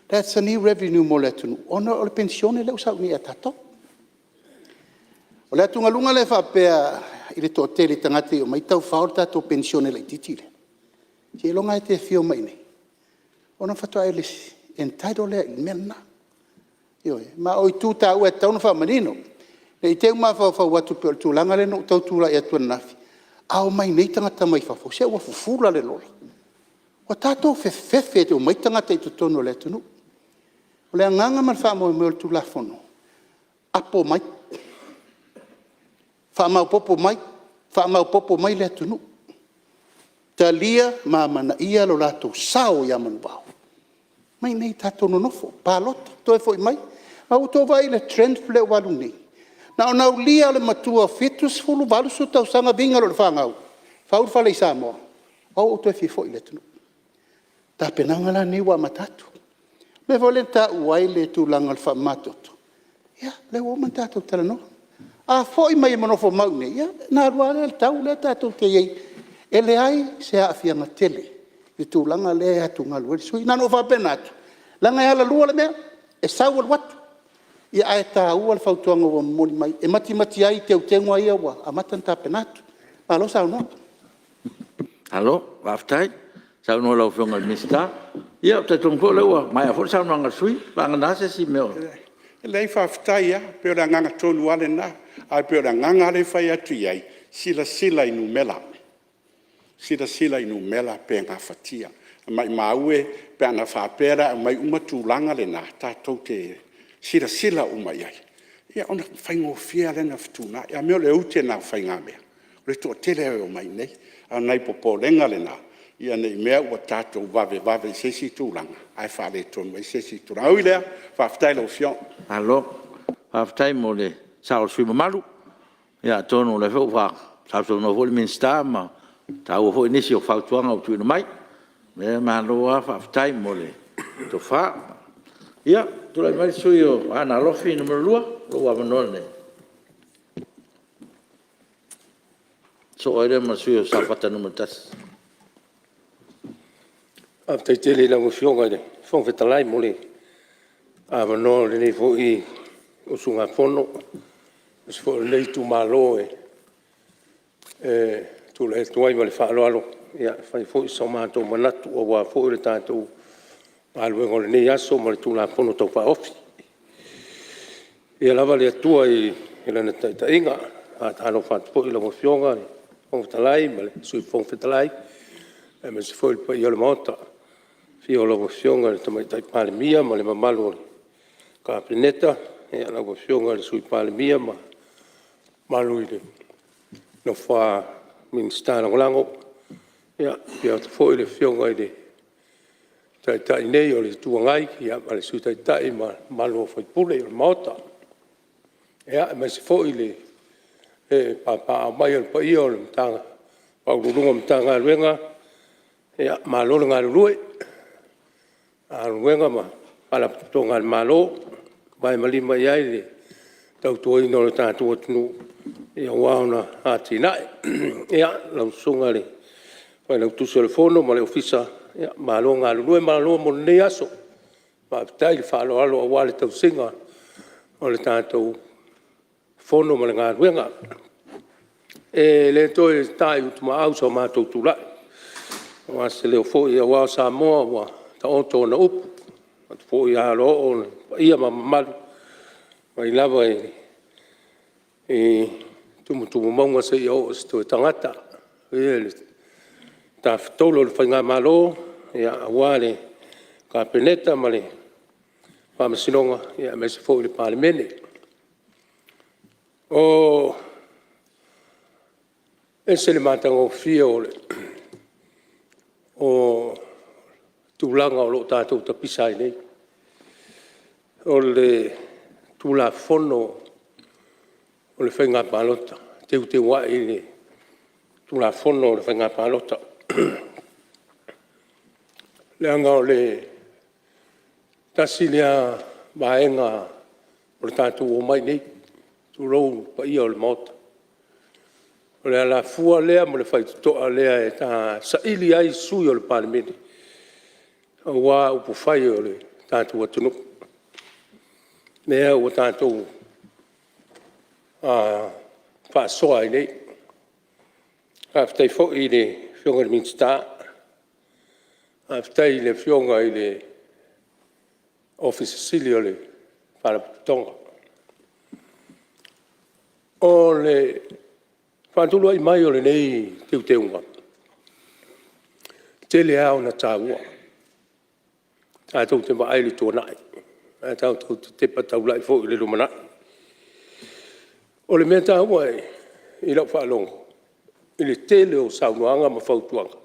that's a new revenue mo le atunuu ona o le penisione lea ua sau nei ia tatou. O le atugaluga lea faapea i le toatele o tagata e omai taufao le tatou penisione laitiiti lea, seiloga lava e te afio mai i inei ona faatoa e entitle lea i le mea lena. Ioe. Ma o itu taua e tatau ona faamanino. Ne i te i ua mafaufau atu pei o le tulaga lea na ou tau tulai atu ananafi, a omai nei tagata mai fafo, se ua fufula le lola. Ua tatou fefefe e omai tagata i totonu o le atunuu. O le agaga ma le faamoemoe o le Tulafono, apo mai, faamaopoopo mai, faamaopoopo mai le atunuu, talia ma amanaia lo latou sao ia manuvao. Omai inei tatou nonofo, palota, toe foi mai. A ua outou vaai i le trend lea ua alu nei? Na ona aulia lava o le matua 70, 80 tausaga viga loa i le fanau, fau le fale i Samoa, o au ua ou toe fia foi i le atunuu. O tapenaga la lenei ua amata atu. O le mea foi lea na taua ai le tulaga o le faamamatoto, ia o lea ua uma ona tatou talanoa. A foi mai e nofomau i inei, ia ona alu lava lea i le tau lea tatou te i ai. E leai se aafiaga tele i le tulaga lea e atugalu ai le sui usufono. Na ona ou faapena atu, leaga e alalua le mea, e sau alu atu. Ae taua le fautuaga ua momoli mai e matimati ai teuteuga ia ua amata ona tapena atu. Malo saunoa. Malo faafetai saunoa i lau Afioga i le Minisita. Ia ou te talitonu foi o lea ua maea foi le saunoaga a le sui usufono, vagana se isi mea o… Leai faafetai lava. E pei o le agaga tonu lava lena. Ae pei o le agaga lea e fai atu i ai, silasila i numera, silasila i numera pe gafatia. Maumau e pe ana faapea la e aumai uma tulaga na tatou te silasila uma i ai, ia ona faigofie lava lea ona fetuunai. A mea o le ute lena o faigamea, o le toatele e omai i inei. A o nai popolega na, ina ne i mea ua tatou vavevave i se isi tulaga ae faaletonu ai se isi tulaga. Ae ui i lea, faafetai i lau Afioga. Malo faafetai mo le sao o le sui usufono mamalu. Ia atonu o lea foi ua sausaunoa foi le Minisita ma taua foi nisi o fautuaga ua tuuina mai. O le mea lea, malo lava faafetai mo le tofa. Ia, tulai mai le sui usufono mo Aana Alofi 2, lou avanoa lenei. Sosoo ai lea ma le sui usufono mo Safata 1. Faafetai tele i lau Afioga i le Fofoga Fetalai mo le avanoa o lenei foi usugafono aemaise foi o lenei itumalo e Tulai atu ai ma le faaaloalo e fai foi so matou manatu aua foi le tatou galuega o lenei aso ma le Tulafono Tau Faaofi. Viia lava le Atua i Lana taitaiga. E faatalofa atu foi i lau Afioga i le Fofoga Fetalai ma le Sui Fofoga Fetalai aemaise foi le paia o le Maota. I le afio o lau Afioga i le Tamaitai Palemia ma le mamalu o le Kapeneta, lau Afioga i le Sui Palemia ma le mamalu i le nofo a Minisita Lagolago. Ia, afio atu foi le Afioga i le Taitai nei o le Itu Agai ma le Sui Taitai ma le mamalu o sui usufono o le Maota. Ia, aemaise foi le papaaao mai o le paia o Ofisa Sili o Pulega o Matagaluega, malo le galulue i Matagaluega ma Faalapotopotoga a le Malo o vae ma lima i ai le tautuaina o le tatou atunuu aua ona atinae. Ia, lau Susuga i le Failautusi o le Fono ma le Ofisa, malo galulue, malo mo lenei aso. Faafetai le faaaloalo aua le tausiga o le tatou Fono ma le galuega. E le toe ta i utumaau so matou tulai aua se leo foi aua o Samoa ua taoto ona upu, ua foi a alaoo ona paia ma mamalu mai lava i tumutumu mauga seia oo i se toe tagata. Le paia i le Tafatolu o le Faigamalo aua le Kapeneta ma le Faamasinoga aemaise foi le Palemene. E ese le matagofie o tulaga o lo o tatou tapisa ai nei, o le Tulafono o le Faiga Palota, e teuteu ai le Tulafono o le Faiga Palota. Leaga o le tasi lea vaega o le tatou omai i inei, tulou le paia o le Maota, o le alafua lea ma le faitotoa lea e saili ai sui usufono o le Palemene aua upufai o le tatou atunuu, lea ua tatou faasoa ai nei. Faafetai foi i le Afioga i le Minisita, faafetai i le Afioga i le Ofisa Sili o le Faalapotopotoga. O le faatulai mai o lenei teuteuga, e tele lava ona taua. Tatou te vaai i le tuanai ae tatou te tepa taulai foi i le lumanai. O le mea taua i lau faalogo i le tele o saunoaga ma fautuaga,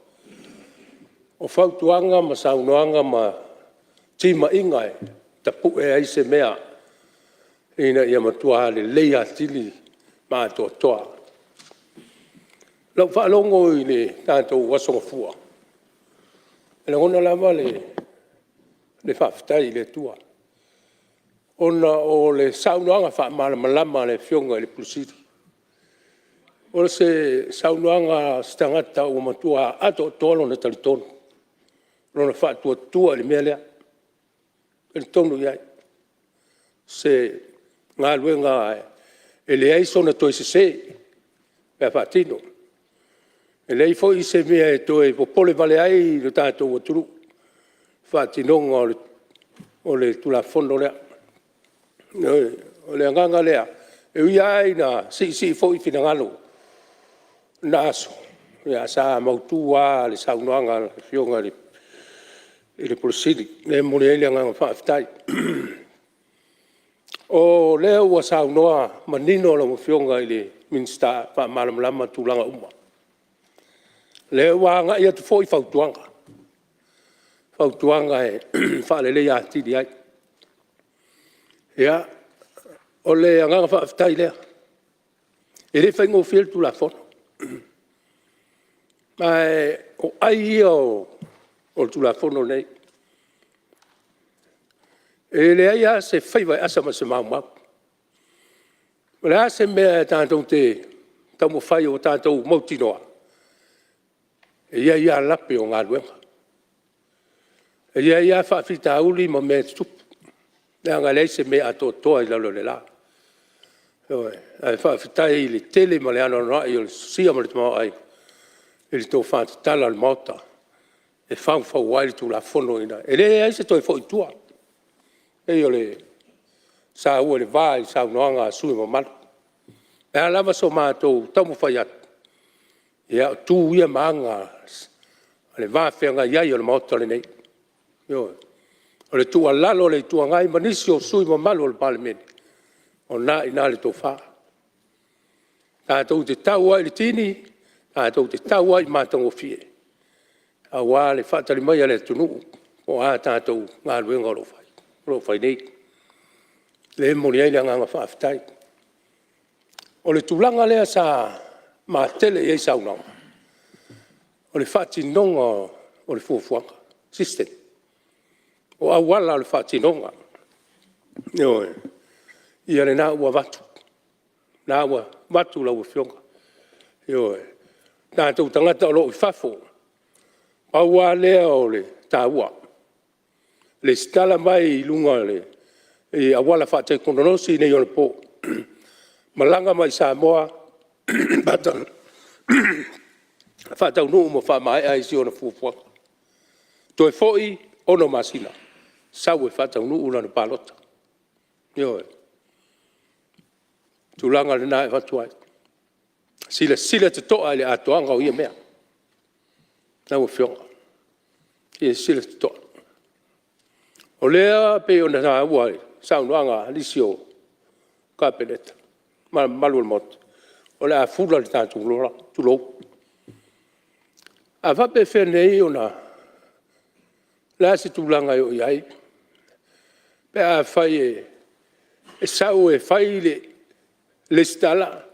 o fautuaga ma saunoaga ma timaiga e tapue ai se mea ina ia matua lelei atili ma atoatoa. I lau faalogo i le tatou Aso Gafua, e lagona lava le faafetai i le Atua ona o le saunoaga faamalamalama a le Afioga i le Ofisa Sili o Pulega. O se saunoaga a se tagata ua matua atoatoa lona talitonu, lona faatuatua i le mea lea, e talitonu i ai. O se galuega e leai sona toe sese pe a faatino. E leai foi se mea e toe popole vale ai le tatou atunuu i le faatinoga o le Tulafono lea. Ioe. O le agaga lea, e ui lava ina siisii foi finagalo i lena aso, ae sa mautu lava le saunoaga a le Afioga i le Ofisa Sili o Pulega. O lea e momoli ai le agaga faafetai. O lea ua saunoa manino lau Afioga i le Minisita e faamalamalama tulaga uma. O lea ua agai atu foi fautuaga, fautuaga e faaleleia atili ai. Ia, o le agaga faafetai lea. E le faigofie le Tulafono, ma o ai ia o le Tulafono lenei. E leai lava se faiva e asa ma se maumau. O le a se mea tatou te taumafai ua tatou mautinoa, e i ai lava lape o galuega, e i ai lava faafitauli ma mea e tutupu, leaga e leai se mea e atoatoa i lalo o le la. Ioe. Ae faafetai i le tele ma le anoanoai o le sosia ma le tamaoaiga i le tofa tatala o le Maota e faufau ai le Tulafono ina ia… E leai se toe foi i tua, e pei o le saua i le va i saunoaga a sui usufono mamalu. O le a lava so matou taumafai atu, ia o tu ia ma aga o le va feagai ai o le Maota lenei, ioe. O le tuualalo a le Itu Agai ma nisi o sui usufono mamalu o le Palemene, o lena e i ina le tofa. Tatou te tau ai i le tini, tatou te tau ai i le matagofie aua le faatali mai a le atunuu po o a tatou galuega o lo o fai nei. O lea e momoli ai le agaga faafetai. O le tulaga lea sa matele i ai saunoaga, o le faatinoga o le fuafuaga, system. O auala o le faatinoga, ioe. Ia lena ua avatu, lena ua avatu i lau Afioga, ioe. O tatou tagata o lo o i fafo, pau lava lea o le taua, lesitala mai i luga i auala faatekonolosi faaneionapo, malaga mai i Samoa faataunuu ma faamaea isi ona fuafuaga. Toe foi 6 masina, sau e faataunuu lana palota, ioe. O le tulaga lena e avatu ai. Silasila totoa i le atoaga o ia mea lau Afioga, silasila totoa. O lea e pei ona taua i saunoaga a nisi o Kapeneta ma le mamalu o le Maota, o le a fula le tatou lola, tulou. A faapefea nei ona… O le a se tulaga e oo i ai pe afai e sau e fai le resitala,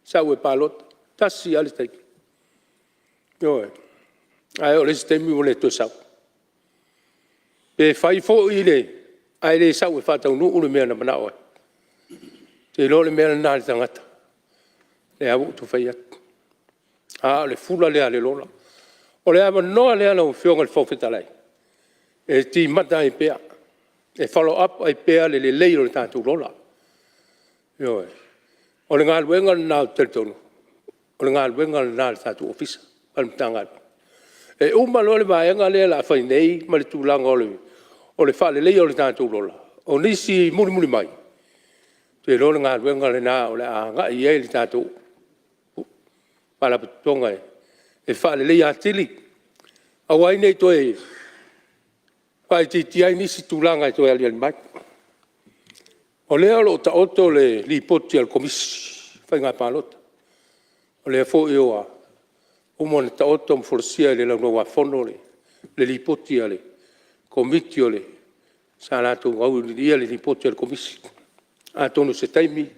sau e palota, tasi lava le taimi, ioe, ae oo i le isi taimi ua le toe sau. Pe fai foi le… ae le sau e faataunuu le mea na manao ai. Ou te iloa o le mea lena a le tagata, lea ua ou fai atu. A o le fula lea a le lola. O le avanoa lea lau Afioga i le Fofoga Fetalai e timata ai pea, e follow up ai pea le lelei o le tatou lola, ioe. O le galuega lena ou te talitonu o le galuega lena a le tatou Ofisa ma le Matagaluega. E uma loa le vaega lea o le a fai nei ma le tulaga o le faaleleia o le tatou lola, o nisi mulimuli mai, ou te iloa o le galuega lena o le a agai i ai le tatou Faalapotopotoga e faaleleia atili, aua ai ne i toe faaitiitia ai nisi tulaga e toe aliali mai. O lea o lo o taoto le Lipoti a le Komisi o Faiga Palota, o lea foi ua uma ona taoto ma folasia i le Laulau-a-Fono le Lipoti a le Komiti sa latou auiliilia le Lipoti a le Komisi. Atonu o se taimi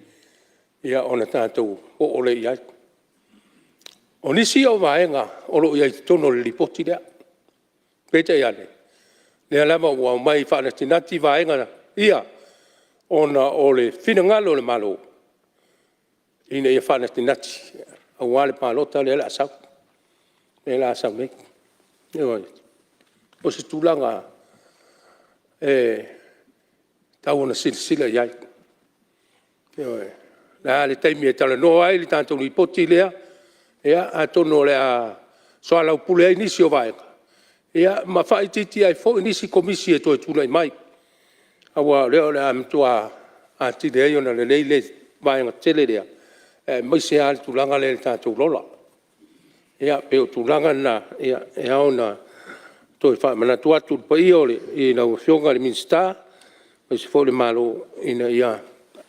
ona tatou oo lea i ai. O nisi ia o vaega o lo o i ai i totonu o le Lipoti lea, peitai ane, o lea lava ua aumai faanatinati vaega ia ona o le finagalo o le Malo ina ia faanatinati aua le palota lea o le a sau, lea o le a sau nei. Ioe. O se tulaga e tatau ona silasila i ai. Ioe. O le a le taimi e talanoa ai le tatou Lipoti lea, ia atonu o le a soalaupule ai nisi o vaega ma faaitiitia ai foi nisi Komisi e toe tulai mai, aua o lea o le a matua atili ai ona lelei le vaega tele lea, aemaise lava le tulaga lea i le tatou Lola. Ia pei o tulaga na e ao ona toe faamanatu atu i le paia i lau Afioga i le Minisita aemaise foi le Malo ina ia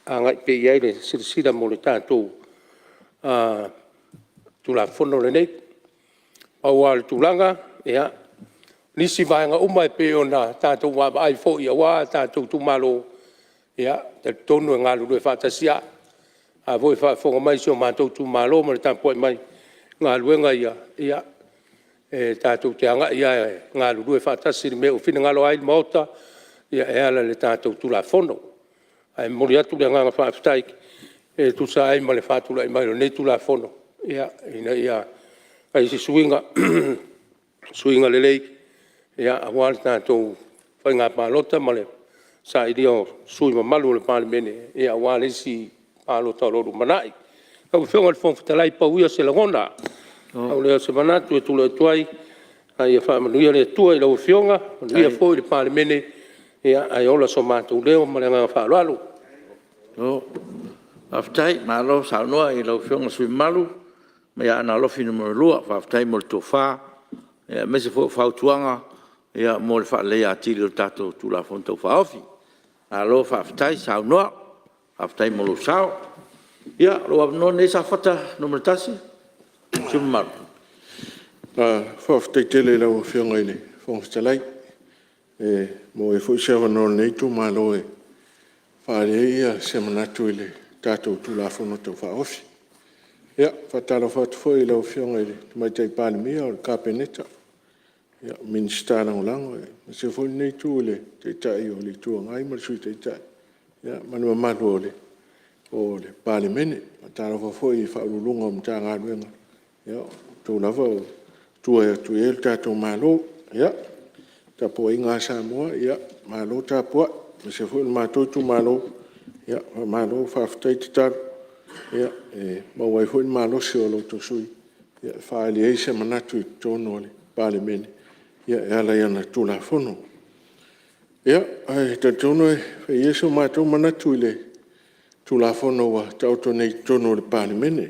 agai pea i ai le silasila mo le tatou Tulafono lenei. Pau lava o le tulaga, o nisi vaega uma e pei ona tatou vaavaai foi aua tatou itumalo, ia, e talitonu e galulue faatasi lava. A foi o faafofoga mai si o matou itumalo ma le tapuai mai i galuega ia, ia, e tatou te agai lava e galulue faatasi i le mea ua finagalo ai le Maota e ala i le tatou Tulafono. Ae momoli atu le agaga faafetai e tusa ai ma le faatulai mai o lenei Tulafono ina ia fai se suiga, suiga lelei aua le tatou faiga palota ma le sailia o sui usufono mamalu o le Palemene aua le isi Palota o lo o lumanai. Lau Afioga i le Fofoga Fetalai, pau ia o se lagona, pau lea o se manatu e tulai atu ai, a ia faamanuia le Atua i lau Afioga, manuia foi le Palemene, ae ola so matou leo ma le agaga faaaloalo. Faafetai, malo saunoa i lau Afioga i le sui usufono mamalu mai Aana Alofi 2. Faafetai mo le tofa aemaise foi o fautuaga mo le faaleleia atili o le tatou Tulafono Tau Faaofi. Malo faafetai saunoa, faafetai mo lou sao. Ia, o lou avanoa lenei Safata 1 le sui usufono mamalu. Faafetai tele i lau Afioga i le Fofoga Fetalai ua maua ai foi se avanoa o lenei itumalo e faaali ai se manatu i le tatou Tulafono Tau Faaofi. E faatalofa atu foi i lau Afioga i le Tamaitai Palemia o le Kapeneta, Minisita Lagolago, aemaise foi lenei Itu i le Taitai o le Itu Agai ma le Sui Taitai ma le mamalu o le Palemene. E faatalofa foi i Ofisa Sili o Pulega o Matagaluega, o outou lava o tua atu i ai le tatou Malo. Ia, le tapuaiga a Samoa, malo tapuai, aemaise foi o le matou itumalo, faamalo faafetai tatalo, e maua ai foi le malosi o lo outou sui usufono e faaali ai se manatu i totonu o le Palemene e ala i ana Tulafono. Ia, ae talitonu e fai ia so matou manatu i le Tulafono ua taoto nei i totonu o le Palemene.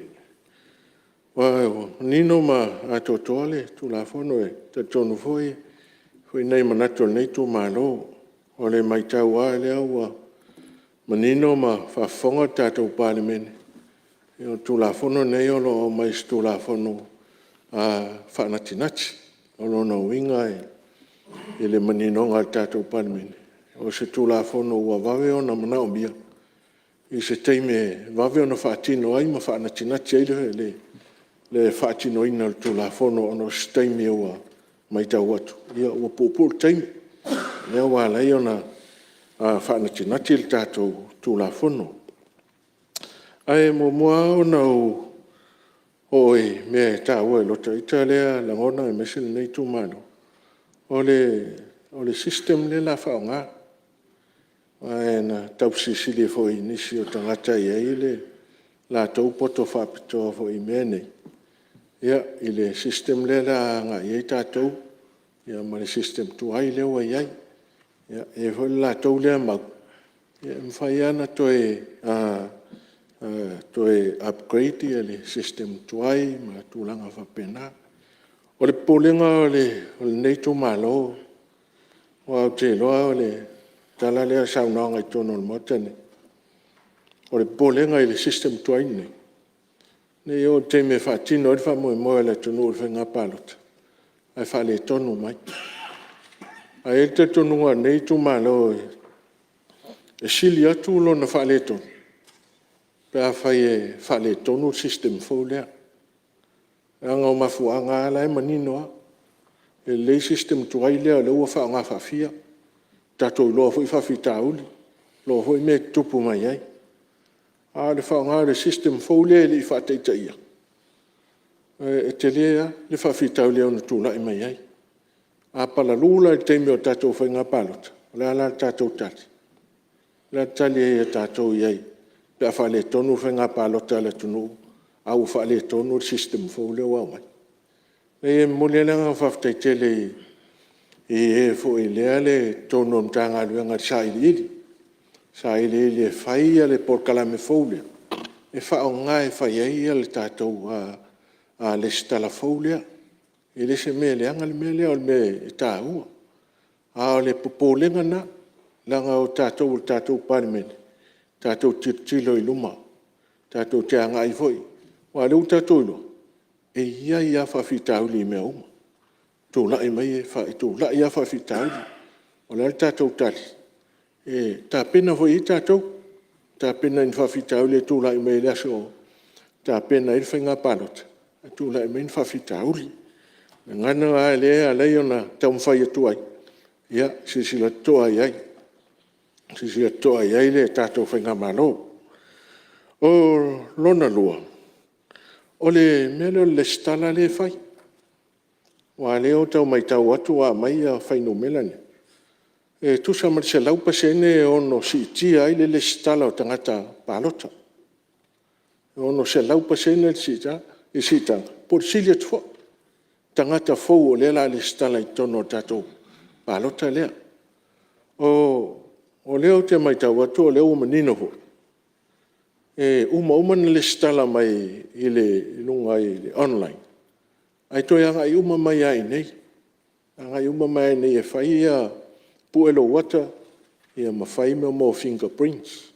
Aua ua manino ma atoatoa le Tulafono, e talitonu foi e i ai nai manatu o lenei itumalo. O le matau lava lea ua manino ma faafofoga le tatou Palemene, o le Tulafono lenei o lo o aumai o se Tulafono faanatinati. O lona uiga i le maninoga a le tatou Palemene, o se Tulafono ua vave ona manaomia i se taimi e vave ona faatino ai ma faanatinati ai le faatinoina o le Tulafono ona o se taimi ua matau atu ua puupuu le taimi, lea ua ala ai ona faanatinati le tatou Tulafono. Ae muamua lava ona ou oo i mea e taua i lota ita lea lagona aemaise lenei itumalo, o le system lea o le a faaaoga. Aua na tau fesilisili foi i nisi o tagata e i ai le latou poto faapitoa foi i mea nei, ia, i le system lea o le a agai i ai tatou ma le system tuai lea ua i ai. E i ai foi le latou lea mau, e mafai lava ona toe upgrade le system tuai ma tulaga faapena. O le popolega o lenei itumalo, aua ou te iloa o le tala lea o saunoaga i totonu o le Maota lenei, o le popolega i le system tuai lenei, ne i oo i le taimi e faatino ai le faamoemoe o le atunuu i le faiga palota ae faaletonu mai. Ae i ai le talitonuga o lenei itumalo, e sili atu lona faaletonu pe afai e faaletonu le system fou lea, leaga o mafuaaga lava la e manino lava. E lelei le system tuai lea o lea ua faaaoga faafia, ua tatou iloa foi faafitauli, iloa foi mea e tutupu mai ai. A o le faaaoga o le system fou lea e le i faataitaia, e tele lava le faafitauli e ono tulai mai ai. A palalū la i le taimi o le tatou faiga palota, o le a la le tatou tali? O le a le tali a tatou i ai pe a faaletonu le faiga palota a le atunuu a ua faaletonu le system fou lea ua aumai? E momoli lava le agaga faafetai tele i e foi o le i totonu o le Matagaluega i le sailiili, sailiili e fai le polokalame fou lea e faaaoga e fai ai le tatou resitala fou lea. E le o se mea leaga le mea lea, o le mea e taua. A o le popolega lena, leaga o tatou o le tatou Palemene, tatou te tilotilo i luma, tatou te agai foi, aua o lea ua tatou iloa, e i ai lava faafitauli i mea uma, e tulai mai e tulai lava faafitauli. O le a le tatou tali? E tapena foi i ai tatou, tapena i ni faafitauli e tulai mai i le aso e tapena ai le faiga palota e tulai mai ni faafitauli. O le agaga lena lea e ala ai ona taumafai atu ai, ia silasila totoa i ai, silasila totoa i ai le tatou faigamalo. O lona lua, o le mea lea o le resitala lea e fai, aua o lea ua tau matau atu ua aumai fuainumera nei, e tusa ma le 100% e ono siitia ai le resitala o tagata palota. E 600% le siitaga po o le sili atu foi tagata fou o lea o le a resitala i totonu o le tatou palota lea. O lea ou te matau atu o lea ua manino foi, e uma uma ona resitala mai luga o le online ae toe agai uma mai lava i inei, agai uma mai lava i inei e fai, pue lou ata ma fai mea o fingerprints.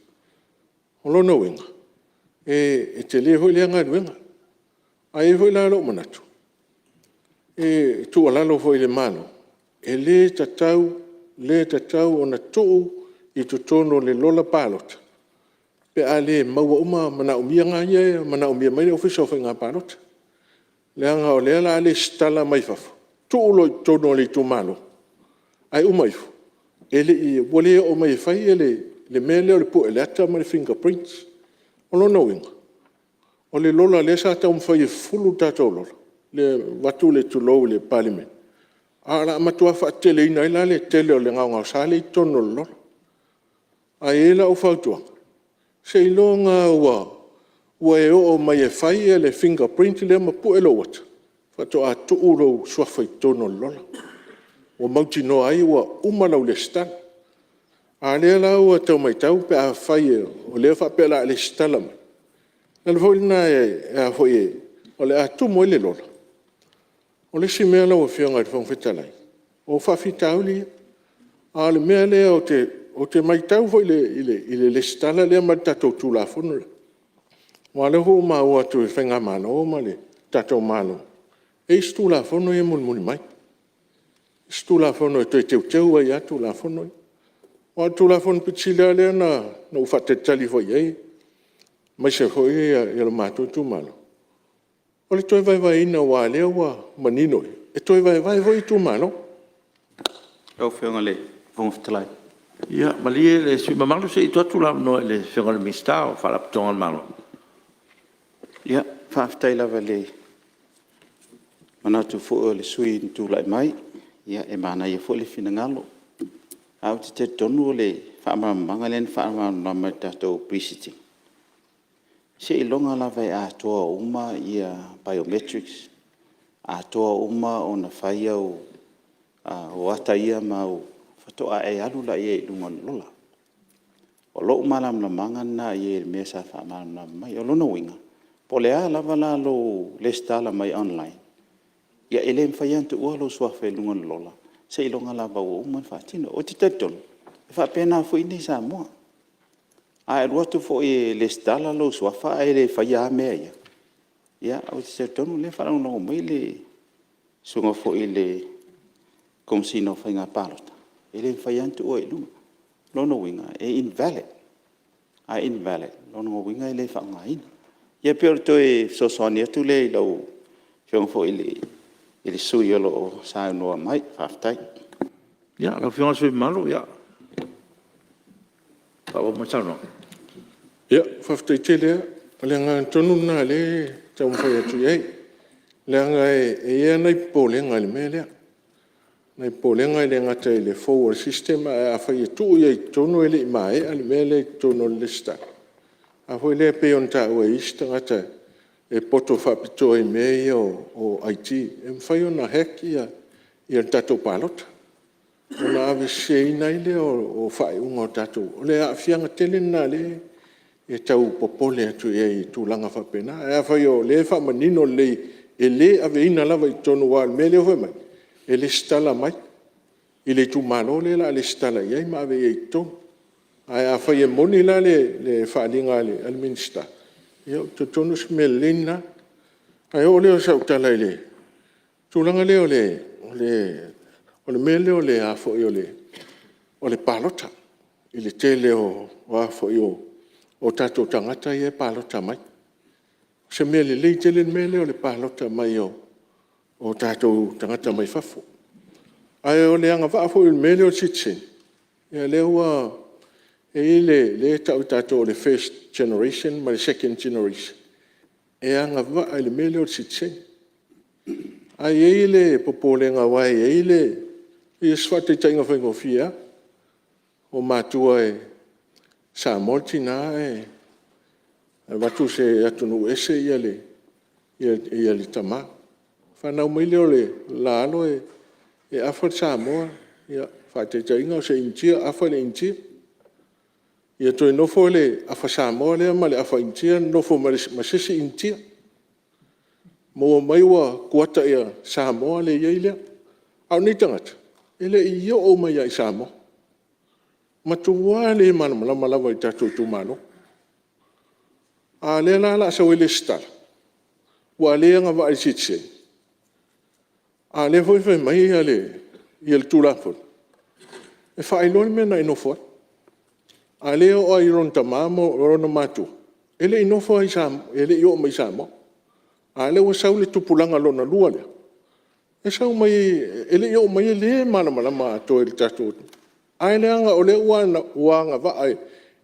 O lona uiga, e tele foi lea galuega. Ae i ai foi la lou manatu e tuualalo foi i le Malo, e le tatau, le tatau ona tuu i totonu o le lola palota pe a le maua uma manaomioga ia e manaomia mai e le Ofisa o Faiga Palota. Leaga o lea o le a resitala mai fafo, tuu loa i totonu o le itumalo, ae uma ifo ua le oo mai e fai le mea lea o le pue o le ata ma le fingerprint. O lona uiga, o le lola lea sa taumafai e fufulu tatou lola, vaeatu le tulou le Palemene, ae o le a matua faateteleina ai la le tele o le gaogaosa lea e i totonu o le lola. Ae i ai lau fautuaga, seiloga lava ua e oo mai e fai le fingerprint lea ma pue lou ata faatoa tuu lou suafa i totonu o le lola ua mautinoa ai ua uma lau resitala. A o lea la ua tau matau pe afai o lea e faapea o le a resitala mai, o le ala foi lena o le a tumu ai le lola. O le isi mea lau Afioga i le Fofoga Fetalai, o faafitauli ia. A o le mea lea ou te matau foi i le resitala lea ma le tatou Tulafono lea, aua o lea foi ua maua atu e le faigamalo ma le tatou Malo, e i ai isi Tulafono ia e mulimuli mai, isi Tulafono e toe teuteu ai lava Tulafono ia. Aua o le Tulafono aupito sili lava lea na ou faatalitali foi i ai aemaise foi le matou itumalo, o le toe vaevaeina aua o lea ua manino e toe vaevae foi itumalo. Lau Afioga i le Fofoga Fetalai… Ia malie le sui usufono mamalu se i tuu atu le avanoa i le Afioga i le Minisita o Faalapotopotoga a le Malo. Faafetai lava i le manatu foi o le sui usufono na tulai mai, e manaia foi le finagalo. Ae ou te talitonu o le faamalamalamaga lea na faamalamalama i le tatou Pre-sitting, seiloga lava e atoa uma biometrics, atoa uma ona fai au ata ia ma au… faatoa e alu lea i luga o le lola. O lou malamalamaga lena i ai i le mea sa faamalamalama mai. O lona uiga, po o le a lava la lou resitala mai online, ia e le mafai lava ona tuua lou suafa i luga o le lola seiloga lava ua uma ona faatino. Ou te talitonu e faapena foi i inei i Samoa. A e alu atu foi e resitala lou suafa ae le faia lava mea ia, ia ou te talitonu o lea e faalogologo mai le Susuga foi i le Komesina o Faiga Palota, e le mafai lava ona tuua i luga. O lona uiga e invalid, a invalid o lona uiga e le faaaogaina. Ia pei o le toe fesoasoani atu lea i lau Afioga foi i le sui usufono o lo o saunoa mai. Faafetai. Ia, lau Afioga i le sui usufono mamalu, faaauau mai le saunoaga. Faafetai tele lava. O le agaga tonu lena o lea e taumafai atu i ai, leaga e i ai lava nai popolega i le mea lea. Nai popolega e le gata i le fou o le system, ae afai e tuu i ai i totonu e le i maea le mea lea i totonu o le resitala, a foi lea pei ona taua e isi tagata e poto faapitoa i mea ia o IT, e mafai ona hack le tatou palota ona aveseseina ai lea o faaiuga o tatou… O le aafiaga tele lena o lea e tau popole atu i ai i tulaga faapena. Ae afai o lea e faamanino lelei e le aveina lava i totonu aua o le mea lea fai mai, e resitala mai i le itumalo lea o le a resitala i ai ma ave i ai i totonu. Ae afai e moni la le faaaliga a le Minisita, ia ou te talitonu o se mea lelei lena. Ona oo lea o sau tala i le tulaga lea o le mea lea o le palota i le tele o tatou tagata ia e palota mai. O se mea lelei tele le mea lea o le palota mai o tatou tagata mai fafo. Ae o le agavaa foi o le mea lea o le sitiseni, ia lea ua i ai le mea lea e tau e tatou o le first generation ma le second generation e agavaa i le mea lea o le sitiseni. Ae i ai le popolega aua e i ai le… ia o se faataitaiga faigofie lava, o matua e Samoa le tina ae Avatu se atunuu ese le tama. Fanau mai lea o le la alo e afa le Samoa, faataitaiga o se Initia afa le Initia. Ia toe nofo le afa Samoa lea ma le afa Initia nonofo ma se isi Initia. Maua mai ua kuata Samoa lea e i ai lea. A o nei tagata e le i oo mai lava i Samoa, matua le malamalama lava i tatou itumalo. A o lea la o le a sau e resitala ua le agavaa i le sitiseni, a o lea foi e fai mai le Tulafono e faailoa le mea na e nofo ai. A o lea e oo lava i lona tama ma ona matua e le i nofo lava i Samoa, e le i oo mai i Samoa. A o lea ua sau le tupulaga lona lua lea e sau mai e le i oo mai e le malamalama atoa i le tatou atunuu, ae leaga o lea ua agavaa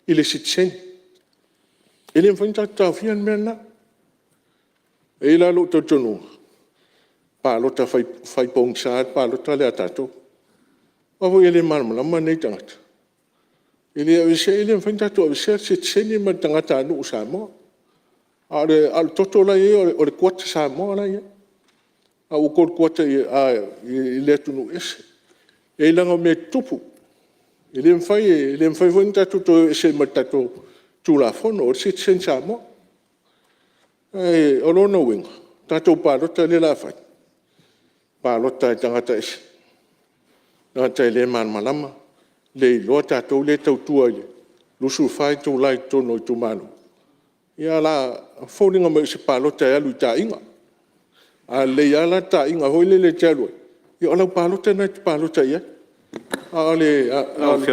i le sitiseni. E le mafai ona tatou taofia le mea lena. E i ai la lou talitonuga, palota fai pogisa le palota lea a tatou. Aua foi e le malamalama nei tagata. E le mafai ona tatou aveesea le sitiseni ma le tagatanuu Samoa. A o le toto la e i ai o le kuata Samoa la e i ai, a ua kuata i le atunuu ese. Leai leaga o mea e tutupu, e le mafai foi ona tatou toe o ese ai ma le tatou Tulafono, o le sitiseni Samoa. O lona uiga, o le tatou palota lea o le a fai, palota e tagata ese, tagata e le malamalama, le iloa tatou lea e tautua i le 24 itula i totonu o itumalo, ia o le a foliga mai o se palota e alu i taaiga. A lelei lava la le taaiga foi lele e te alu ai, ia o lau palota lena e te palota i ai. A o le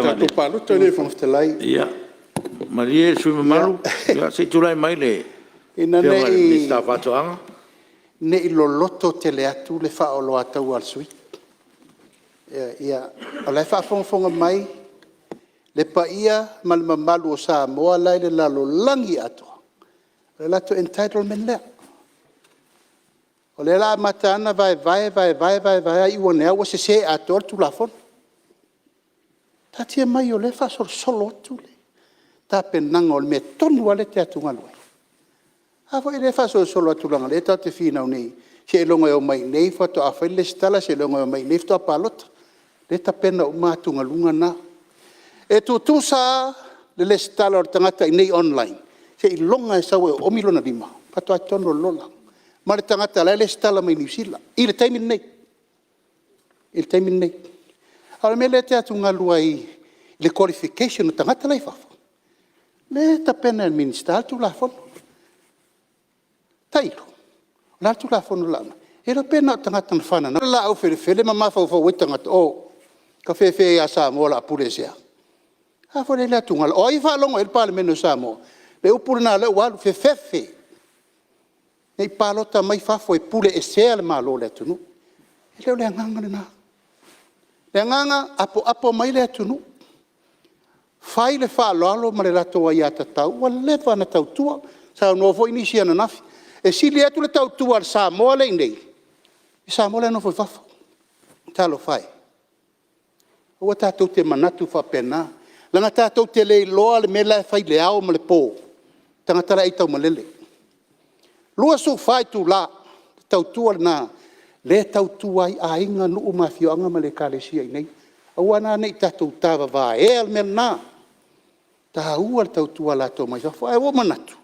tatou palota lea e fai… Lau Afioga i le Fofoga Fetalai… Ia malie le sui usufono mamalu se i tulai mai le Afioga i le Minisita o Faatoaga. Ina ne i loloto tele atu le faaoloataua a le sui usufono. Ioe. O la e faafogafoga mai le paia ma le mamalu o Samoa la e i le lalolagi atoa, o le latou entitlement lea. O lea o le a amata lava ona vaevae, vaevae, vaevae, iu ane lava ua sese atoa le Tulafono. Taatia mai o lea e faasolosolo atu le tapenaga o le mea tonu lava lea e te atugalu ai. A foi lea e faasolosolo atu leaga o lea tatou te finau nei seiloga e omai i inei faatoa fai le resitala, seiloga e omai i inei faatoa palota. O lea e tapena uma atugaluga na. E tutusa lava le resitala o le tagata i inei online, seiloga lava e sau e oomi lona lima faatoa i totonu o le lola, ma le tagata o la e resitala mai Niu Sila i le taimi lenei, i le taimi lenei. A o le mea lea e te atugalu ai i le qualification o tagata la e i fafo, o lea e tapena e le Minisita le Tulafono. Tailo, o le a le Tulafono o le a aumai? Le iloa pe na o tagata na fananau le laau felefele ma mafaufau ai tagata, oh tafefe ia Samoa o le a puleesea. A foi la e i ai le atugalu… O ai e faalogo i ai le Palemene o Samoa? Le upu lena o lea ua alu, fefefe ne i palota mai fafo e puleesea le Malo o le atunuu. E le o le agaga lena. O le agaga, apoapo mai le atunuu, fai le faaaloalo ma le latou aiatatau ua leva ona tautua. Saunoa foi nisi ananafi, e sili atu le tautua a le Samoa lea e i inei i le Samoa la e nofo i fafo. Talofa e. Aua tatou te manatu faapena, leaga tatou te le iloa le mea la e fai i le ao ma le po e tagata la e aitaumalele. 24 itula, le tautua lena lea e tautua ai aiga, nuu ma afioaga ma le Ekalesia i inei. Aua la ne i tatou tavavaea le mea lena, e taua le tautua latou mai fafo. Ae ua ou manatu,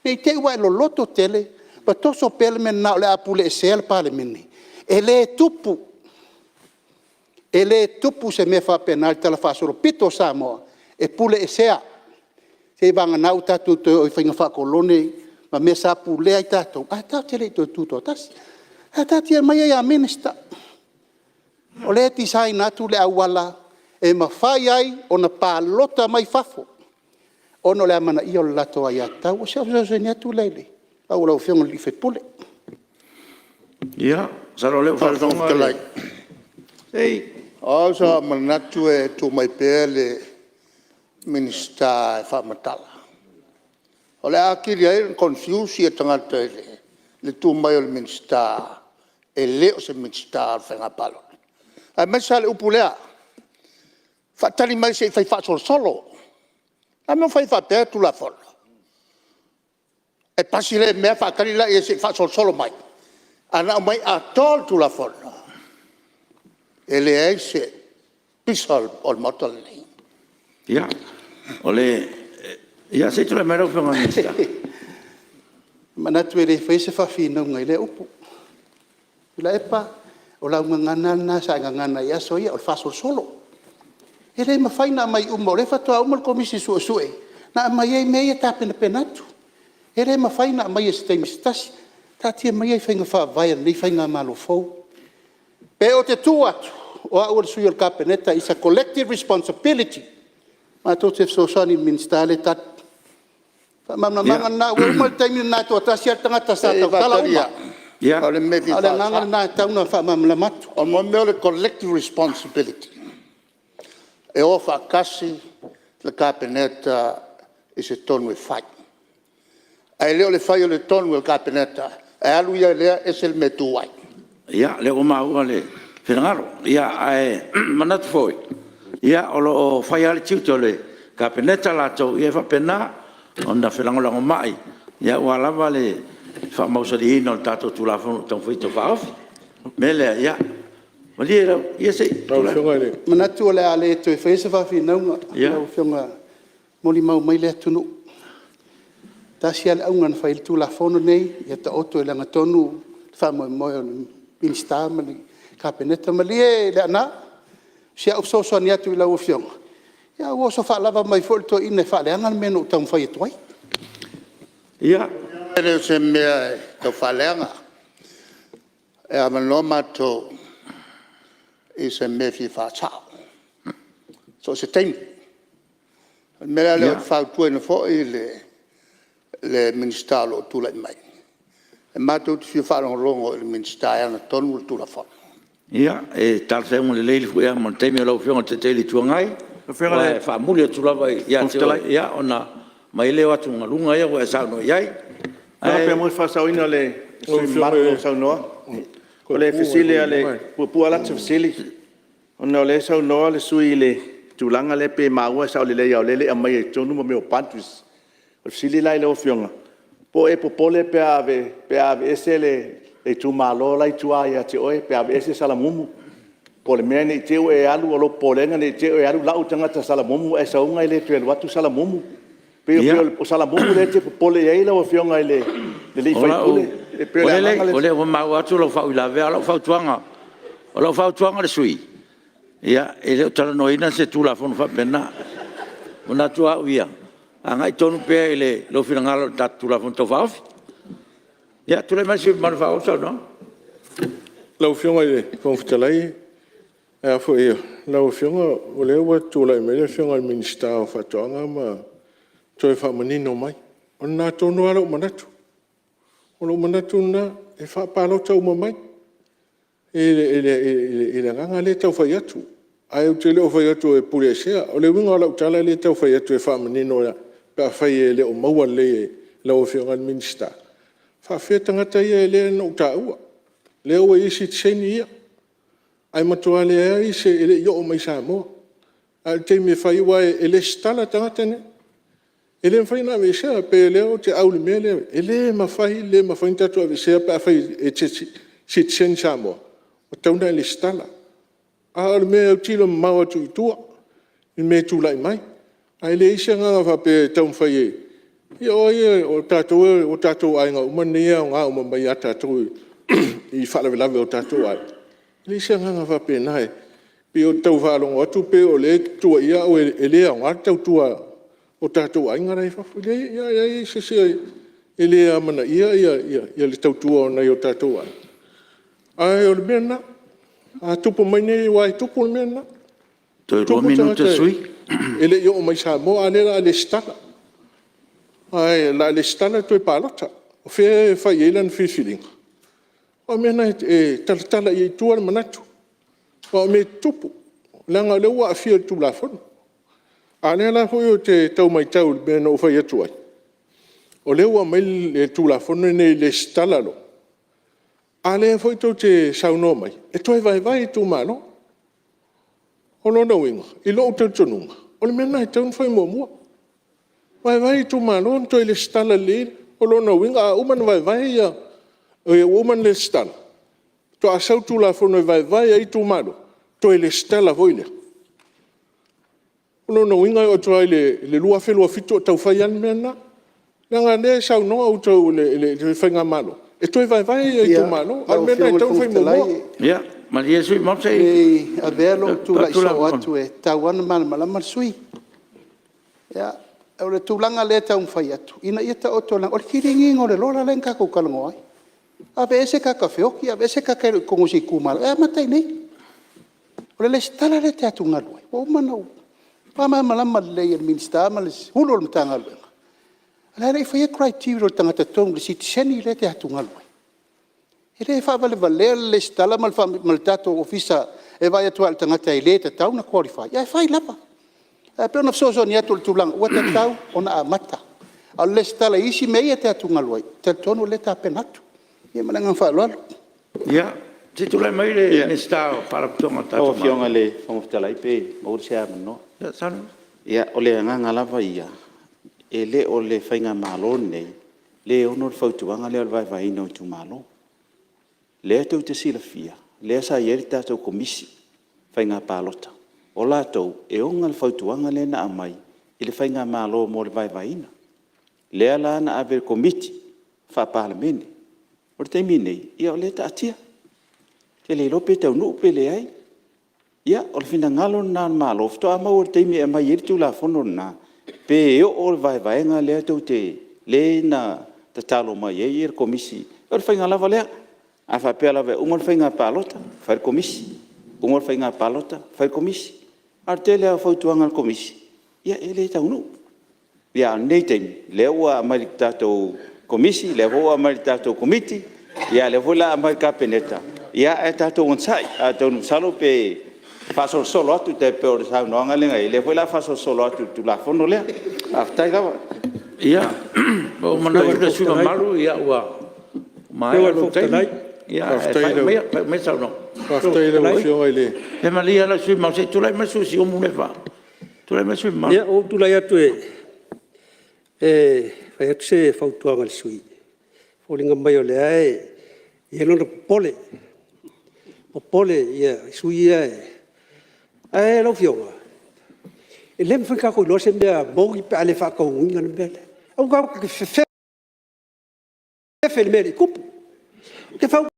ne i te i ua e loloto tele ma toso pea le mea lena o le a puleesea le Palemene. E le tupu, e le tupu se mea faapena i le talafaasolopito o Samoa e puleesea, seiavagana ua tatou toe oo i faiga faa-kolone ma mea sa pulea ai tatou ae tatou te le i toe tutoatasi. Ae taatia maia ia Minister, o lea e design atu le auala e mafai ai ona palota mai fafo ona o le amanaia o le latou aiatatau. O si au fesoasoani atu lea i lau Afioga i le sui usufono. Ia, masalo o lea ua faafofoga le… O au sa ou manatu e tuu mai pea le Minisita e faamatala, o le a atili ai ona confuse tagata i le tu mai o le Minisita e le o se Minisita o le Faiga Palota, aemaise lava le upu lea, faatali mai se i fai faasolosolo. O le a le mea ua fai ai faapea le Tulafono? E pasi lea mea faatali lea se i faasolosolo mai. Ae na aumai atoa le Tulafono, e leai se pisa o le Maota lenei. Ia, se i tulai mai lau Afioga i le Minisita. E manatu e le faia se faafinauga i lea upu. Tuilaepa, o lau gagana lava lena sa e gagana ai i aso ia o le faasolosolo. E le mafai ona aumai uma o lea faatoa uma le Komisi Suesue na aumai ai mea ia e tapenapena atu. E le mafai ona aumaia i se taimi se tasi. Taatia maia faiga faavae a lenei faigamalo fou. Pe ou te tu atu, o au o le sui o le Kapeneta, it's a collective responsibility matou te fesoasoani i le Minisita lea e tali. O le faamalamalamaga lena, ua uma le taimi lena e toatasi lava le tagata sa tautala uma. O le mea e fia A o le agaga lena e tatau ona faamalamalama atu. O le mea o le collective responsibility, e o faatasi le Kapeneta i se tonu e fai, ae le o le fai o le tonu e le Kapeneta ae alu ia lea ese le mea e tu ai. Ia, o lea ua maua le finagalo, ae manatu foi, o lo o fai lava le tiute o le Kapeneta latou, ia e faapena ona felagolagomai aua lava le faamausaliina o le tatou Tulafono o lo o taumafai e faaofi. O le mea lea, ia malie lau… Ia se i tulai mai. E manatu o le a le toe faia se faafinauga lau Afioga, e molimau mai le atunuu. E tasi lava le auga na fai ai le Tulafono lenei, ia taoto i le lagatonu le faamoemoe o le Minisita ma le Kapeneta. Malie Leaana, o si au fesoasoani atu i lau Afioga, ae ua oso faalava mai foi le toeaina e faaleaga le mea na ou taumafai atu ai. Ia. E le o se mea e tau faaleaga, e avanoa matou i se mea e fia faasao, so o se taimi. O le mea la lea ou te fautuaina foi le Minisita o lo o tulai mai, e matou te fia faalogologo i le Minisita e ana tonu le Tulafono. Ia, e talafeauga lelei foi lava ma le taimi o lau Afioga i le Taitai o le Itu Agai, aua e faamuli atu lava ia te oe, ia ona aumai ai lea o atugaluga ia ua e saunoa i ai. Pe maua se faasaoina o le sui usufono mamalu o lo o saunoa. O le fesili a le… E puupuu lava lata fesili, ona o lea e saunoa le sui usufono i le tulaga lea pei e maua e sao lelei lava o lea e le i aumaia i totonu mea o boundaries. O le fesili la i lau Afioga, po o e popole pe a aveese le itumalo la e i tua ia te oe, pe a aveese Salamumu? Po o le mea ne i te i ua e alu, o lou popolega ne i te i ua e alu lau le tagata Salamumu ae sau e le toe alu atu Salamumu. E pei o Salamumu lea e te popole i ai lau Afioga i le sui usufono? E pei o le agaga lea. O lea ua maua atu lau faauilavea. A o lau fautuaga i le sui usufono, ia, e le o talanoaina se Tulafono faapena. E manatu lava au ia, agai tonu pea i lou finagalo i le tatou Tulafono Tau Faaofi. Ia, tulai mai le sui usufono mamalu e faaauau le saunoaga. Lau Afioga i le Fofoga Fetalai, lau Afioga o lea ua tulai mai le Afioga i le Minisita o Faatoaga ma toe faamanino mai. O lena tonu lava lou manatu, o lou manatu lena, e faapalota uma mai i le agaga lea e tau fai atu. Ae ou te le o fai atu e puleesea. O le uiga o lau tala lea e tau fai atu e faamanino pe afai e le o maua lelei e lau Afioga i le Minisita, e faapefea tagata ia lea na ou taua, lea ua i ai sitiseni ia, ae matua leai se… e le i oo mai i Samoa. A o le taimi e fai ai, aua e resitala tagata nei, e le mafai ona aveesea. E pei o lea ou te au i le mea lea, e le mafai, le mafai ona tatou aveesea pe afai e te sitiseni Samoa, e tatau ona e resitala. A o le mea e autilo mamao atu i tua i le mea e tulai mai. Ae leai se agaga faapea e taumafai e… ia o ai e… o tatou o tatou aiga uma nei e aoga uma mai ia tatou i faalavelave o tatou aiga. E leai se agaga faapena, e pei ou te tau faalogo atu pei o lea e te tuuaia au e le aoga le tautua a tatou aiga la e i fafo. E leai, a i ai se isi e le amanaia le tautua a nai o tatou aiga, ae o le mea lena, a tupu mai nei, aua e tupu le mea lena, Toe e lua tupu minute o tagata le sui usufono. e le i oo mai i Samoa a o lea o le a resitala, ae o le a resitala toe palota. O fea e fai i ai lana filifiliga? O mea na e talatala i ai i tua le manatu, aua o mea e tutupu, leaga o lea ua aafia i le Tulafono. A o lea la foi ou te tau matau i le mea na ou fai atu ai, o lea ua aumai le Tulafono lenei e resitala loa, a o lea foi tou te saunoa mai e toe vaevae itumalo. O lona uiga i lou talitonuga, o le mea lena e tatau ona fai muamua, vaevae itumalo ona toe resitala lelei O lona uiga a uma ona vaevae ia… oi ua uma ona resitala, faatoa sau le Tulafono e vaevae ai itumalo, toe resitala foi lea? O lona uiga e oo atu lava i le 2027 o tau fai lava le mea lena. Leaga o lea e saunoa outou le faigamalo e toe vaevae itumalo, a o Lau le mea lena Afioga e i le tatau ona Fofoga fai Fetalai, muamua. Ia malie le sui usufono mamalu se ne i i avea lou tulai avatu soo atu, e tatau lava ona malamalama le sui usufono. O le tulaga lea e taumafai atu ina ia taoto leaga o le kiliniina o le lola lea na tatou talanoa ai. Aveese tagata feoti, aveese tagata e le o i totonu o se itumalo, e amata i inei. O le resitala lea e te atugalu ai, ua uma ona ou faamalamalama lelei e le Minisita ma le Ofisa Sili o le Matagaluega, o la e le i faia criteria o le tagata tonu le sitiseni lea e te atugalu ai. E le faavalevalea le resitala ma le tatou ofisa e vaai atu lava o le tagata e le tatau ona qualify, ae fai lava. Ae pei ona fesoasoani atu i le tulaga ua tatau ona amata. A o le resitala i isi mea ia e te atugalu ai, ou te talitonu o lea e tapena atu. Ia ma le agaga faaaloalo. Ia, se i tulai mai le Minisita o Faalapotopotoga a le tatou Lau Malo. Afioga i le Fofoga Fetalai pe maua se avanoa. Ia saunoa. Ia, o le agaga lava ia, e le o le faigamalo lenei lea e ona le fautuaga lea o le vaevaeina o itumalo. O lea tou te silafia, o lea sa i ai le tatou Komisi o Faiga Palota, o latou e ona le fautuaga lea na aumai i le faigamalo mo le vaevaeina. Lea la na ave i le Komiti Faa-Palemene. O le taimi lenei, ia o lea e taatia, ou te le iloa pe taunuu pe leai. Ia, o le finagalo lena o le Malo, faatoa maua i le taimi e aumai ai le Tulafono lena, pe oo le vaevaega lea tou te… lea na tatalo mai ai le Komisi. O le faiga lava lea, a faapea lava e uma le faiga palota fai le Komisi, uma le faiga palota fai le Komisi. A o le tele lava o fautuaga a le Komisi, ia e le taunuu. A o lenei taimi, lea ua aumai i le tatou Komisi, lea foi ua aumai i le tatou Komiti, a o lea foi o le a aumai i le Kapeneta, ae tatou onosai. Atonu masalo pe faasolosolo atu e tai pei o le saunoaga lea na i ai, o lea foi o le a faasolosolo atu i le Tulafono lea. Faafetai lava. Ia, ua ou manatu le sui usufono mamalu ua maea lou taimi, ae faaiu maia le saunoaga. Faafetai i lau Afioga i le… Ia malie le sui usufono mamalu se i tulai mai le sui usufono mo Siumu. Tulai mai le sui usufono mamalu. Ia, ua ou tulai atu e fai atu se fautuaga i le sui usufono, e foliga mai o lea e i ai lona popole, popole i sui usufono ia. Ae lau Afioga, e le mafai ona tatou iloa se mea moni pe a le faataunuuina le mea lea. Aua tatou te fefefe i le mea e le i tupu. Ou te fautua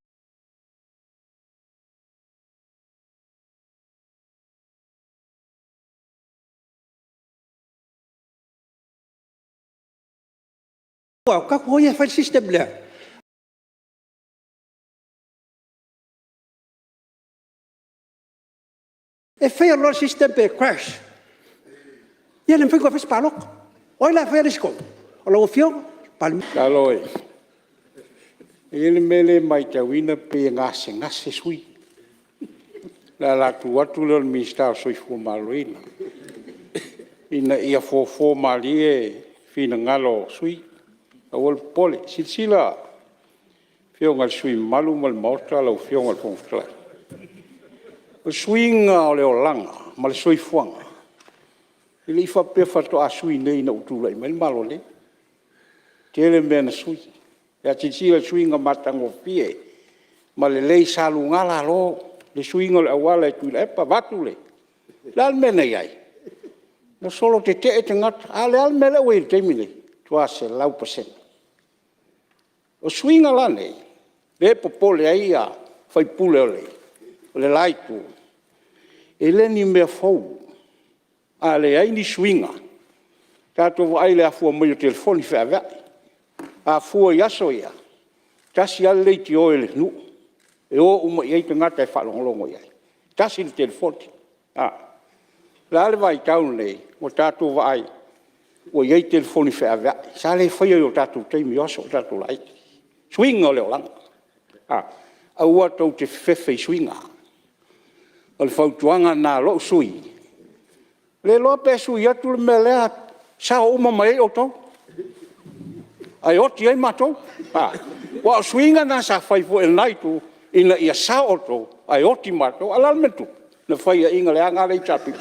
atu, tatou o ia e fai le system lea. E fail loa le system pe crash, ia e le mafai ona toe faia se palota. O ai la e faia le isi tonu? O lau Afioga, o le Palemia. Masalo e i ai le mea lea e matauina pei e gasegase sui usufono. O le ala tu atu lea o le Minisita o le Soifua Maloloina ina ia fofo malie finagalo o sui usufono, aua le popole. Silasila afioga i sui usufono mamalu ma le Maota lau Afioga i le Fofoga Fetalai, o le suiga o le olaga ma le soifuaga, e le i faapea faatoa sui nei ina ua tulai mai le Malo nei. E tele mea na sui. Ae silasila i suiga matagofie ma lelei sa luga lalo le suiga o le auala e Tuilaepa vaeatu le… O le a le mea na i ai? Na solo tetee tagata, a o le a le mea lea ua i ai i le taimi lenei? Ua matua 100%. O suiga la nei lea e popole ai sui usufono o le la itu, e le o ni mea fou. A leai ni suiga, tatou vaai i le afua mai o telefoni feaveai. A fua i aso ia, e tasi lava le leitio i le nuu e o uma i ai tagata e faalogologo i ai, e tasi le telefoni. O le a le vaitau lenei ua tatou vaai ua i ai telefoni feaveai, sa le faia i o tatou taimi o aso o tatou laiti, suiga o le olaga. Aua tou te fefefe i suiga. O le fautuaga lena a lou sui usufono, e le iloa pe sui atu le mea lea sao uma mai ai outou, ae oti ai matou. Aua o suiga na sa fai foi e lena itu ina ia sao outou ae oti matou. A o le a le mea na tupu? Na faiaina leaga lava le HRPP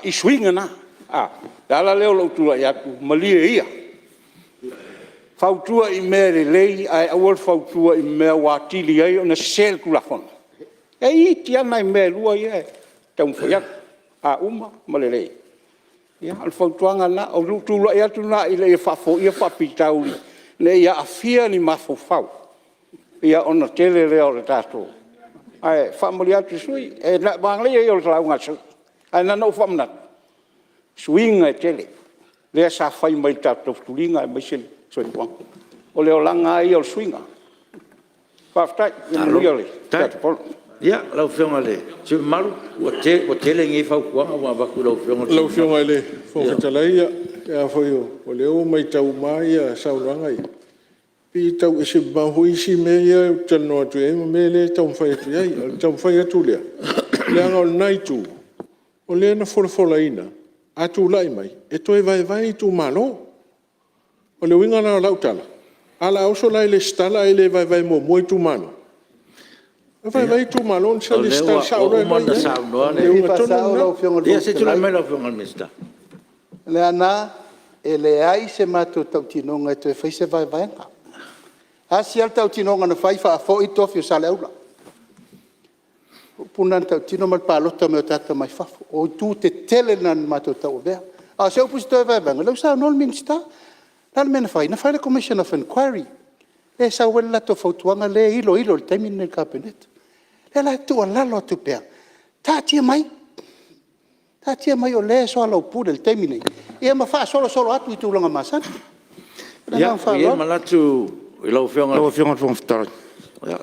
i suiga na. O le ala lea o lou tulai atu, malie ia. Fautua i mea lelei ae aua le fautua i mea ua atili ai ona sese le Tulafono. E iti lava nai mea e 2 ia e taumafai atu, a uma ma lelei. Ia o le fautuaga lena. O lou tulai atu lena ina ia faafoia faafitauli ne i aafia ni mafaufau ona tele lea o le tatou… Ae faamalie atu i le sui usufono, o le manaia ia o le lauga a le sui usufono, ae na ona ou faamanatu, suiga e tele lea sa fai mai i le tatou taufetuliga aemaise le soifuaga. O le olaga lava ia o le suiga. Faafetai. Ia manuia le tatou Fono. Ia, lau Afioga i le sui usufono mamalu, ua tele nei fautuaga ua avatu i lau Afioga i le sui usufono mamalu. Lau Afioga i le Fofoga Fetalai, o lea ua matau uma saunoaga ia, pei e tau ese mamao foi isi mea ia ou te talanoa atu ai ma mea lea e taumafai atu i ai. O le taumafai atu lea, leaga o lena itu o lea na folafolaina, a tulai mai e toe vaevae itumalo. O le uiga la o lau tala, ae o le a oso la e resitala ae le vaevae muamua itumalo? Na vaevae itumalo ona resitala sao loa lea i ai. O le uiga tonu lena. Ia se i tulai mai lau Afioga i le Minisita. Leaana, e leai se matou tautinoga e toe faia se vaevaega. E tasi lava le tautinoga na fai, faafoi le tofi o Saleaula. O upu na na tautino ma le palota mai o tagata mai fafo. O itu tetele na na matou tauavea. A o se upu i se toe vaevaega, o lea ua saunoa le Minisita. O le a le mea na fai? Na fai le Commission of Inquiry lea e sau ai le latou fautuaga lea e iloilo i le taimi lenei i le Kapeneta. O lea la e tuualalo atu pea, taatia mai, taatia mai o lea e soalaupule i le taimi lenei ia ma faasolosolo atu i tulaga masani. Ma le agaga Ia, ua i ai le faaaloalo. manatu i lau Afioga i le Fofoga Fetalai…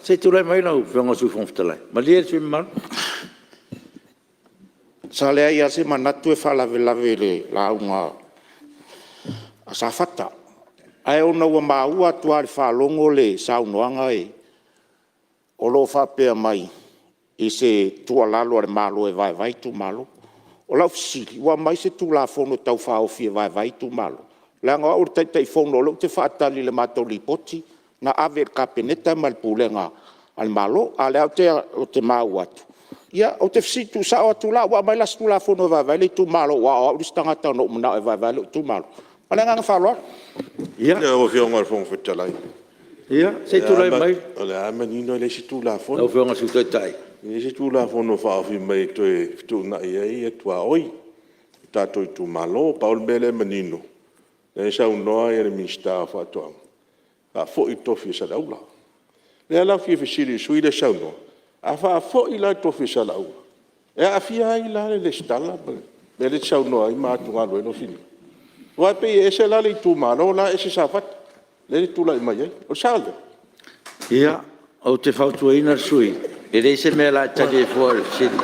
Se i tulai mai lau Afioga i le Sui Fofoga Fetalai. Malie le sui usufono mamalu. Sa leai lava se manatu e faalavelave i le lauga a Safata, ae ona ua maua atu lava i le faalogo le saunoaga o lo o faapea mai i se tuualalo a le Malo e vaevae itumalo. O lau fesili, ua aumai se Tulafono Tau Faaofi e vaevae itumalo? Leaga o au o le Taitaifono o lea ou te faatali i le matou Lipoti na ave i le Kapeneta ma le Pulega a le Malo, a o lea ou te maua atu. Ia ou te fesili tuusao atu la, ua aumai la se Tulafono e vaevae ai itumalo aua o au le isi tagata na ou manao e vaevae lou itumalo? Ma le agaga faaaloalo. Lau Afioga i le Fofoga Fetalai, Ia se i tulai mai o lea lava e manino e leai se Tulafono. Lau Afioga i le Sui Taitai. E leai se Tulafono o faaofi mai e toe fetuunai ai tuaoi o tatou itumalo. Pau le mea lea e manino, o lea e saunoa le Minisita o Faatoaga, faafoi le tofi o Saleaula. O lea la ou te fia fesili i le sui usufono lea e saunoa, a faafoi la le tofi o Saleaula, e aafia ai la le resitala ma le mea lea e te saunoa ai ma atugalu ai lou finagalo? Aua e pei e ese la le itumalo lela ese Safata lea e te tulai mai ai. O le sao lea? Ia, ou te fautuaina le sui usufono, e leai se mea o le a e tali ai fua i le fesili.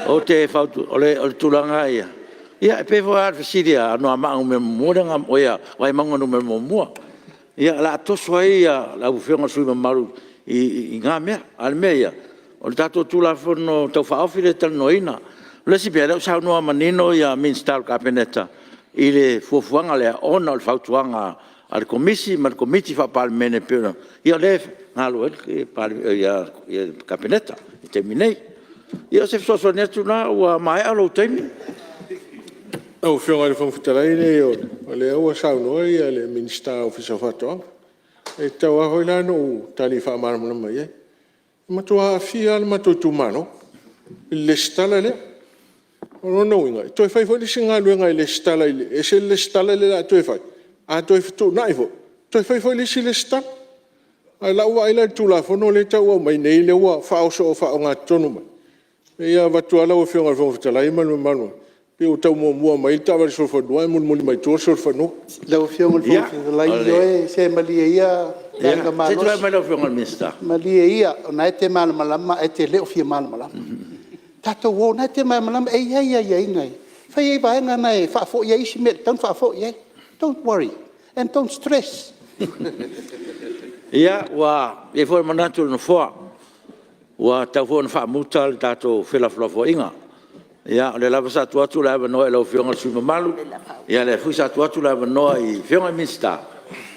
Ou te fautuaina, o le tulaga lava ia, ia e pei foi lava o le fesili a Anoamaa 1 oi a Vaimauga 1. Ia o le a toso ai lau Afioga i le sui usufono mamalu i na mea. A o le mea ia, o le tatou Tulafono Tau Faaofi lea e talanoaina. O le isi mea, o lea ua saunoa manino Minisita o le Kapeneta i le fuafuaga lea ona o le fautuaga a le Komisi ma le Komiti Faa-Palemene e pei ona… Ia o lea e galulue ai le Kapeneta i le taimi nei. Ia o se fesoasoani atu lena ua maea lou taimi. Lau Afioga i le Fofoga Fetalai, e leai o lea ua saunoa le Minisita o le Ofisa o Faatoaga, e tatau lava foi la ona ou tali faamalamalama i ai. E matua aafia lava le matou itumalo i le resitala lea. O lona uiga e toe fai foi le isi galuega e resitala, e ese le resitala lea o le a toe fai, a toe fetuunai foi, toe fai foi le isi resitala. A o lau vaai la i le Tulafono lea e tau aumai nei lea ua faaoso faaogatotonu mai, e vaeatu lava lau Afioga i le Fofoga Fetalai ma le mamalu, e pei ua tau muamua mai le taavale solofanua ae mulimuli mai tua le solofanua. Lau Afioga i le Fofoga Fetalai, ioe, se malie ia le Ia se i tulai mai lau Afioga i le Minisita. Malie ia o lena e te malamalama ae e te le o fia malamalama. Tatou o o lena e te malamalama e i ai aiaiga e fai ai vaega na e faafoi ai isi mea e tatau ona faafoi i ai. Don't worry and don't stress. Ia, ua i ai foi le manatu o le Nofoa, ua tatau foi ona faamuta le tatou felafolafoaiga. Ia o lea lava sa tuu atu le avanoa i lau Afioga i le sui usufono mamalu, o lea foi sa tuu atu le avanoa i Afioga i Minisita.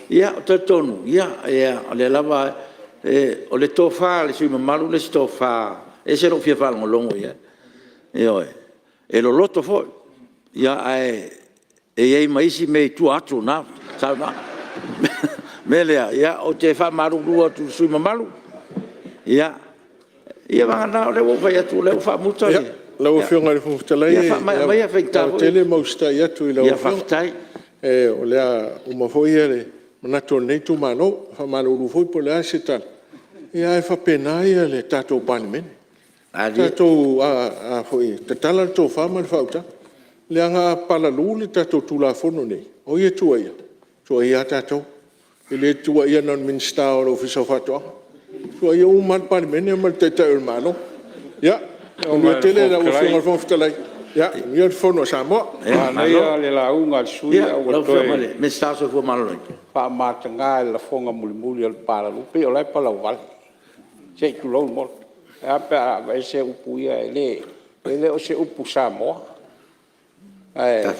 Ia, ou te talitonu o lea lava… O le tofa a le sui usufono mamalu le isi tofa e ese lou fia faalogologo i ai. Ioe. E loloto foi, ae i ai ma isi mea i tua atu o na saunoaga. mea lea, ou te faamalulu atu i le sui usufono mamalu, ia vagana o lea ua ou fai atu o lea ua faamuta le… Lau Afioga i le Fofoga Fetalai, Ia faamaea maia e faigata foi… aotele ma usitai atu i lau Afioga. O le a uma foi le manatu o lenei itumalo. E faamalulu foi po o le a se tala, ae faapena le tatou Palemene. Tatou tatala le tofa ma le faautaga, leaga a palalū le tatou Tulafono lenei, o ai e tuuaia? E tuuaia lava tatou. E le tuuaia na o le Minisita o le Ofisa o Faatoaga, e tuuaia uma lava le Palemene ma le Taitai o le Malo. Ia manuia tele lau Afioga i le Fofoga Fetalai, manuia le Fono a Samoa. Manaia le lauga a le sui usufono ae ua Lau Afioga i toe le Minisita o le Soifua Maloloina. faamataga i le lafoga mulimuli o le palalu, pei o la e palauvale se i tulou le Maota. Ae a pe a aveese upu ia e le o se upu Samoa. Ae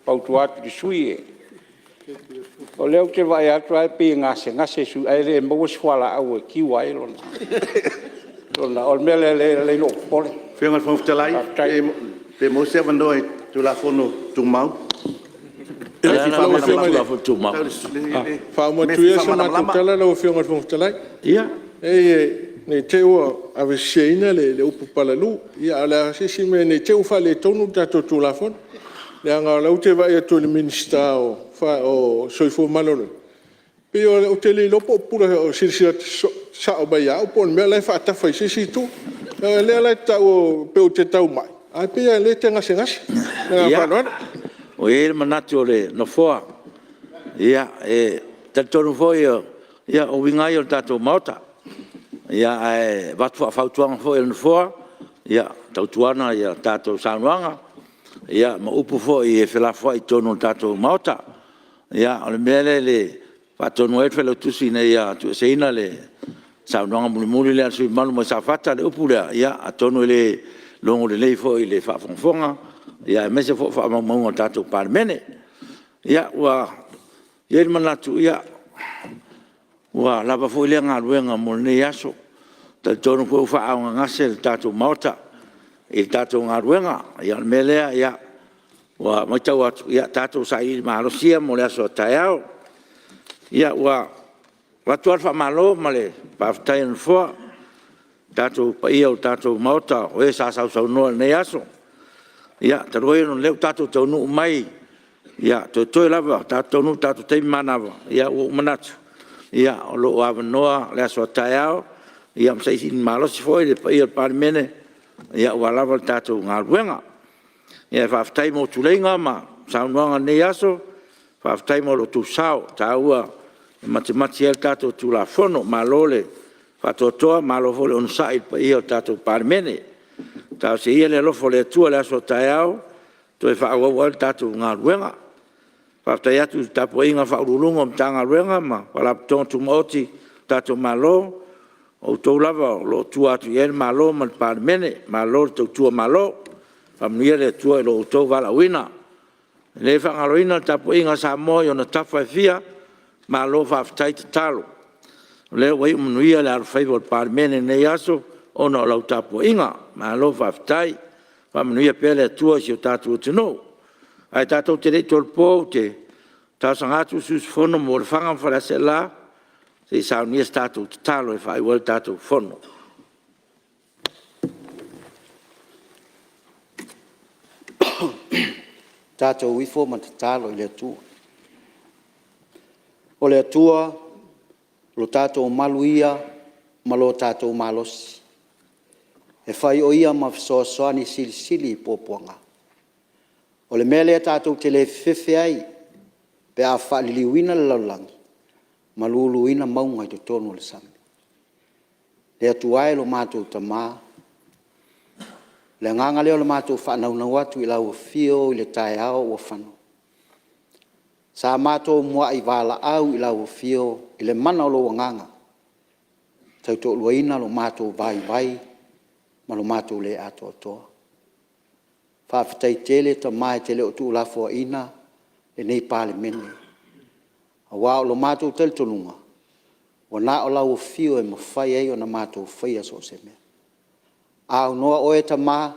fautua atu i le sui usufono, o lea ou te vaai atu e pei e gasegase le sui usufono ae le maua se fualaau e cure ai lona… O le mea lea e ala ai lou popole. Lau Afioga i le Fofoga Fetalai, pe maua se avanoa i le Tulafono Tumau. Faauma atu ia se matou tala lau Afioga i le Fofoga Fetalai. Leai, ne i te i ua aveseseina le upu palalu, a o le a se isi mea ne i te i ua faaletonu le tatou Tulafono. Leaga o lea ou te vaai atu i le Minisita o le Soifua Maloloina, pei ou te le iloa po o pupula silasila sao mai ia au po o le mea o la e faatafa i se isi itu. Leaga o lea la e te taua pei ou te tau mai, ae pei lava o lea e te gasegase. Ma le agaga faaaloalo. Ua i ai le manatu o le Nofoa, e talitonu foi o uiga lava ia o le tatou Maota. Ae avatu faafautuaga foi a le Nofoa, ia tautuana ia tatou saunoaga ma upu foi e felafoai i totonu o le tatou Maota. O le mea lea e faatonu ai le Failautusi ina ia tuueseina le saunoaga mulimuli lea a le sui usufono mamalu mai Safata, le upu lea, atonu e le logo lelei foi i le faafogafoga aemaise foi o faamaumauga a le tatou Palemene. Ua i ai le manatu, ua lava foi lea galuega mo lenei aso. E talitonu foi ua faaaaogagase le tatou Maota i le tatou galuega. O le mea lea, ua matau atu, ia tatou sailiili malosi ia mo le aso a taeao. Ua avatu lava le faamalo ma le faafetai a le Nofoa i le paia o le tatou Maota o e sa sausaunoa i lenei aso. Talu ai ona o lea ua tatou taunuu mai, toetoe lava ona tatou taunuu i le tatou taimi manava, ua ou manatu, o lo o avanoa le aso a taeao ma sailiili malosi foi le paia o le Palemene aua lava le tatou galuega. Ae faafetai mo tuleiga ma saunoaga i lenei aso, faafetai mo lo outou sao taua e matimati ai le tatou Tulafono. Malo le faatoatoa malo foi le onosai i le paia o le tatou Palemene. Talosia ia le alofa o le Atua i le aso a taeao e toe faaauau ai le tatou galuega. Faafetai atu i le tapuaiga a Ofisa Sili o Pulega o Matagaluega ma Faalapotopotoga Tumaoti a le tatou Malo, o outou lava o lo o tua atu i ai le Malo ma le Palemene. Malo le tautua Malo, faamanuia le Atua i lo outou valaauina. E le faagaloina le tapuaiga a Samoa i ona tafa e fia, malo faafetai tatalo. O lea ua iu manuia le alofaiva o le Palemene i lenei aso ona o lau tapuaiga, malo faafetai. Faamanuia pea le Atua i si o tatou atunuu. Ae tatou te le i tolopo ou te talosaga atu i le sui usufono mo Lefaga ma Faleaseela se i saunia se tatou tatalo e faaiu ai le tatou Fono. Tatou ifo ma tatalo i le Atua. O le Atua o lo tatou malu ia ma lo tatou malosi, e fai o Ia ma fesoasoani silisili i puapuaga. O le mea lea tatou te le fefefe ai pe a faaliliuina le lalolagi ma luluina mauga i totonu o le sami. Le Atua e lo matou Tama, o le agaga lea o le matou faanaunau atu i lau afio i le taeao ua fano. Sa matou muai valaau i lau afio i le mana o lou Agaga e tautoaluaina lo matou vaivai ma lo matou le atoatoa. Faafetai tele Tama e te le o tuulafoaiina lenei Palemene, aua o lo matou talitonuga, ua na o lau afio e mafai ai ona matou faia so o se mea. A aunoa oe Tama,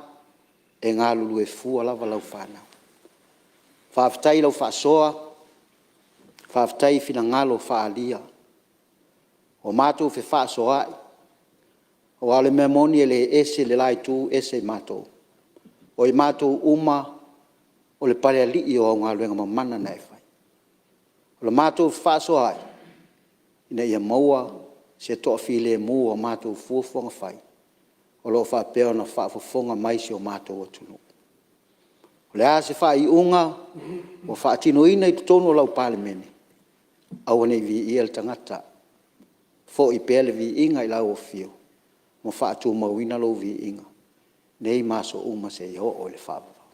e galulue fua lava lau fanau. Faafetai i lau faasoa, Faafetai i finagalo faaalia, ua matou fefaasoaai aua o le mea moni e le ese le la itu ese matou. O i matou uma o le palealii o au galuega mamana na e fai. O le matou fefaasoaai ina ia maua se toafilemu o matou fuafuaga fai o lo o faapea ona faafofoga mai si o matou atunuu. O le a se faaiuga ua faatinoina i totonu o lau Palemene, aua ne i viia le tagata, foi pea le viiga i lau Afio ma faatumauina lou viiga nei ma aso uma seia oo i le faavavau.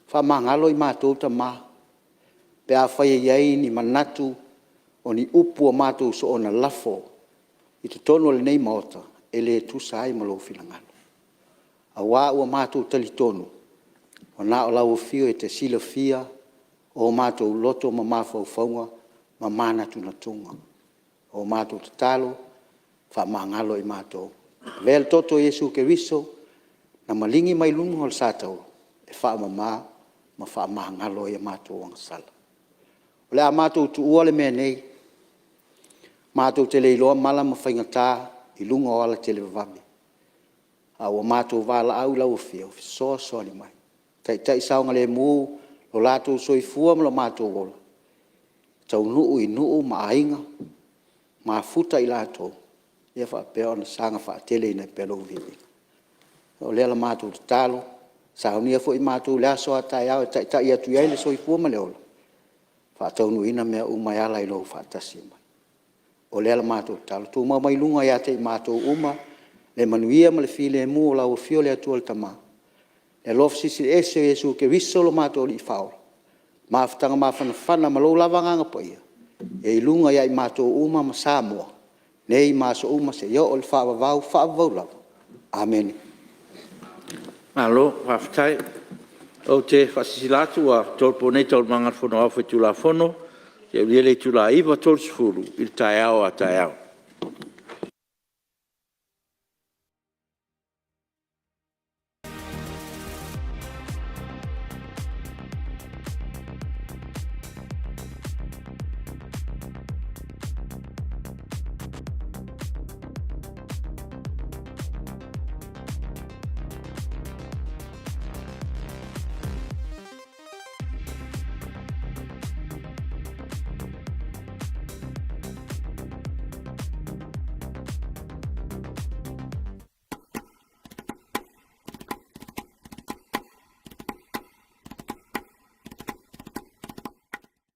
Faamagalo i matou tama pe afai e i ai ni manatu o ni upu ua matou soona lafo i totonu o lenei Maota e le tusa ai ma lou finagalo, aua ua matou talitonu ua na o lau Afio e te silafia o matou loto ma mafaufauga ma manatunatuga. O le matou tatalo, faamagalo i matou. Avea le toto o Iesu Keriso na maligi mai luga o le satauro e faamama ma faamagalo ai a matou agasala. O le a matou tuua le mea nei, matou te le iloa mala ma faigata i luga o ala televavave, a ua matou valaau i lau Afio e fesoasoani mai, taitai saogalemu lo latou soifua ma lo matou ola, taunuu i nuu ma aiga, mafuta i latou ia faapea ona saga faateleina ai pea lou viiga. O lea la matou tatalo, saunia foi matou i le aso a taeao e taitai atu i ai le soifua ma le ola, faataunuuina mea uma e ala i lou faatasi mai. O lea la matou tatalo, tumau mai luga ia te i matou uma le manuia ma le filemu o lau Afio le Atua le Tama, le alofa Silisili Ese o Iesu Keriso lo matou Alii Faaola, mafutaga mafanafana ma lou lava Agaga Paia ia i luga ia i matou uma ma Samoa nei ma aso uma seia oo i le faavavau, faavavau lava. Amene. Malo faafetai. Ou te faasilasila atu ua tolopo nei Taualumaga a le Fono Aoao Faitulafono seia aulia le itula e 9:30 i le taeao a taeao.